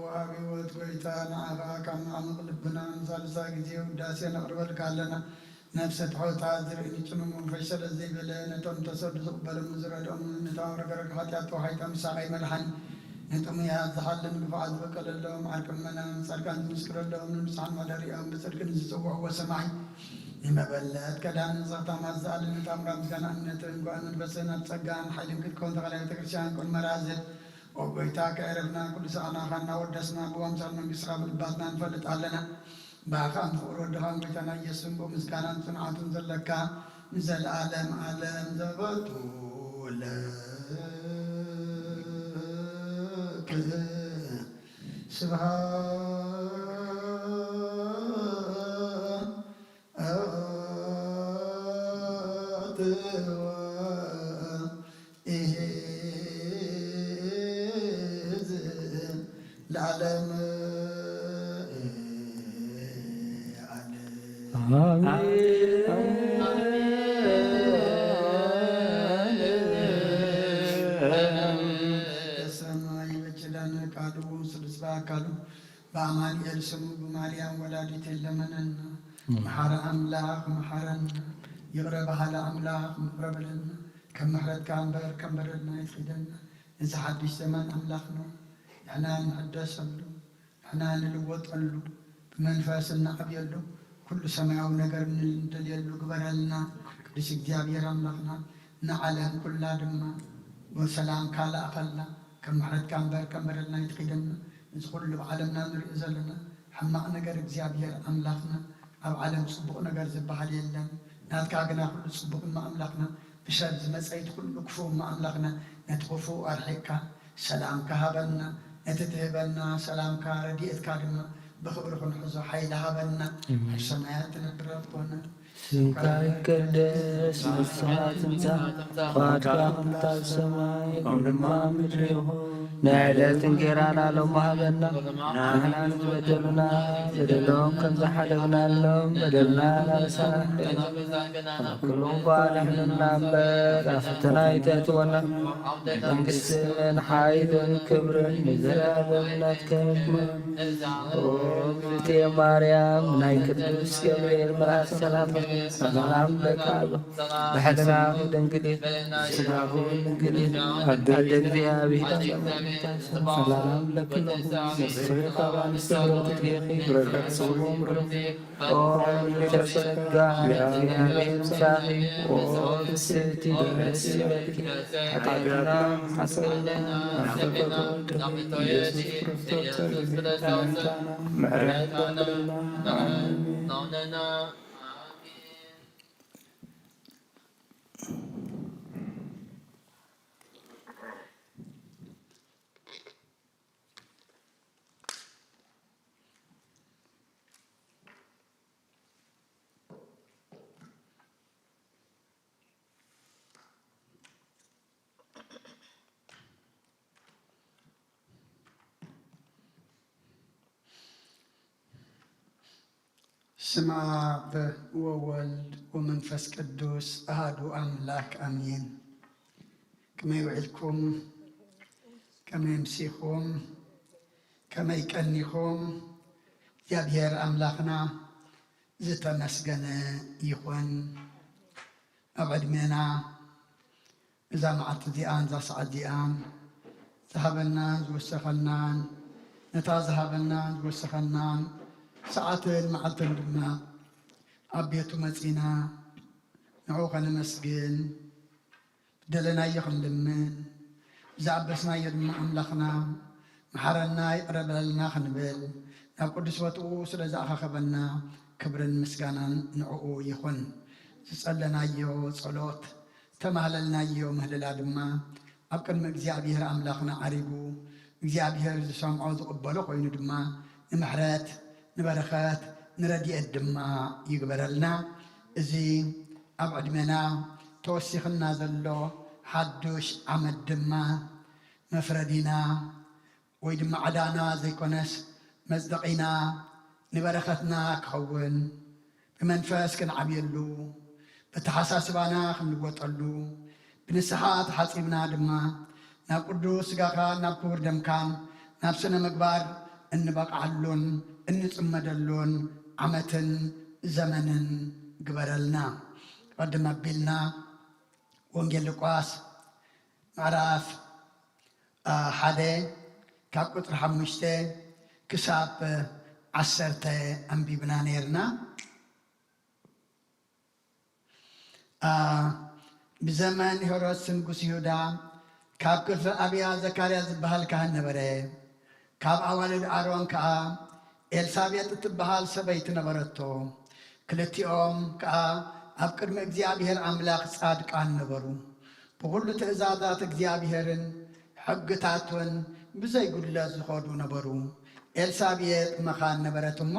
ወሃቢ ህይወት ጎይታ ንዓኻ ካብ መዓሙቕ ልብና ንሳልሳ ግዜ ውዳሴ ነቕርበልካ ኣለና። ነፍሰ ትሑታት ዝርእን ይጭምሙን ፈሽ ስለ ዘይበለ፣ ነቶም ተሰዱ ዝቕበሎምን ዝረድኦምን፣ ነታ ረግረግ ሓጢኣት ተዋሒጣ ምሳኻ ይመርሓኒ። ንጥሙያት ዝሓልን ግፉዓት ዝበቀለሎም፣ ዓርቂ ምእመናን ጻድቃን ዝምስክረሎም፣ ንንጹሓን ማደሪኦም ብጽድቂ ንዝጽውዕዎ ሰማይ ንመበለት ቀዳሚ ንዝኽታማት ዝኣልን ንታምራ ምስጋና እምነትን ጓእ መንፈስን ኣብ ጸጋን ሓይልን ክትከውን ተኻላይ ቤተክርስትያን ቅድመ ራእዝን ኦ ጎይታ ከዕረፍና ቅዱሳናኻ እናወደስና ብወምሳል መንግስትኻ ብልባትና ንፈልጥ ኣለና። ብኣኻን ፍቕሪ ወድኻን ጎይታና ኢየሱስን ብኡ ምስጋናን ጽንዓቱን ዘለካ ንዘለኣለም ኣለም ዘበቱ ለክ ስብሃት ለዓለም ዓለም። ሰማይ በችላነ ቃሉ ስሉስ በአካሉ በአማኑኤል ስሙ በማርያም ወላዲት ለመነና። መሐረ አምላክ መሐረና፣ ይቅረ በሃለ አምላክ ይቅረ በለና። ከም ምሕረትካ እምበር ከም በደልና ኣይትኺደና። እዚ ሓድሽ ዘመን ኣምላኽና ንሕና እንሕደሰሉ፣ ንሕና እንልወጠሉ፣ ብመንፈስ እንዓብየሉ፣ ኩሉ ሰማያዊ ነገር እንደልየሉ ግበረልና። ቅዱስ እግዚኣብሔር ኣምላኽና ንዓለም ኩላ ድማ ሰላምካ ለኣኸልና። ከም ምሕረትካ እምበር ከም በደልና ኣይትኺደና። እዚ ኩሉ ኣብ ዓለምና ንሪኦ ዘለና ሕማቕ ነገር እግዚኣብሔር ኣምላኽና ኣብ ዓለም ጽቡቕ ነገር ዝበሃል የለን። ናትካ ግና ኩሉ ጽቡቕ እሞ ኣምላኽና ብሸር ዝመጸ እቲ ኩሉ ክፉእ እሞ ኣምላኽና ነቲ ክፉእ ኣርሒቕካ ሰላምካ ሃበና። ነቲ ትህበና ሰላምካ ረድኤትካ ድማ ብኽብሪ ክንሕዞ ሓይሊ ሃበና። ኣብ ሰማያት ትነብር ኣቦና ስምካ ይቀደስ፣ መንግስትኻ ትምጻእ፣ ፍቓድካ ከምታ ኣብ ሰማይ ከምኡ ድማ ኣብ ምድሪ ይኹን። ናይ ዕለት እንጌራና ሎሚ ሃበና፣ ንሕና ንዝበደሉና በደሎም ከም ዝሓለፍናሎም በደልና ናበሳና፣ ካብ ኩሉ እኳ ኣድሕነና እምበር፣ ኣብ ፈተና ኣይተእትወና። መንግስትን ሓይልን ክብርን ንዘለኣለም ናትካ ይኹን። ኦ እግዝእትየ ማርያም፣ ናይ ቅዱስ ገብርኤል መልኣክ ሰላምታ ሰላም ለኪ ኣብ ድሕርና ድንግል ኢኺ፣ ስጋኺ ድንግል ኢኺ፣ ኣደ እግዚኣብሔር ኣምላክ። ሰላም ለኪ ንስኺ ካብ ኣንስቲ ብሩክቲ ኢኺ፣ ብረከት ስሙ ብሩክ። ኦ ምልዕተ ጸጋ፣ እግዚኣብሔር ምሳኺ፣ ኦ ፍስሕቲ ደስ ይበልኪ፣ ኃጢአትና አስተሰርይልና፣ አብ ፍቅር ወልድኪ ኢየሱስ ክርስቶስ ጸልዪ፣ ምሕረትና ምሕረትና ስም አብ ወወልድ ወመንፈስ ቅዱስ አሃዱ አምላክ አሜን። ከመይ ውዒልኩም? ከመይ ኣምሲኹም? ከመይ ቀኒኹም? እግዚኣብሔር ኣምላኽና ዝተመስገነ ይኹን። ኣብ ዕድሜና እዛ መዓልቲ እዚኣን እዛ ሰዓት እዚኣን ዝሃበናን ዝወሰኸናን፣ ነታ ዝሃበናን ዝወሰኸናን ሰዓትን መዓልትን ድማ ኣብ ቤቱ መጺና ንዕኡ ከነመስግን፣ ዝደለናዮ ክንልምን፣ ዝኣበስናዮ ድማ ኣምላኽና መሓረና ይቕረ በለልና ክንብል ናብ ቅዱስ ቦትኡ ስለ ዝኣኻኸበና ክብርን ምስጋናን ንዕኡ ይኹን። ዝጸለናዮ ጸሎት፣ ዝተማህለልናዮ ምህልላ ድማ ኣብ ቅድሚ እግዚኣብሔር ኣምላኽና ዓሪጉ፣ እግዚኣብሔር ዝሰምዖ ዝቕበሎ ኮይኑ ድማ ንምሕረት፣ ንበረኸት፣ ንረድኤት ድማ ይግበረልና። እዚ ኣብ ዕድሜና ተወሲኽና ዘሎ ሓዱሽ ዓመት ድማ መፍረዲና ወይ ድማ ዕዳና ዘይኮነስ መጽደቒና ንበረኸትና ክኸውን፣ ብመንፈስ ክንዓብየሉ፣ በተሓሳስባና ክንልወጠሉ፣ ብንስሓ ተሓጺብና ድማ ናብ ቅዱስ ስጋኻን ናብ ክቡር ደምካን ናብ ስነ ምግባር እንበቕዓሉን እንጽመደሉን ዓመትን ዘመንን ግበረልና። ቅድም ኣቢልና ወንጌል ሉቃስ ምዕራፍ፣ አ፣ ሓደ ካብ ቁጽሪ ሓሙሽተ ክሳብ ዓሰርተ ኣንቢብና ነይርና። አ፣ ብዘመን ሄሮድስ ንጉስ ይሁዳ ካብ ክፍሊ ኣብያ ዘካርያስ ዝበሃል ካህን ነበረ። ካብ ኣዋልድ ኣሮን ከኣ ኤልሳቤጥ እትበሃል ሰበይቲ ነበረቶ። ክልቲኦም ከኣ ኣብ ቅድሚ እግዚኣብሔር ኣምላኽ ጻድቃን ነበሩ። ብኹሉ ትእዛዛት እግዚኣብሔርን ሕግታቱን ብዘይ ጉድለት ዝኸዱ ነበሩ። ኤልሳቤጥ መኻን ነበረት እሞ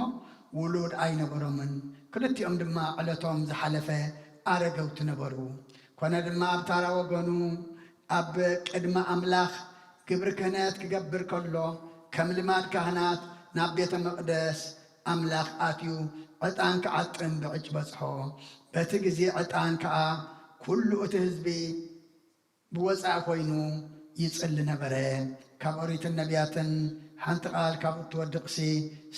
ውሉድ ኣይነበሮምን። ክልቲኦም ድማ ዕለቶም ዝሓለፈ ኣረገውቲ ነበሩ። ኮነ ድማ ኣብ ታራ ወገኑ ኣብ ቅድሚ ኣምላኽ ግብሪ ክህነት ክገብር ከሎ፣ ከም ልማድ ካህናት ናብ ቤተ መቕደስ ኣምላኽ ኣትዩ ዕጣን ክዓጥን ብዕጭ በጽሖ። በቲ ግዜ ዕጣን ከኣ ኩሉ እቲ ህዝቢ ብወጻኢ ኮይኑ ይጽሊ ነበረ። ካብ ኦሪትን ነቢያትን ሓንቲ ቃል ካብ እትወድቕሲ፣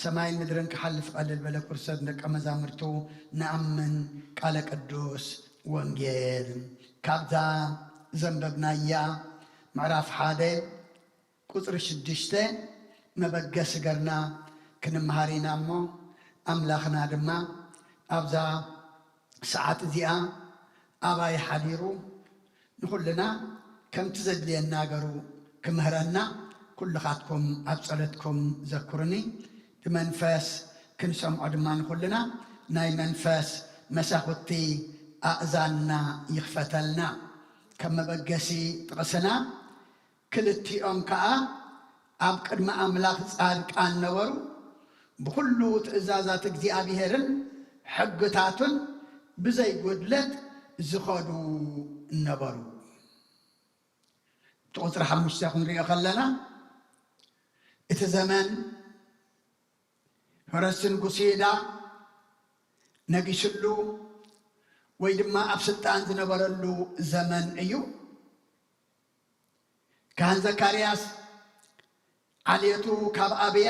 ሰማይን ምድርን ክሓልፍ ቀልል በለ፣ ኩርሰት ደቀ መዛሙርቱ ንኣምን ቃለ ቅዱስ ወንጌል። ካብዛ ዘንበብናያ ምዕራፍ ሓደ ቁጽሪ ሽዱሽተ መበገሲ ገርና ክንመሃር ኢና እሞ፣ ኣምላኽና ድማ ኣብዛ ሰዓት እዚኣ ኣባይ ሓዲሩ ንኹልና ከምቲ ዘድልየና ገሩ ክምህረና፣ ኩልኻትኩም ኣብ ጸሎትኩም ዘክሩኒ። ብመንፈስ ክንሰምዖ ድማ ንኹልና ናይ መንፈስ መሳኹቲ ኣእዛንና ይኽፈተልና። ከም መበገሲ ጥቕስና፣ ክልቲኦም ከኣ ኣብ ቅድሚ ኣምላኽ ጻድቃን ነበሩ፣ ብኹሉ ትእዛዛት እግዚኣብሔርን ሕግታቱን ብዘይ ጉድለት ዝኸዱ ነበሩ። እቲ ቁጽሪ ሓሙሽተ ክንሪኦ ከለና፣ እቲ ዘመን ፈረስ ንጉስ ይሁዳ ነጊስሉ ወይ ድማ ኣብ ስልጣን ዝነበረሉ ዘመን እዩ። ካህን ዘካርያስ ዓሌቱ ካብ ኣብያ፣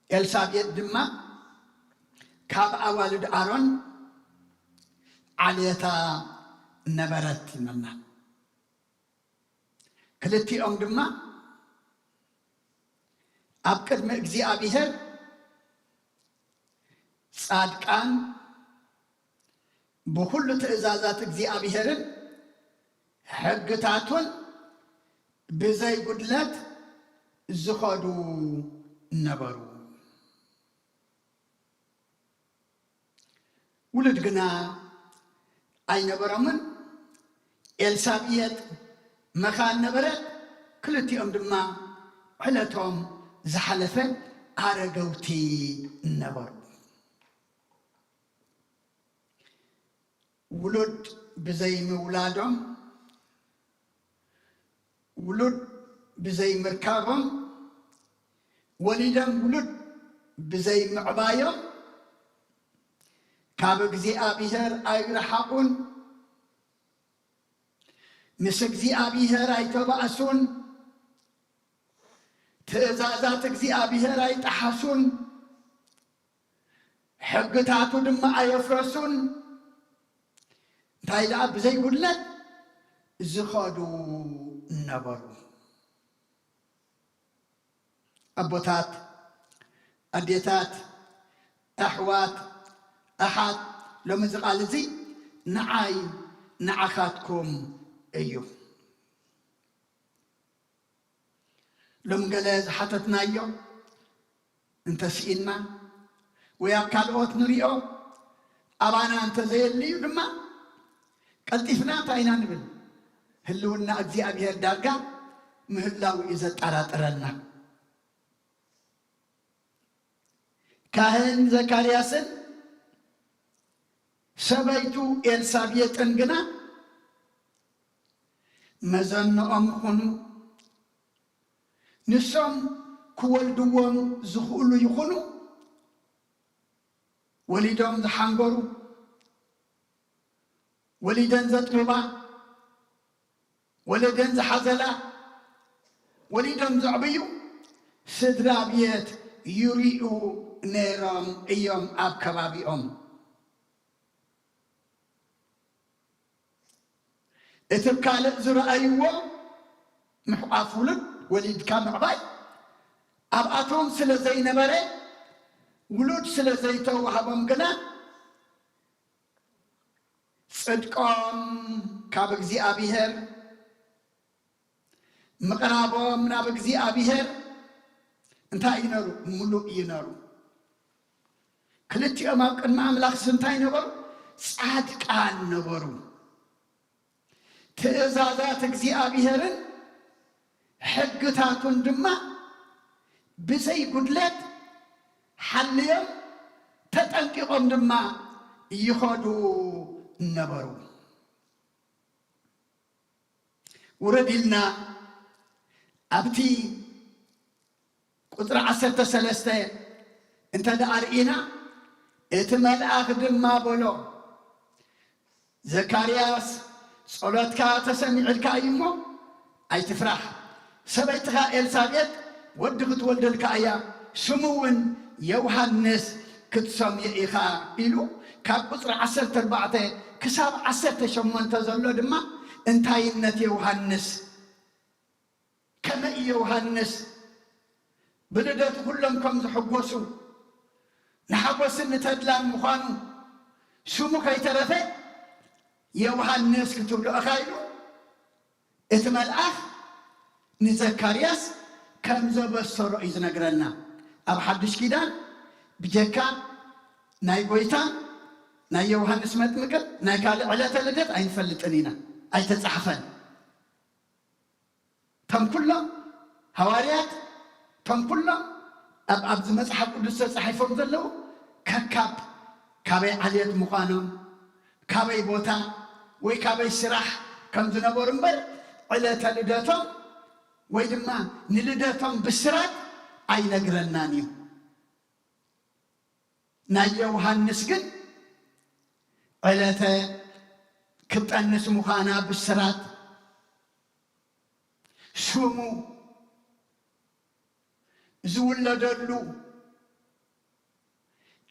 ኤልሳቤጥ ድማ ካብ ኣዋልድ ኣሮን ዓሌታ ነበረት ይብለና። ክልቲኦም ድማ ኣብ ቅድሚ እግዚኣብሔር ጻድቃን፣ ብኹሉ ትእዛዛት እግዚኣብሔርን ሕግታቱን ብዘይ ጉድለት ዝኸዱ ነበሩ። ውሉድ ግና ኣይነበሮምን። ኤልሳቤጥ መኻን ነበረት፣ ክልቲኦም ድማ ዕለቶም ዝሓለፈ ኣረገውቲ ነበሩ። ውሉድ ብዘይ ምውላዶም፣ ውሉድ ብዘይ ምርካቦም፣ ወሊዶም ውሉድ ብዘይ ምዕባዮም ካብ እግዚኣብሔር ኣይረሓቑን፣ ምስ እግዚኣብሔር ኣይተባእሱን፣ ትእዛዛት እግዚኣብሔር ኣይጠሓሱን፣ ሕግታቱ ድማ ኣየፍረሱን። እንታይ ደኣ ብዘይ ጉድለት ዝኸዱ ነበሩ። ኣቦታት፣ ኣዴታት፣ ኣሕዋት፣ ኣሓት፣ ሎሚ እዚ ቃል እዚ ንዓይ ንዓኻትኩም እዩ። ሎም ገለ ዝሓተትናዮ እንተስኢንና ወይ ኣብ ካልኦት ንሪኦ ኣባና እንተዘየልዩ ድማ ቀልጢፍና እንታይ ኢና ንብል? ህልውና እግዚኣብሔር ዳርጋ ምህላው እዩ ዘጠራጥረና። ካህን ዘካርያስን ሰበይቱ ኤልሳቤጥን ግና መዘንኦም ይኹኑ፣ ንሶም ክወልድዎም ዝኽእሉ ይኹኑ፣ ወሊዶም ዝሓንገሩ፣ ወሊደን ዘጥብባ፣ ወለደን ዝሓዘላ፣ ወሊዶም ዘዕብዩ ስድራ ቤት ይሪኡ ነይሮም እዮም ኣብ ከባቢኦም። እቲ ካልእ ዝረኣይዎ ምሕቋፍ ውሉድ፣ ወሊድካ ምዕባይ ኣብኣቶም ስለ ዘይነበረ፣ ውሉድ ስለ ዘይተዋህቦም ግና ጽድቆም ካብ እግዚኣብሔር፣ ምቕራቦም ናብ እግዚኣብሔር እንታይ እዩ ነሩ? ምሉእ እዩ ነሩ። ክልቲኦም ኣብ ቅድሚ ኣምላኽስ እንታይ ነበሩ? ጻድቃን ነበሩ። ትእዛዛት እግዚኣብሔርን ሕግታቱን ድማ ብዘይ ጉድለት ሓልዮም ተጠንቂቖም ድማ ይኸዱ ነበሩ። ውረድ ኢልና ኣብቲ ቁጽሪ ዓሰርተ ሰለስተ እንተ ደኣ ርኢና፣ እቲ መልኣኽ ድማ በሎ፣ ዘካርያስ፣ ጸሎትካ ተሰሚዑልካ እዩ እሞ ኣይትፍራሕ። ሰበይትኻ ኤልሳቤጥ ወዲ ክትወልደልካ እያ፣ ስሙ እውን ዮሃንስ ክትሰምዮ ኢኻ ኢሉ፣ ካብ ቁጽሪ ዓሰርተ ኣርባዕተ ክሳብ ዓሰርተ ሸሞንተ ዘሎ ድማ እንታይነት ዮሃንስ፣ ከመይ ዮሃንስ ብልደቱ ኩሎም ከም ዝሕጎሱ፣ ንሓጎስን ንተድላን ምዃኑ፣ ስሙ ከይተረፈ ዮሃንስ ክትብሎ ኢኻ ኢሉ እቲ መልኣኽ ንዘካርያስ ከም ዘበሰሮ እዩ ዝነግረና። ኣብ ሓድሽ ኪዳን ብጀካ ናይ ጎይታን ናይ ዮሃንስ መጥምቅን ናይ ካልእ ዕለተ ልደት ኣይንፈልጥን ኢና፣ ኣይተጻሕፈን። እቶም ኩሎም ሃዋርያት፣ እቶም ኩሎም ኣብ፣ ኣብዚ መጽሓፍ ቅዱስ ተጻሒፎም ዘለዉ ከካብ ካበይ ዓሌት ምዃኖም፣ ካበይ ቦታ ወይ ካበይ ስራሕ ከም ዝነበሩ እምበር፣ ዕለተ ልደቶም ወይ ድማ ንልደቶም ብስራት ኣይነግረናን እዩ። ናይ ዮሃንስ ግን ዕለተ ክትጠንስ ምዃና ብስራት፣ ስሙ ዝውለደሉ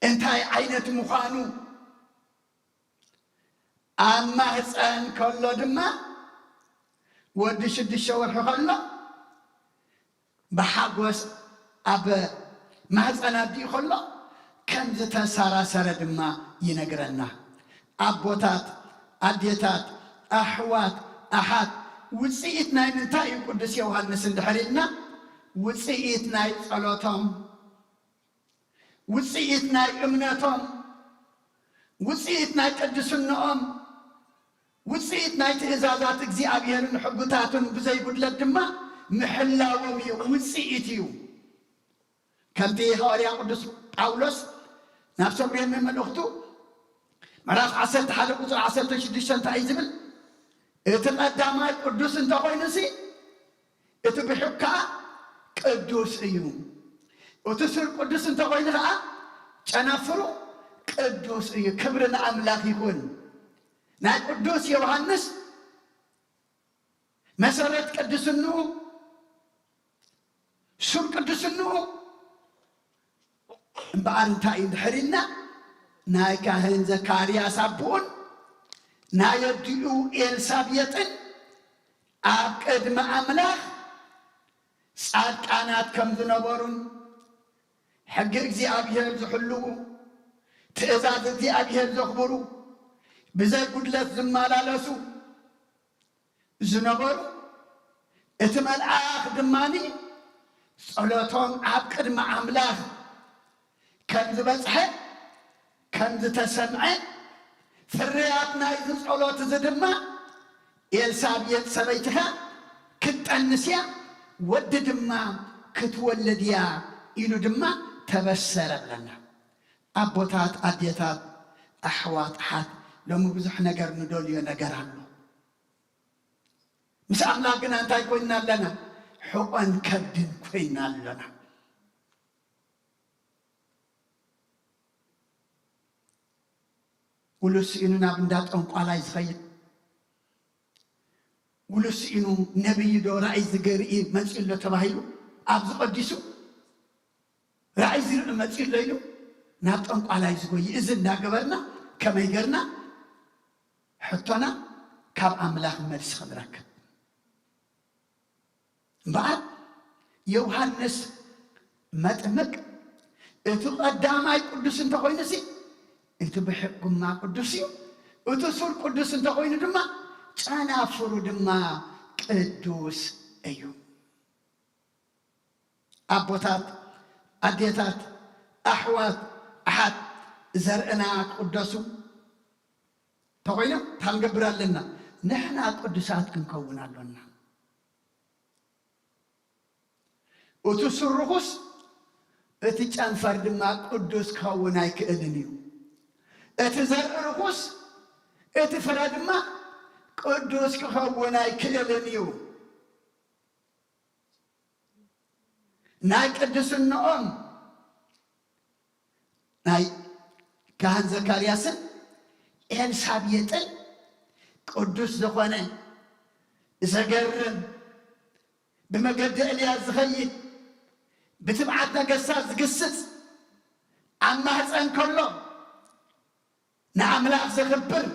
እንታይ ዓይነት ምዃኑ ኣብ ማህፀን ከሎ ድማ፣ ወዲ ሽዱሽተ ወርሒ ከሎ ብሓጎስ ኣብ ማህፀን ኣዲኡ ከሎ ከም ዝተሰራሰረ ድማ ይነግረና። ኣቦታት፣ ኣዴታት፣ ኣሕዋት፣ ኣሓት፣ ውፅኢት ናይ ምንታይ እዩ? ቅዱስ ዮሃንስ እንድሕር ኢልና፣ ውፅኢት ናይ ጸሎቶም፣ ውፅኢት ናይ እምነቶም፣ ውፅኢት ናይ ቅድስንኦም፣ ውፅኢት ናይ ትእዛዛት እግዚኣብሔርን ሕጉታቱን ብዘይጉድለት ድማ ምሕላዎም እዩ፣ ውፅኢት እዩ። ከምቲ ሃዋርያ ቅዱስ ጳውሎስ ናብ ሰብሬን መልእኽቱ ምዕራፍ ዓሰርተ ሓደ ቁፅሪ ዓሰርተ ሽዱሽተ እንታይ እዩ ዝብል? እቲ ቀዳማይ ቅዱስ እንተኾይኑሲ፣ እቲ ብሕግ ከዓ ቅዱስ እዩ። እቲ ሱር ቅዱስ እንተኾይኑ ከዓ፣ ጨናፍሩ ቅዱስ እዩ። ክብሪ ንኣምላኽ ይኹን። ናይ ቅዱስ ዮሃንስ መሰረት ቅድስንኡ፣ ሱር ቅድስንኡ እምበኣር እንታይ እዩ እንድሕር ኢልና፣ ናይ ካህን ዘካርያስ ኣቦኡን ናይ ኣዲኡ ኤልሳቤጥን ኣብ ቅድሚ ኣምላኽ ጻድቃናት ከም ዝነበሩን፣ ሕጊ እግዚኣብሔር ዝሕልዉ፣ ትእዛዝ እግዚኣብሔር ዘኽብሩ፣ ብዘይ ጉድለት ዝመላለሱ ዝነበሩ፣ እቲ መልኣኽ ድማኒ ጸሎቶም ኣብ ቅድሚ ኣምላኽ ከም ዝበጽሐ፣ ከም ዝተሰምዐ፣ ፍርያት ናይዚ ጸሎት እዚ ድማ፣ ኤልሳቤጥ ሰበይትኻ ክትጠንስ እያ፣ ወዲ ድማ ክትወልድ እያ ኢሉ ድማ ተበሰረ ብለና። ኣቦታት፣ ኣዴታት፣ ኣሕዋት፣ ኣሓት፣ ሎሚ ብዙሕ ነገር ንደልዮ ነገር ኣሎ። ምስ ኣምላኽ ግና እንታይ ኮይንና ኣለና? ሕቖን ከብድን ኮይንና ኣለና። ውሉድ ስኢኑ ናብ እንዳ ጠንቋላይ ዝኸይድ፣ ውሉድ ስኢኑ ነቢይ ዶ ራእይ ዝገርኢ መጺኡ ኣሎ ተባሂሉ ኣብዚ ቀዲሱ ራእይ ዝርኢ መጺኡ ኣሎ ኢሉ ናብ ጠንቋላይ ዝጎይ፣ እዚ እንዳገበርና ከመይ ገርና ሕቶና ካብ ኣምላኽ መልሲ ክንረክብ? እምበኣር ዮሃንስ መጥምቅ እቲ ቀዳማይ ቅዱስ እንተኾይኑሲ፣ እቲ ብሕጉማ ቅዱስ እዩ። እቲ ሱር ቅዱስ እንተኾይኑ ድማ፣ ጨናፍሩ ድማ ቅዱስ እዩ። ኣቦታት፣ ኣዴታት፣ ኣሕዋት፣ ኣሓት፣ ዘርእና ክቕደሱ እንተኾይኖም እንታይ ክንገብር ኣለና? ንሕና ቅዱሳት ክንከውን ኣሎና። እቲ ሱር ርኹስ፣ እቲ ጨንፈር ድማ ቅዱስ ክኸውን ኣይክእልን እዩ። እቲ ዘርኢ ርኹስ፣ እቲ ፍረ ድማ ቅዱስ ክኸውን ኣይክእልን እዩ። ናይ ቅድስንኦም፣ ናይ ካህን ዘካርያስን ኤልሳቤጥን ቅዱስ ዝኾነ፣ ዘገርም፣ ብመገዲ ኤልያስ ዝኸይድ፣ ብትብዓት ነገስታት ዝግስጽ፣ ኣብ ማህፀን ከሎ ንኣምላኽ ዘኽብር፣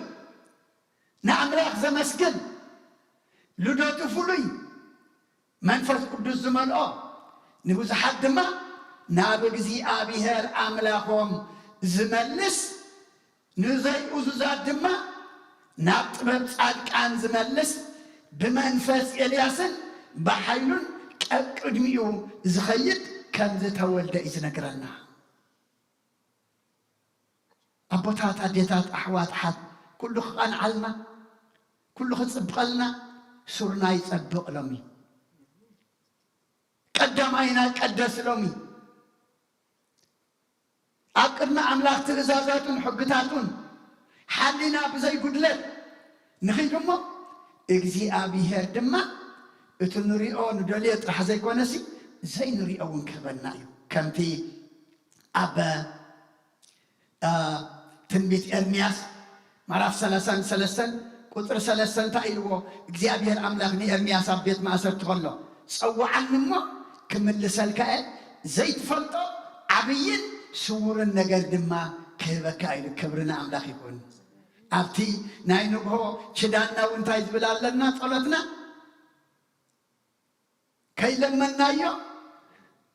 ንኣምላኽ ዘመስግን፣ ልደቱ ፍሉይ፣ መንፈስ ቅዱስ ዝመልኦ፣ ንብዙሓት ድማ ናብ እግዚኣብሔር ኣምላኾም ዝመልስ፣ ንዘይእዙዛት ድማ ናብ ጥበብ ጻድቃን ዝመልስ፣ ብመንፈስ ኤልያስን ብሓይሉን ቀቅድሚኡ ዝኸይድ ከም ዝተወልደ እዩ ዝነግረና። ኣቦታት፣ ኣዴታት፣ ኣሕዋት፣ ኣሓት፣ ኩሉ ክቐንዓልና፣ ኩሉ ክጽብቐልና፣ ሱርና ይጸብቕ ሎሚ። ቀዳማይና ቀደስ ሎሚ። ኣብ ቅድሚ ኣምላኽ ትእዛዛቱን ሕግታቱን ሓሊና ብዘይ ጉድለት ንኺድ እሞ፣ እግዚኣብሔር ድማ እቲ ንሪኦ ንደልዮ ጥራሕ ዘይኮነሲ፣ ዘይንሪኦ እውን ክህበና እዩ። ከምቲ ኣብ፣ እ፣ ትንቢት ኤርምያስ ምዕራፍ ሰላሳን ሰለስተን ቁጽሪ ሰለስተ እንታይ ኢልዎ? እግዚኣብሔር ኣምላኽ ንኤርምያስ ኣብ ቤት ማእሰርቲ ከሎ፣ "ጸውዓኒ እሞ ክምልሰልካ እየ፣ ዘይትፈልጦ ዓብይን ስውርን ነገር ድማ ክህበካ ኢሉ። ክብሪ ንኣምላኽ ይኹን። ኣብቲ ናይ ንግሆ ኪዳንና እውን እንታይ ዝብል ኣለና? ጸሎትና ከይለመናዮ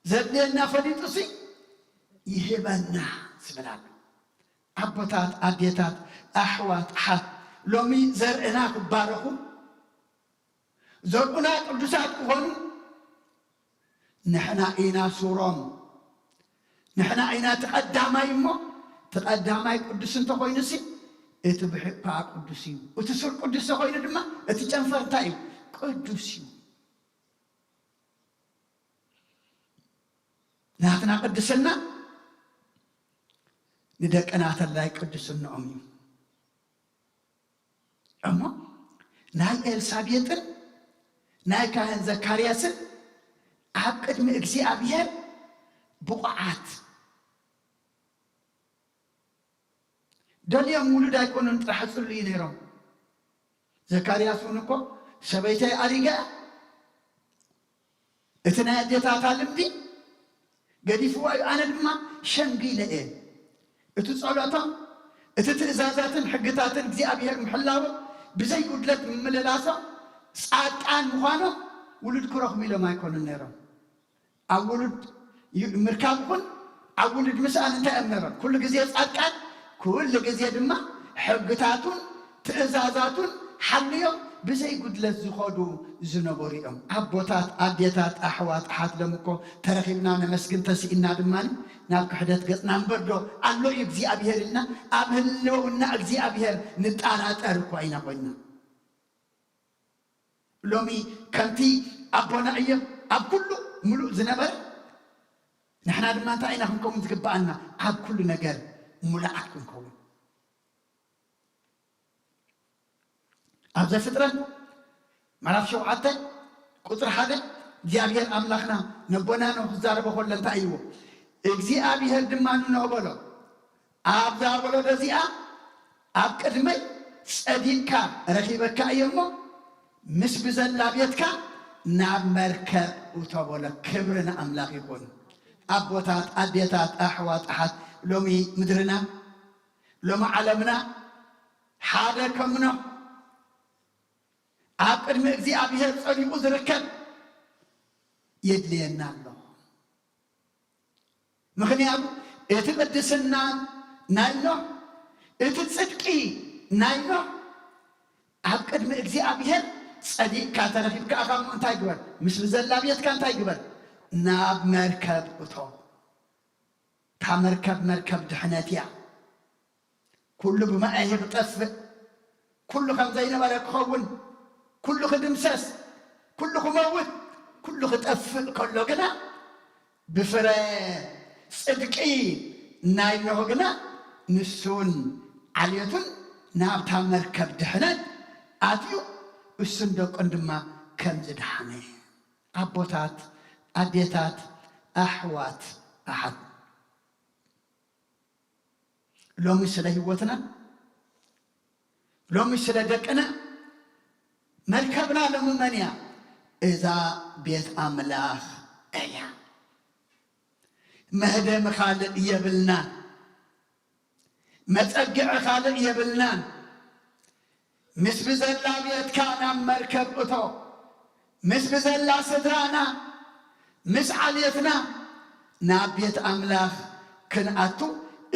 ዘድልየና ፈሊጡሲ ይህበና ዝብል ኣሎ። ኣቦታት፣ ኣዴታት፣ ኣሕዋት፣ ኣሓት፣ ሎሚ ዘርእና ክባረኹ፣ ዘርእና ቅዱሳት ክኾኑ ንሕና ኢና ሱሮም። ንሕና ኢና እቲ ቀዳማይ እሞ፣ እቲ ቀዳማይ ቅዱስ እንተኾይኑሲ፣ እቲ ብሕቅ ከዓ ቅዱስ እዩ። እቲ ሱር ቅዱስ ተኾይኑ ድማ፣ እቲ ጨንፈር እንታይ እዩ? ቅዱስ እዩ። ናትና ቅድስና ንደቅና ተላይ ቅድስንኦም እዩ። እሞ ናይ ኤልሳቤጥን ናይ ካህን ዘካርያስን ኣብ ቅድሚ እግዚኣብሔር ብቑዓት ደልዮም ውሉድ ኣይኮኑን፣ ጥራሕ ጽልዩ ነይሮም። ዘካርያስ እውን እኮ ሰበይተይ ኣሪጋ እቲ ናይ ኣዴታታ ልምዲ ገዲፍዋ እዩ፣ ኣነ ድማ ሸምጊለ እየ። እቲ ጸሎቶም፣ እቲ ትእዛዛትን ሕግታትን እግዚኣብሔር ምሕላዎም፣ ብዘይ ጉድለት ምምልላሶም፣ ጻድቃን ምዃኖም ውሉድ ክረኽቡ ኢሎም ኣይኮኑን ነይሮም። ኣብ ውሉድ ዩ-፣ ምርካብ ይኹን ኣብ ውሉድ ምስኣን እንታይ እዮም ነይሮም? ኩሉ ግዜ ጻድቃን፣ ኩሉ ግዜ ድማ ሕግታቱን ትእዛዛቱን ሓልዮም ብዘይ ጉድለት ዝኸዱ ዝነበሩ እዮም። ኣቦታት፣ ኣዴታት፣ ኣሕዋት፣ ኣሓት፣ ሎም እኮ ተረኺብና ነመስግን ተስኢና ድማ ናብ ክሕደት ገጽና እምበር ዶ ኣሎ እዩ እግዚኣብሔር ኢልና ኣብ ህልውና እግዚኣብሔር ንጣራጠር እኳ ኢና ኮይንና። ሎሚ ከምቲ ኣቦና እዮብ ኣብ ኩሉ ምሉእ ዝነበረ፣ ንሕና ድማ እንታይ ኢና ክንከውን ዝግብኣና? ኣብ ኩሉ ነገር ምሉኣት ክንከውን። ኣብ ዘፍጥረት ምዕራፍ ሸውዓተ ቁጽሪ ሓደ እግዚኣብሔር ኣምላኽና ነቦና ኖህ ክዛረቦ ከሎ እንታይ ኢልዎ? እግዚኣብሔር ድማ ንኖህ በሎ፣ ኣብዛ ወለዶ እዚኣ ኣብ ቅድመይ ጸዲቕካ ረኺበካ እየ እሞ፣ ምስ ብዘላ ቤትካ ናብ መርከብ እቶ በሎ። ክብሪ ንኣምላኽ ይኹን። ኣቦታት፣ ኣዴታት፣ ኣሕዋት፣ ኣሓት፣ ሎሚ ምድርና፣ ሎሚ ዓለምና ሓደ ከም ኖህ ኣብ ቅድሚ እግዚኣብሔር ጸዲቑ ዝርከብ የድልየና ኣሎ። ምኽንያቱ እቲ ቅድስና ናይ ኖህ፣ እቲ ጽድቂ ናይ ኖህ ኣብ ቅድሚ እግዚኣብሔር ጸዲቕካ ተረኺብካ ኢኻ እሞ እንታይ ግበር? ምስ ብዘላ ቤትካ እንታይ ግበር? ናብ መርከብ እቶ። እታ መርከብ መርከብ ድሕነት እያ። ኩሉ ብማይ ክጠፍእ፣ ኩሉ ከም ዘይነበረ ክኸውን፣ ኩሉ ክድምሰስ፣ ኩሉ ክመውት፣ ኩሉ ክጠፍእ ከሎ ግና ብፍረ ጽድቂ ናይ ኖህ ግና ንሱን ዓሌቱን ናብታ መርከብ ድሕነት ኣትዩ፣ እሱን ደቁን ድማ ከም ዝደሓነ። ኣቦታት፣ ኣዴታት፣ ኣሕዋት፣ ኣሓት፣ ሎሚ ስለ ህይወትና፣ ሎሚ ስለ ደቅና፣ መርከብና ሎሚ መን እያ? እዛ ቤት ኣምላኽ እያ። መህደሚ ካልእ የብልናን፣ መጸግዒ ካልእ የብልናን። ምስ ብዘላ ቤትካ ናብ መርከብ እቶ፣ ምስ ብዘላ ስድራና፣ ምስ ዓሌትና ናብ ቤት ኣምላኽ ክንኣቱ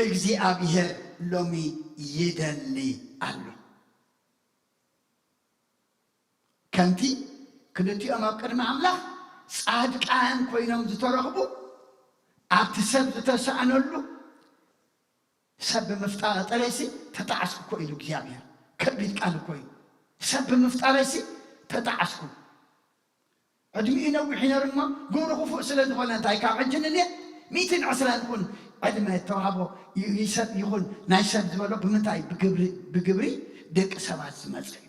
እግዚኣብሔር ሎሚ ይደሊ ኣሎ። ከምቲ ክልቲኦም ኣብ ቅድሚ ኣምላኽ ጻድቃን ኮይኖም ዝተረኽቡ፣ ኣብቲ ሰብ ዝተሳእነሉ፣ ሰብ ብምፍጣረይሲ ተጣዕስኩ እኮ ኢሉ እግዚኣብሔር። ከቢድ ቃል እኮ እዩ። ሰብ ብምፍጣረይሲ ተጣዕስኩ። ዕድሚኡ ነዊሕ እዩ ነይሩ እሞ፣ ግብሩ ክፉእ ስለ ዝኾነ፣ እንታይ ካብ ሕጂ ንኔት ሚእትን ዕስራን ይኹን ዕድመ ተዋህቦ ይ-፣ ይሰብ ይኹን ናይ ሰብ ዝበሎ ብምንታይ? ብግብሪ፣ ብግብሪ ደቂ ሰባት ዝመጸ እዩ።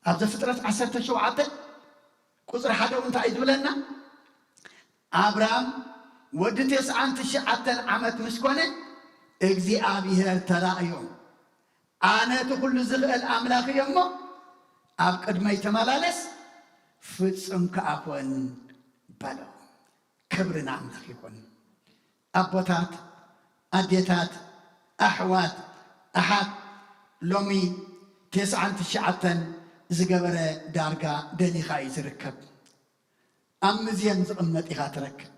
ኣብ ዘፍጥረት ዓሰርተ ሸውዓተ ቁጽሪ ሓደ እውን እንታይ እዩ ዝብለና? ኣብራም ወዲ ተስዓን ትሽዓተን ዓመት ምስ ኮነ እግዚኣብሔር ተራእዮ። ኣነ እቲ ኩሉ ዝኽእል ኣምላኽ እየ እሞ፣ ኣብ ቅድመይ ተመላለስ፣ ፍጹም ከኣ ኩን በሎ። ክብሪ ንኣምላኽ ይኹን። ኣቦታት፣ ኣዴታት፣ ኣሕዋት፣ ኣሓት፣ ሎሚ ተስዓን ትሽዓተን ዝገበረ ዳርጋ ደሊኻ እዩ ዝርከብ። ኣብ ሙዝየም ዝቕመጥ ኢኻ ትረክብ።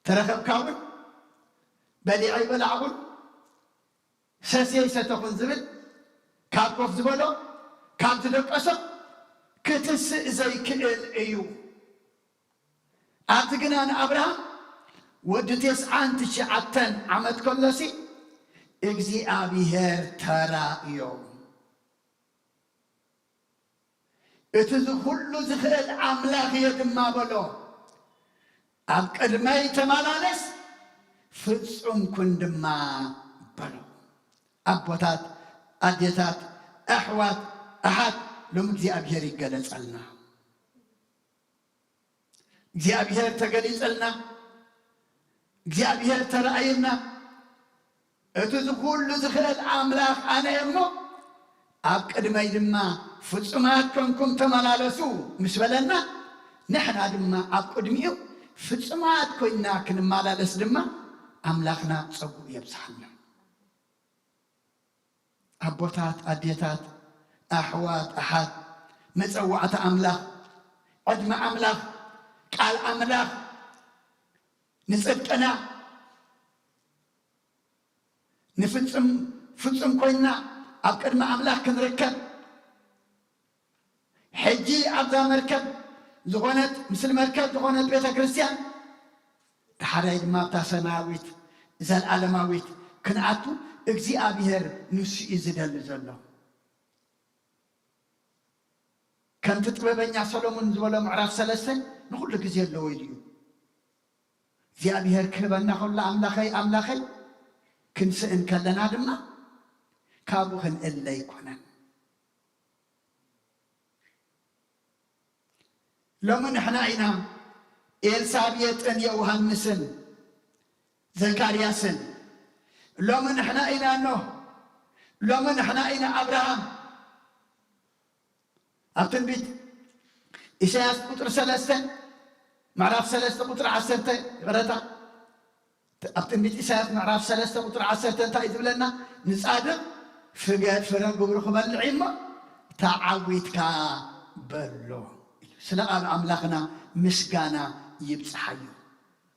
ተረኸብካ እውን በሊዐ ይበላዕኹን ሰስየ ይሰተኹን ዝብል ካብ ኮፍ ዝበሎ ካብ ዝደቀሶ ክትስእ ዘይክእል እዩ። ኣብቲ ግና ንኣብርሃም ወዲ ተስዓን ትሽዓተን ዓመት ከሎሲ እግዚኣብሔር ተራእዮ። እቲ ዝኹሉ ዝኽእል ኣምላኽ እየ ድማ በሎ። ኣብ ቅድመይ ተመላለስ ፍጹም ኩን ድማ በሎ። ኣቦታት፣ ኣዴታት፣ ኣሕዋት፣ ኣሓት፣ ሎም እግዚኣብሔር ይገለጸልና። እግዚኣብሔር ተገሊጸልና፣ እግዚኣብሔር ተራእየና። እቲ ዝኹሉ ዝኽእል ኣምላኽ ኣነ እየ እሞ ኣብ ቅድመይ ድማ ፍጹማት ኮንኩም ተመላለሱ ምስ በለና፣ ንሕና ድማ ኣብ ቅድሚኡ ፍጹማት ኮይና ክንመላለስ ድማ ኣምላኽና ጸጉኡ የብዝሓልና። ኣቦታት፣ ኣዴታት፣ ኣሕዋት፣ ኣሓት፣ መጸዋዕታ ኣምላኽ፣ ዕድመ ኣምላኽ፣ ቃል ኣምላኽ፣ ንጽድቅና ንፍጽም ፍጹም ኮይና ኣብ ቅድሚ ኣምላኽ ክንርከብ፣ ሕጂ ኣብዛ መርከብ ዝኾነት፣ ምስል መርከብ ዝኾነት ቤተ ክርስቲያን፣ ዳሕራይ ድማ ኣብታ ሰማያዊት ዘልኣለማዊት ክንኣቱ እግዚኣብሔር ንሱ እዩ ዝደሊ ዘሎ። ከምቲ ጥበበኛ ሰሎሞን ዝበሎ ምዕራፍ ሰለስተ ንኹሉ ግዜ ኣለዎ ኢሉ እዩ። እግዚኣብሔር ክህበና ከሎ ኣምላኸይ ኣምላኸይ ክንስእን ከለና ድማ ካብኡ ክንእለ ኣይኮነን። ሎሚ ንሕና ኢና ኤልሳቤጥን ዮሃንስን ዘካርያስን። ሎሚ ንሕና ኢና ኖህ። ሎሚ ንሕና ኢና ኣብርሃም። ኣብ ትንቢት ኢሳያስ ቁጥሪ ሰለስተ፣ ምዕራፍ ሰለስተ ቁጥሪ ዓሰርተ፣ ይቕረታ፣ ኣብ ትንቢት ኢሳያስ ምዕራፍ ሰለስተ ቁጥሪ ዓሰርተ እንታይ እዩ ዝብለና? ንጻድቕ ፍገ-፣ ፍረ ግብሩ ክበልዕ እዩ እሞ ተዓዊትካ በሎ። ስለ ቃል ኣምላኽና ምስጋና ይብጽሓዮ።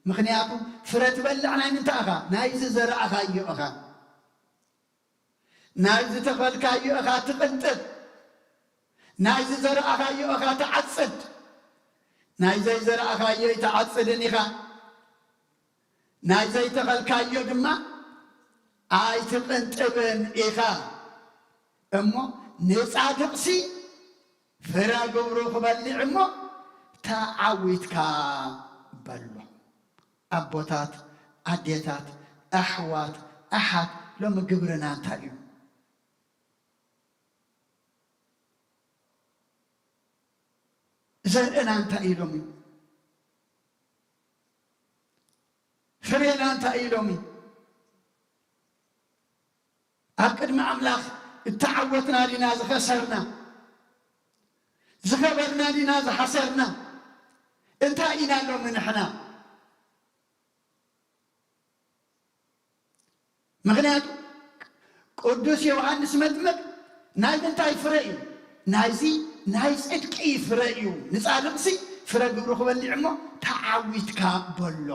ምኽንያቱ ፍረ ትበልዕ ናይ ምንታይ ኢኻ? ናይ ዝዘራእኻዮ ኢኻ። ናይ ዝተኸልካዮ ኢኻ ትቕንጥብ፣ ናይ ዝዘራእኻዮ ኢኻ ትዓጽድ። ናይ ዘይዘራእኻዮ ኣይትዓጽድን ኢኻ፣ ናይ ዘይተኸልካዮ ድማ ኣይትቕንጥብን ኢኻ። እሞ ንጻድቕሲ ፍረ ግብሩ ክበልዕ እሞ ተዓዊትካ በሎ። ኣቦታት፣ ኣዴታት፣ ኣሕዋት፣ ኣሓት፣ ሎሚ ግብርና እንታይ እዩ? ዘርእና እንታይ እዩ ሎሚ? ፍሬና እንታይ እዩ ሎሚ? ኣብ ቅድሚ ኣምላኽ እተዓወትና ዲና ዝኸሰርና? ዝኸበርና ዲና ዝሓሰርና? እንታይ ኢና ሎሚ ንሕና? ምኽንያቱ ቅዱስ ዮሃንስ መጥምቅ ናይ ምንታይ ፍረ እዩ? ናይዚ ናይ ጽድቂ ፍረ እዩ። ንጻድቕሲ ፍረ ግብሩ ክበልዕ እሞ ተዓዊትካ በሎ።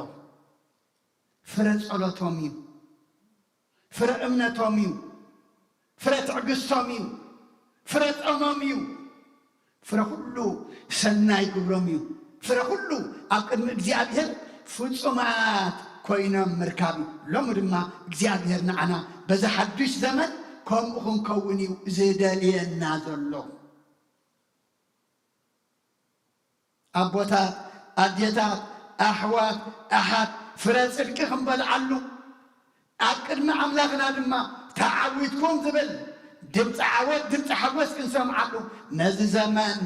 ፍረ ጸሎቶም እዩ። ፍረ እምነቶም እዩ። ፍረ ትዕግስቶም እዩ። ፍረ ጾሞም እዩ። ፍረ ኩሉ ሰናይ ግብሮም እዩ። ፍረ ኩሉ ኣብ ቅድሚ እግዚኣብሔር ፍጹማት ኮይኖም ምርካብ እዩ። ሎሚ ድማ እግዚኣብሔር ንዓና በዚ ሓዱሽ ዘመን ከምኡ ክንከውን እዩ ዝደልየና ዘሎ። ኣቦታት፣ ኣዴታት፣ ኣሕዋት፣ ኣሓት፣ ፍረ ጽድቂ ክንበልዓሉ፣ ኣብ ቅድሚ ኣምላኽና ድማ ተዓዊትኩም ዝብል ድምፂ ዓወት፣ ድምፂ ሓጎስ ክንሰምዓሉ፣ ነዚ ዘመን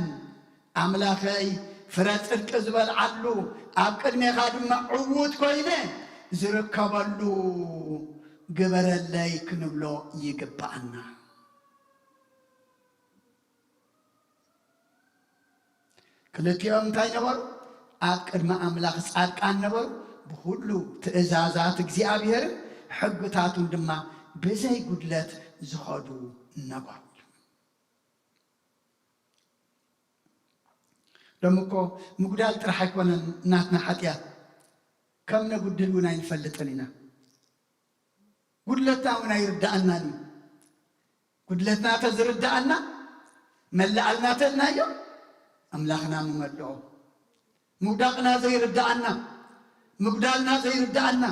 ኣምላኸይ ፍረ ጽድቂ ዝበልዓሉ፣ ኣብ ቅድሜኻ ድማ ዕዉት ኮይነ ዝርከበሉ ግበረለይ ክንብሎ ይግብኣና። ክልቲኦም እንታይ ነበሩ? ኣብ ቅድሚ ኣምላኽ ጻድቃን ነበሩ፣ ብኹሉ ትእዛዛት እግዚኣብሔርን ሕግታቱን ድማ ብዘይ ጉድለት ዝኸዱ ነበሩ። ሎሚ እኮ ምጉዳል ጥራሕ ኣይኮነን ናትና ሓጢኣት፣ ከም ነጉድል እውን ኣይንፈልጥን ኢና። ጉድለትና እውን ኣይርዳኣናን እዩ። ጉድለትና ተዝርዳኣና፣ መላኣልና ተልናዮ፣ ኣምላኽና ምመልኦ። ምውዳቕና ዘይርዳኣና፣ ምጉዳልና ዘይርዳኣና፣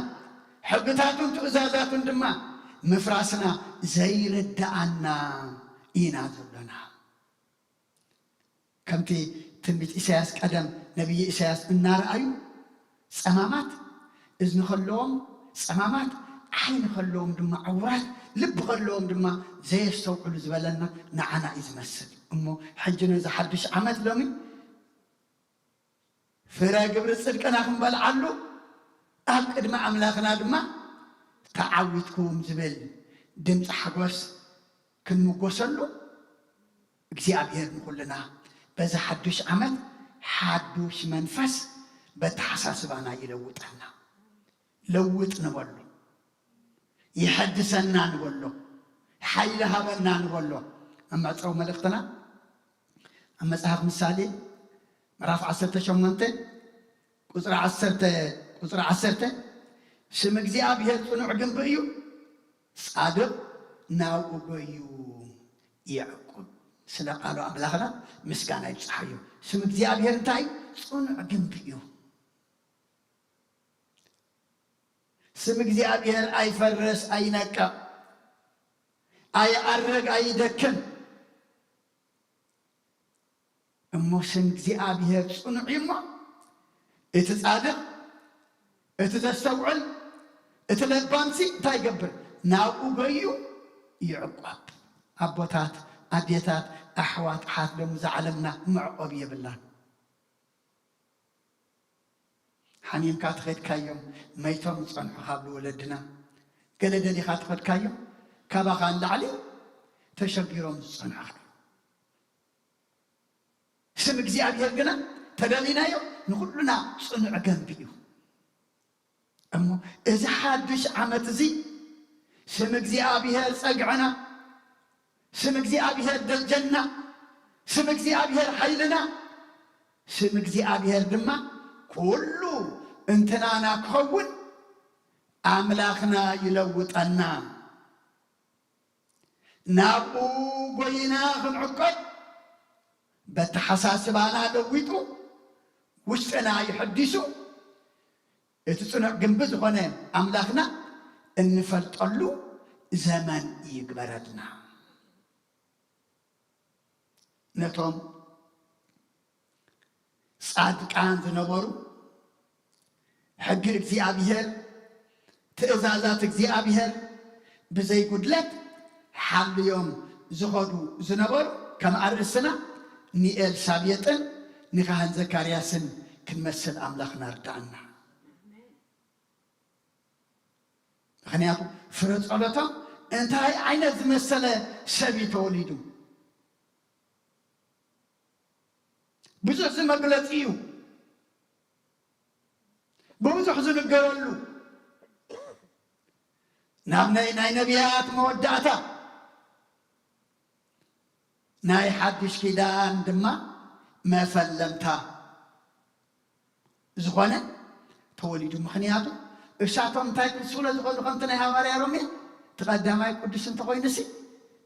ሕግታቱን ትእዛዛቱን ድማ ምፍራስና ዘይርዳኣና ኢና ዘለና። ከምቲ ትንቢት ኢሳያስ ቀደም ነቢይ ኢሳያስ እናረኣዩ፣ ጸማማት እዝኒ ከለዎም ጸማማት፣ ዓይኒ ከለዎም ድማ ዕውራት፣ ልቢ ከለዎም ድማ ዘየስተውዕሉ ዝበለና ንዓና እዩ ዝመስል። እሞ ሕጂ ነዚ ሓድሽ ዓመት ሎሚ ፍረ ግብሪ ጽድቅና ክንበልዓሉ፣ ኣብ ቅድሚ ኣምላኽና ድማ ተዓዊትኩም ዝብል ድምፂ ሓጎስ ክንምጎሰሉ፣ እግዚኣብሔር ንኹልና በዚ ሓዱሽ ዓመት ሓዱሽ መንፈስ በተሓሳስባና ይለውጠና። ለውጥ ንበሎ፣ ይሐድሰና ንበሎ፣ ሓይሊ ሃበና ንበሎ። ኣብ መዕጸዊ መልእኽትና ኣብ መጽሓፍ ምሳሌ ምዕራፍ ዓሰርተ ሸሞንተ ቁጽሪ ዓሰርተ፣ ቁጽሪ ዓሰርተ፣ ስም እግዚኣብሔር ጽኑዕ ግንቢ እዩ፣ ጻድቕ ናብኡ ገዩ ይዕቁብ። ስለ ቃሉ ኣምላኽና ምስጋና ይብጽሓዮ። ስም እግዚኣብሔር እንታይ? ጽኑዕ ግንቢ እዩ። ስም እግዚኣብሔር ኣይፈርስ ኣይነቅዕ፣ ኣይኣርግ ኣይደክም። እሞ ስም እግዚኣብሔር ጽኑዕ እዩ እሞ፣ እቲ ጻድቕ፣ እቲ ዘስተውዕል፣ እቲ ለባምሲ እንታይ ይገብር? ናብኡ ገዩ ይዕቆብ። ኣቦታት፣ ኣዴታት፣ ኣሕዋት፣ ኣሓት፣ ሎሚ እዛ ዓለምና መዕቆቢ የብላን። ሓሚምካ ተኸድካዮም መይቶም ዝጸንሑ ካብ ወለድና፣ ገለ ደሊኻ ተኸድካዮም ካባኻ ንላዕሊ ተሸጊሮም ዝጸንሑ ኣለዉ። ስም እግዚኣብሔር ግና ተደሊናዮ ንኹሉና ጽኑዕ ገንቢ እዩ። እሞ እዚ ሓድሽ ዓመት እዚ ስም እግዚኣብሔር ጸግዕና፣ ስም እግዚኣብሔር ደጀንና፣ ስም እግዚኣብሔር ሓይልና፣ ስም እግዚኣብሔር ድማ ኩሉ እንትናና ክኸውን ኣምላኽና ይለውጠና። ናብኡ ጎይና ክንዕቀብ በተሓሳስባና ለዊጡ ውሽጥና ይሐዲሱ እቲ ጽኑዕ ግንቢ ዝኾነ ኣምላኽና እንፈልጠሉ ዘመን ይግበረልና። ነቶም ጻድቃን ዝነበሩ ሕጊ እግዚኣብሔር፣ ትእዛዛት እግዚኣብሔር ብዘይ ጉድለት ሓልዮም ዝኸዱ ዝነበሩ ከም ኣርእስና ንኤልሳቤጥን ንካህን ዘካርያስን ክንመስል ኣምላኽና ርዳእና። ምኽንያቱ ፍረ ጸሎቶም እንታይ ዓይነት ዝመሰለ ሰብ እዩ ተወሊዱ? ብዙሕ ዝመግለጺ እዩ፣ ብብዙሕ ዝንገረሉ ናብ ናይ ናይ ነቢያት መወዳእታ ናይ ሓድሽ ኪዳን ድማ መፈለምታ ዝኾነ ተወሊዱ። ምኽንያቱ እሳቶም እንታይ ክስለ ዝኾኑ ከምቲ ናይ ሃዋርያ ሮሜ እቲ ቀዳማይ ቅዱስ እንተኾይኑሲ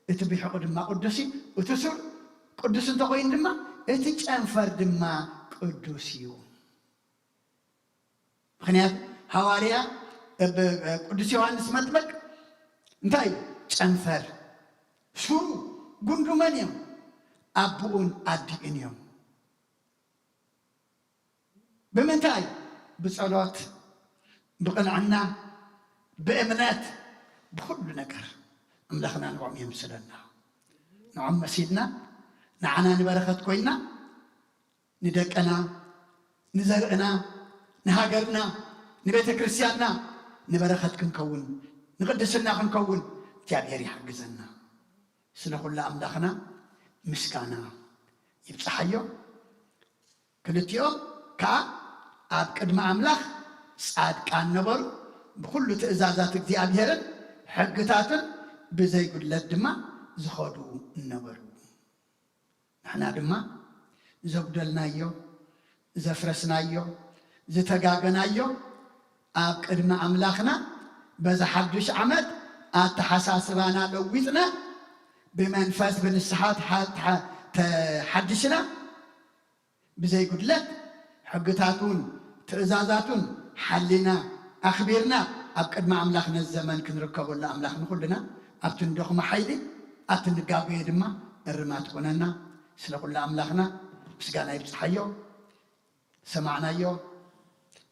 እቲ ብሕቑ ድማ ቅዱስ እዩ፣ እቲ ሱር ቅዱስ እንተኾይኑ ድማ እቲ ጨንፈር ድማ ቅዱስ እዩ። ምኽንያቱ ሃዋርያ ብ- ቅዱስ ዮሃንስ መጥመቅ እንታይ እዩ? ጨንፈር ሱሩ ጉንዱ መን እዮም? ኣቦኡን ኣዲኡን እዮም። ብምንታይ? ብጸሎት፣ ብቕንዕና፣ ብእምነት፣ ብኹሉ ነገር ኣምላኽና ንዕኦም የምስለና። ንዕኦም መሲልና ንዓና ንበረኸት ኮይና ንደቅና፣ ንዘርእና፣ ንሃገርና፣ ንቤተ ክርስቲያንና ንበረኸት ክንከውን፣ ንቅድስና ክንከውን እግዚኣብሔር ይሓግዘና። ስለ ኩሉ ኣምላኽና ምስጋና ይብጽሓዮ። ክልቲኦም ከኣ ኣብ ቅድሚ ኣምላኽ ጻድቃን ነበሩ፣ ብኹሉ ትእዛዛት እግዚኣብሔርን ሕግታትን ብዘይጉድለት ድማ ዝኸዱ ነበሩ። ንሕና ድማ ዘጉደልናዮ፣ ዘፍረስናዮ፣ ዝተጋገናዮ ኣብ ቅድሚ ኣምላኽና በዚ ሓዱሽ ዓመት ኣተሓሳስባና ለዊጥና ብመንፈስ ብንስሓ ተሓ-፣ ተሓ-፣ ተሓድሽና ብዘይጉድለት ሕግታቱን ትእዛዛቱን ሓሊና ኣኽቢርና ኣብ ቅድሚ ኣምላኽ ነዚ ዘመን ክንርከበሉ ኣምላኽ ንኹልና ኣብቲ ንደኽሞ ሓይሊ ኣብቲ ንጋጎየ ድማ እርማት ኩነና። ስለ ኩሉ ኣምላኽና ምስጋና ይብጽሓዮ። ሰማዕናዮ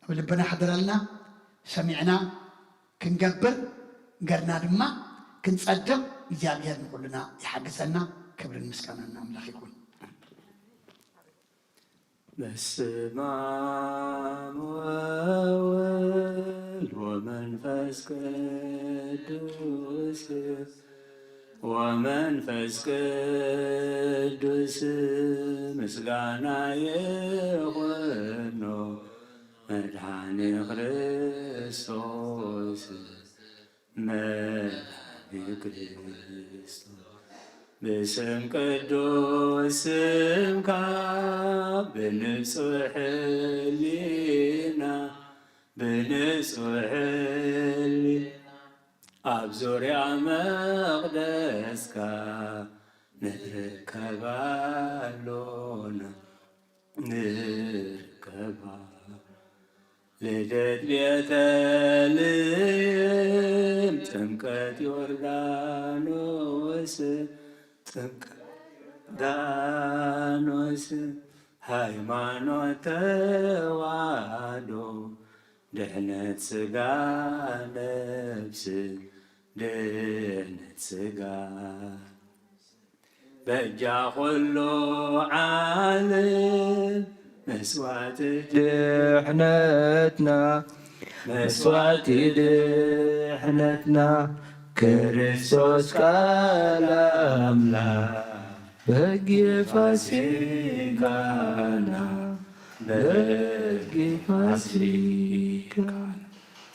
ኣብ ልብና ሕድረልና። ሰሚዕና ክንገብር ገርና ድማ ክንጸድቕ እግዚኣብሔር ንኹልና ይሓግዘና። ክብርን ምስጋናን ንኣምላኽ ይኹን። በስመ አብ ወወልድ ወመንፈስ ቅዱስ ወመንፈስ ቅዱስ ምስጋና ይኹኖ መድኃኔ ክርስቶስ መድኃኔ ክርስቶስ። ብስም ቅዱስ ስምካ ብንጹሕ ሕሊና ብንጹሕ ሕሊና ኣብ ዙርያ መቕደስካ ንርከብ ኣሎና፣ ንርከብ ኣሎና። ልደት ቤተልሔም፣ ጥምቀት ዮርዳኖስ፣ ጥምቀት ዮርዳኖስ፣ ሃይማኖት ተዋህዶ፣ ድሕነት ሥጋ ነፍስ፣ ድሕነት ሥጋ በጃ ኹሉ ዓለም መስዋዕቲ ድሕነትና፣ መስዋዕቲ ድሕነትና፣ ክርስቶስ ቃል ኣምላኽ በጊዕ ፋሲካና፣ በጊዕ ፋሲካና።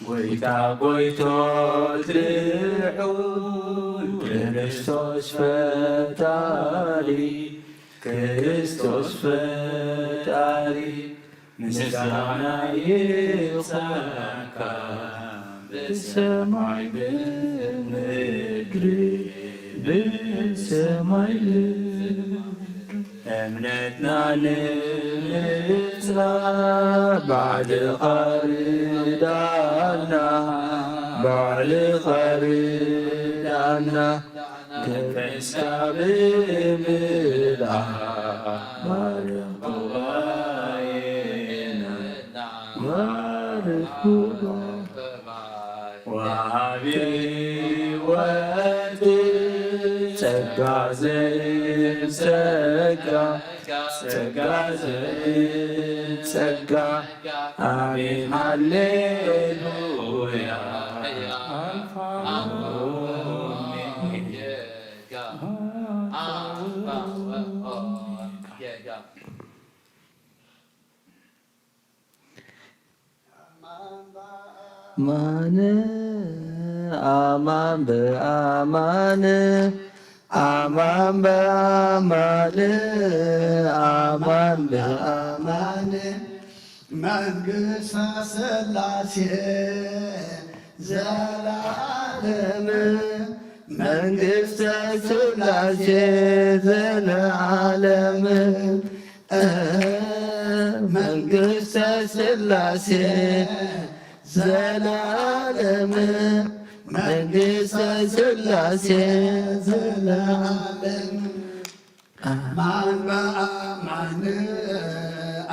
ጎይታ ጎይቶት ልዑል ክርስቶስ ፈጣሪ፣ ክርስቶስ ፈጣሪ፣ ምስጋና ይብጻሕካ ብሰማይ ብምድሪ፣ ብሰማይ ብምድሪ። እምነትና ንምጽና ባዕልኻ ርዳና፣ ባዕልኻ ርዳና። መንፈስካ ብምልኣት ባርኽ ጉባኤና፣ ባርኽ ጉባኤና። ወሃቢ ሕይወት ጸጋ ዘይጸጋ፣ ጸጋ ዘይጸጋ፣ ኣሜን ሃሌሉያ። ኣልፋ ኦሜጋ፣ ኣልፋ ኦሜጋ። ኣማን፣ ኣማን ብኣማን፣ ኣማን ብኣማን፣ ኣማን ብኣማን፣ መንግሥተ ሥላሴ ዘለዓለም፣ መንግሥተ ሥላሴ ዘለዓለም። መንግሥተ ሥላሴ ዘለዓለም፣ መንግሥተ ሥላሴ ዘለዓለም። ኣማን በኣማን፣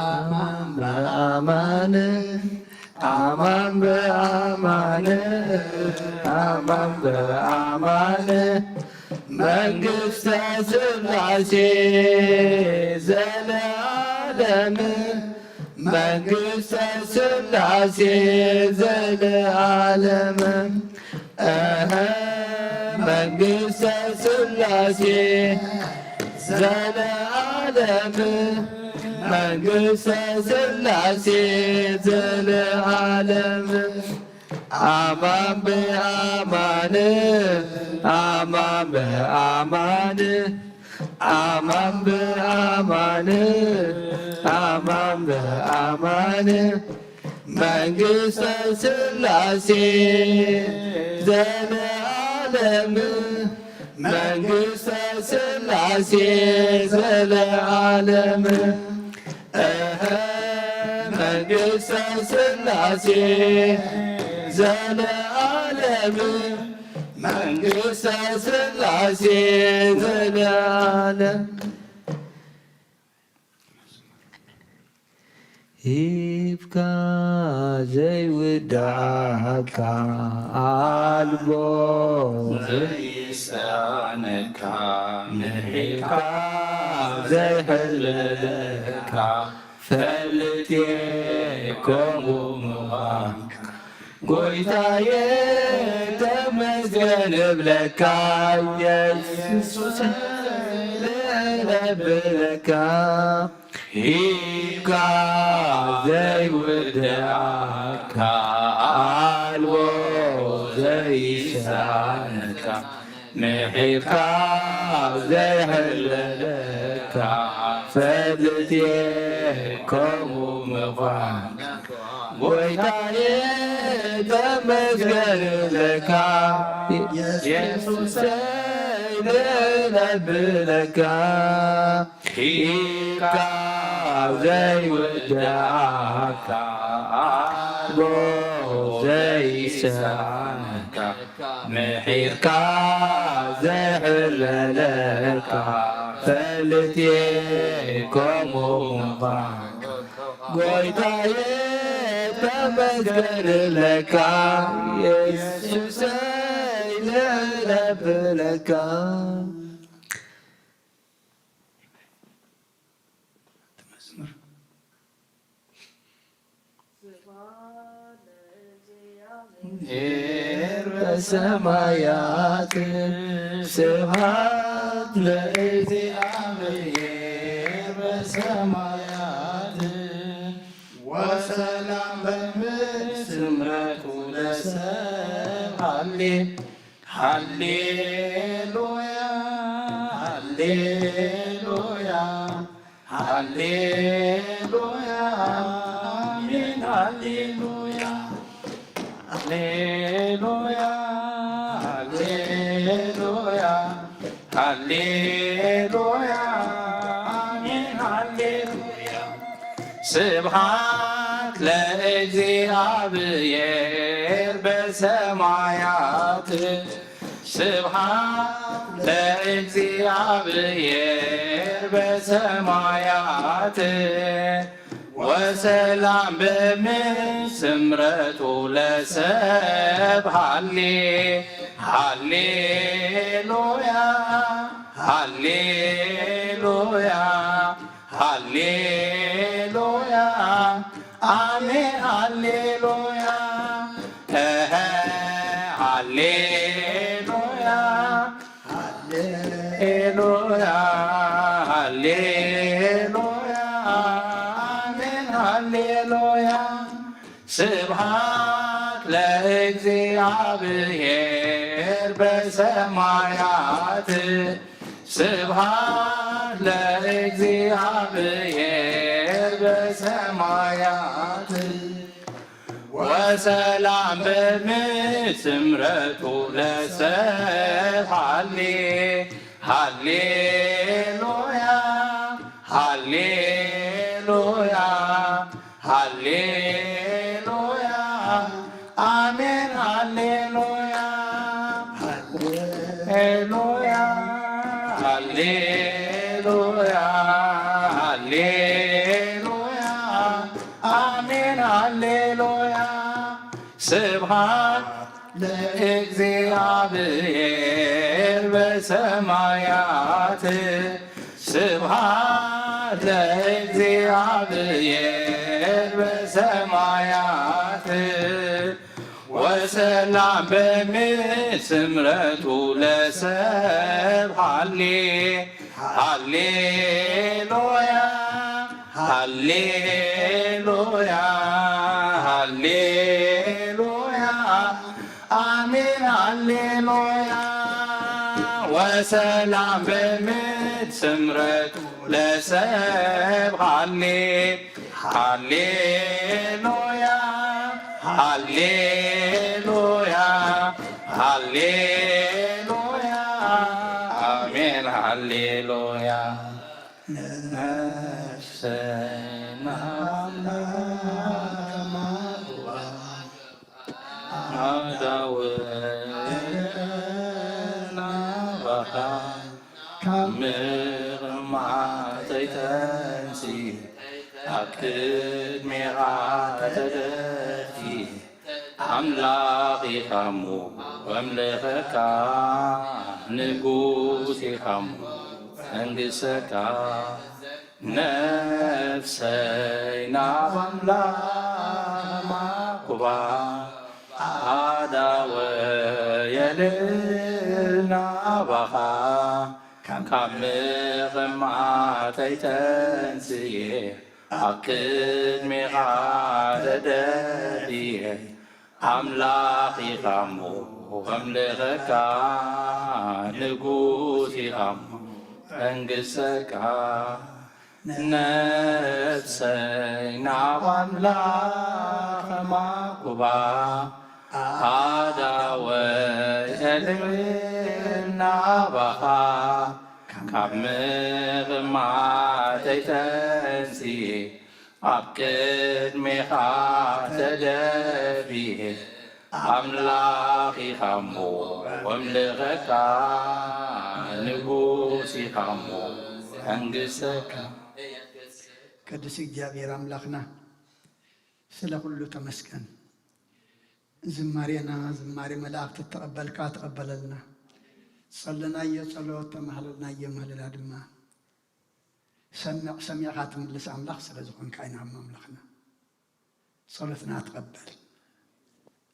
ኣማን በኣማን፣ ኣማን በኣማን፣ ኣማን በኣማን፣ መንግሥተ ሥላሴ ዘለዓለም፣ መንግሥተ ሥላሴ ዘለዓለም። እህ፣ መንግሥተ ሥላሴ ዘለዓለም። መንግስተ ስላሴ ዘለዓለም። ኣማን ብኣማን፣ ኣማን ብኣማን፣ ኣማን ብኣማን፣ ኣማን ብኣማን። መንግስተ ስላሴ ዘለዓለም፣ መንግስተ ስላሴ ዘለዓለም። እህ፣ መንግስተ ስላሴ ዘለዓለም፣ መንግስተ ስላሴ ዘለዓለም። ሂብካ ዘይውዳእካ፣ ኣልቦ ዘይሳነካ፣ ምሒርካ ዘይሕለለካ፣ ፈልጥ እየ ከምኡ ምዃንካ። ጎይታየ ተመስገን እብለካ፣ የሱስ ልዕል እብለካ። ሂብካ ዘይውዳእካ፣ ኣልቦ ዘይሳነካ፣ ምሒርካ ዘይሕለለካ፣ ፈልጥ እየ ከምኡ ምዃንካ። ጎይታየ ተመስገን እብለካ፣ የሱሰይ ልዕል እብለካ። ሂብካ ዘይውዳእካ፣ ኣልቦ ዘይሳነካ፣ ምሒርካ ዘይሕለለካ፣ ፈልጥ እየ ከምኡ ምዃንካ። ጎይታየ ተመስገን እብለካ፣ የሱሰይ ልዕል እብለካ። በሰማያት፣ ስብሐት ለእግዚአብሔር በሰማያት፣ ወሰላም በምድር ስምረቱ ለሰብሐ ሃሌ ሃሌሉያ፣ ሃሌሉያ፣ ሃሌሉያ፣ አሜን። ሃሌሉያ፣ ሃሌሉያ፣ ሃሌሉያ፣ ሃሌሉያ፣ አሜን። ሃሌሉያ። ስብሐት ለእግዚአብሔር በሰማያት፣ ስብሐት ለእግዚአብሔር በሰማያት፣ ወሰላም በምድር ስምረቱ ለሰብ። ሃሌ ሃሌሉያ፣ ሃሌሉያ፣ ሃሌሉያ፣ አሜን። ሃሌሉያ፣ እህ፣ ሃሌሉያ፣ ሃሌሉያ፣ ሃሌሉያ፣ አሜን። ሃሌሉያ። ስብሐት ለእግዚአብሔር በሰማያት፣ ስብሐት ለእግዚአብሔር በሰማያት፣ ወሰላም በምድር ስምረቱ ለሰብ። ሃሌ ሃሌሉያ፣ ሃሌሉያ፣ ሃሌሉያ፣ አሜን። ሃሌሉያ፣ ሃሌሉያ፣ ሃሌሉያ፣ ሃሌሉያ፣ አሜን። ሃሌሉያ። ስብሐት ለእግዚአብሔር በሰማያት፣ ስብሐት ለእግዚአብሔር በሰማያት፣ ወሰላም በምድር ስምረቱ ለሰብ። ሃሌ ሃሌሉያ፣ ሃሌሉያ፣ ሃሌሉያ፣ ኣሜን፣ ሃሌሉያ። ወሰላም በምድር ስምረቱ ለሰብ ሃሌ፣ ሃሌሉያ፣ ሃሌሉያ፣ ሃሌሉያ፣ ኣሜን፣ ሃሌሉያ። ነፍሰይ ናብ ኣምላኽ ማርዋ፣ ኣዳወ ናባኻ፣ ካብ ምቕማጠይ ተንሲ፣ ኣብ ቅድሜኻ ተደፊ፣ ኣምላኽ ኢኻ እሞ ኣምልኸካ፣ ንጉስ ኢኻ እሞ መንግሰካ። ነፍሰይ ናብ ኣምላኽ ማርኩባ፣ ኣዳወ የልል ናባኻ፣ ካብ ምቕማጠይ ተንስየ፣ ኣብ ቅድሜኻ ተደፊየ፣ ኣምላኽ ኢኻ እሞ ኣምልኸካ፣ ንጉስ ኢኻ እሞ መንግሰካ። ነፍሰይ ናብ ኣምላኽ ማርኩባ፣ ኣዳወ የልል ናባኻ፣ ካብ ምቕማጠይ ተንስየ፣ ኣብ ቅድሜኻ ተደፊየ፣ ኣምላኽ ኢኻ እሞ ኣምልኸካ፣ ንጉስ ኢኻ እሞ መንግሰካ። ቅዱስ እግዚኣብሔር ኣምላኽና፣ ስለ ኩሉ ተመስገን። ዝማሬና ዝማሬ መላእክቲ ተቐበልካ ተቐበለልና። ጸለናዮ ጸሎት፣ ተማህለልናዮ ምህለላ ድማ ሰምዕ ሰሚዕካ ትምልስ ኣምላኽ ስለ ዝኾንካ ኢና እሞ ኣምላኽና። ጸሎትና ተቐበል፣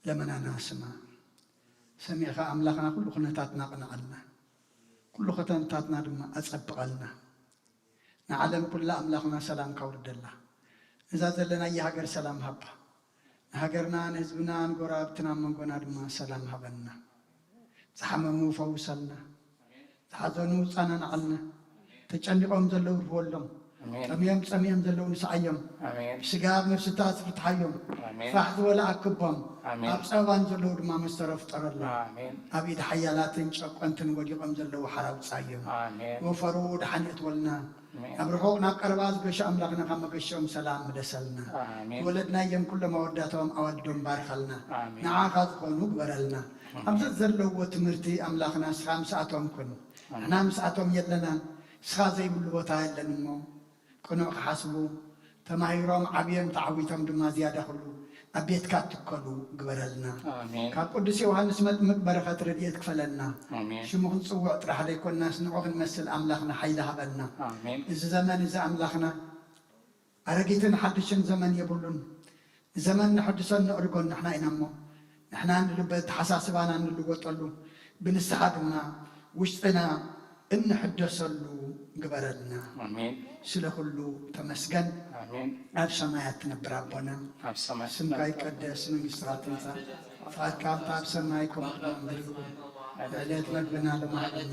ለመናና ስማ። ሰሚዕካ ኣምላኽና ኩሉ ኩነታትና ኣቕንዓልና፣ ኩሉ ኩነታትና ድማ ኣጸብቐልና። ንዓለም ኩላ ኣምላኽና ሰላምካ ኣውርደላ። ነዛ ዘለናያ ሃገር ሰላም ሃባ። ንሃገርና፣ ንህዝብና፣ ንጎረባብትና፣ ኣብ መንጎና ድማ ሰላም ሃበና። ዝሓመሙ ፈውሰልና፣ ዝሓዘኑ ጸናንዓልና፣ ተጨኒቖም ዘለዉ ርህወሎም፣ ኣሜን። ጠምዮም ጸሚኦም ዘለዉ ንስዓዮም፣ ኣሜን። ስጋ ኣብ ነፍስታት ፍትሓዮም፣ ኣሜን። ፋሕ ዝበለ ኣክቦም፣ ኣሜን። ኣብ ጸበባን ዘለዉ ድማ መስተሮ ፍጠረሎም። ኣሜን። ኣብ ኢድ ሓያላትን ጨቆንትን ወዲቖም ዘለዉ ሓራ ውጻዮም። ኣሜን። ወፈሩ ደሓን የእትወልና። ኣሜን። ኣብ ርሑቕ ናብ ቀረባ ዝገሹ ኣምላኽና ካብ መገሽኦም ሰላም ምለሰልና። ኣሜን። ዝወለድናዮም ኩሎም ኣወዳቶም ኣዋልዶም ባርኸልና። ኣሜን። ንዓኻ ዝኾኑ ግበረልና። ኣሜን። ኣብ ዘዘለዎ ትምህርቲ ኣምላኽና ንስኻ ምስኣቶም ኩን። ኣሜን። ንሕና ምስኣቶም የለናን፣ ንስኻ ዘይብሉ ቦታ የለን እሞ፣ ቅኑዕ ክሓስቡ፣ ተማሂሮም ዓብዮም ተዓዊቶም ድማ ዝያዳ ኩሉ ኣብ ቤትካ ትከሉ ግበረልና። ኣሜን። ካብ ቅዱስ ዮሃንስ መጥምቅ በረኸት ረድኤት ክፈለና። ኣሜን። ሽሙ ክንጽውዕ ጥራሕ ዘይኮንናስ ንዑ ክንመስል ኣምላኽና ሓይሊ ሃበና። ኣሜን። እዚ ዘመን እዚ ኣምላኽና ኣረጊትን ሓድሽን ዘመን የብሉን። ንዘመን ንሕድሶን ነዕርጎን ንሕና ኢና እሞ፣ ንሕና ንልበ ተሓሳስባና እንልወጠሉ፣ ብንስሓ ድማ ውሽጥና እንሕደሰሉ ግበረልና። ኣሜን። ስለ ኩሉ ተመስገን። ኣሜን። ኣብ ሰማያት ትነብር ኣቦና፣ ኣብ ሰማይ ስምካ ይቀደስ፣ መንግስትኻ ትምጻእ፣ ፍቓድካ ኣብታ ኣብ ሰማይ ከምኡ ድማ ኣብ ምድሪ ትኹን። ዕለት መግብና ሎሚ ሃበና፣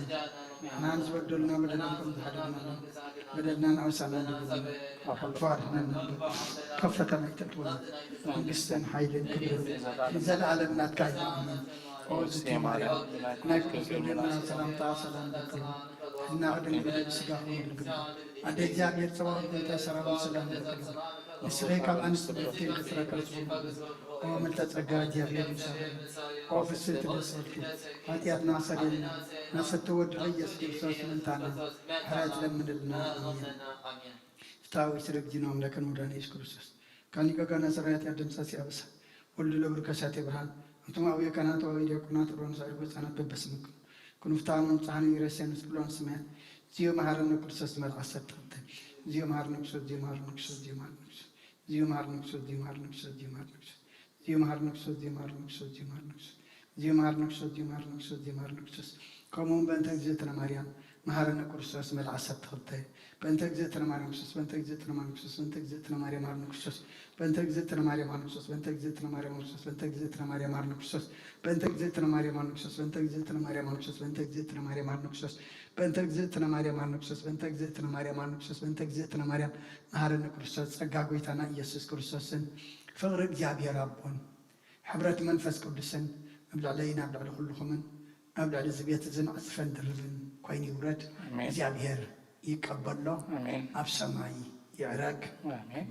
ንሕና ንዝበደሉና በደሎም ከም ዝሓደግናሎም፣ በደልና ንዓውሳና ንብልና፣ ካብ ክፉ ኣድሕነና እምበር፣ ካብ ፈተና ኣይተእትወና። መንግስትን ሓይልን ክብርን ንዘለኣለም ናትካ እዩ። ኣሜን። ኦ ዝቲ ማርያም፣ ናይ ቅዱስ ገብርኤልና ሰላምታ ሰላም ይብለክሉ። ሕና ክድንግል ስጋ ክሙል ግብር። ኣደ እግዚኣብሔር ጸባኦት፣ እንተ ሰራዊት ሰላም ይብለክሉ። ንስኺ ካብ ኣንስቲ ብርክቲ፣ ፍረ ከርስኪ ኦ ምልተ ጸጋ፣ እግዚኣብሔር ምሳኺ። ኦ ፍስሕቲ ደስ ይበልኪ፣ ኃጢአትና ሰሪልና፣ ናሰቲ ወድኺ ኢየሱስ ክርስቶስ ምእንታና ምሕረት ለምንልና። ኣሜን። ፍትሐ ወይስር እግዚእነ አምላክነ ወመድኃኒነ ኢየሱስ ክርስቶስ፣ ካን ይገጋና ሰራያት ያደምሳሲ አበሳ፣ ወልድ ለብር ከሳቴ ብርሃን፣ አንቱም አብየ ካህናት ወአበየ ዲያቆናት፣ ሮን ሳይር በጻናት በበስምክም፣ ኩኑ ፍትሐ መንጽሐነ ይረሴን ስብሎን ስሜት፣ ዚዮ መሐረነ ክርስቶስ መልአሰ ተንተ፣ ዚዮ መሐረነ ክርስቶስ፣ ዚዮ መሐረነ ክርስቶስ፣ ዚዮ መሐረነ ክርስቶስ፣ ዚዮ መሐረነ ክርስቶስ፣ ዚዮ መሐረነ ክርስቶስ፣ ዚዮ መሐረነ ክርስቶስ፣ ዚዮ መሐረነ ክርስቶስ፣ ዚዮ መሐረነ ክርስቶስ፣ ዚዮ መሐረነ ክርስቶስ፣ ዚዮ መሐረነ ክርስቶስ፣ ዚዮ መሐረነ ክርስቶስ፣ ከምኡውን በእንተ እግዝእትነ ማርያም መሐረነ ክርስቶስ መልዓ ሰብተ ክልተ፣ በእንተ እግዝእትነ ማርያም ክርስቶስ፣ በእንተ እግዝእትነ ማርያም ክርስቶስ፣ በእንተ እግዝእትነ ማርያም ክርስቶስ፣ በእንተ እግዝእትነ ማርያም ክርስቶስ፣ በእንተ እግዝእትነ ማርያም ክርስቶስ፣ በእንተ እግዝእትነ ማርያም ክርስቶስ፣ በእንተ እግዝእትነ ማርያም ክርስቶስ፣ በእንተ እግዝእትነ ማርያም ክርስቶስ፣ በእንተ እግዝእትነ ማርያም ክርስቶስ፣ በእንተ እግዝእትነ ማርያም ክርስቶስ፣ በእንተ እግዝእትነ ማርያም ክርስቶስ፣ በእንተ እግዝእትነ ማርያም መሐረነ ክርስቶስ፣ ጸጋ ጎይታና ኢየሱስ ክርስቶስን ፍቕሪ እግዚኣብሔር ኣቦን ሕብረት መንፈስ ቅዱስን ኣብ ልዕለይን ኣብ ልዕሊ ኩልኹምን ኣብ ልዕሊ እዚ ቤት እዝን ዕጽፈን ድርብን ኮይኑ ይውረድ። ኣሜን። እግዚኣብሔር ይቀበሎ፣ ኣሜን። ኣብ ሰማይ ይዕረግ። ኣሜን።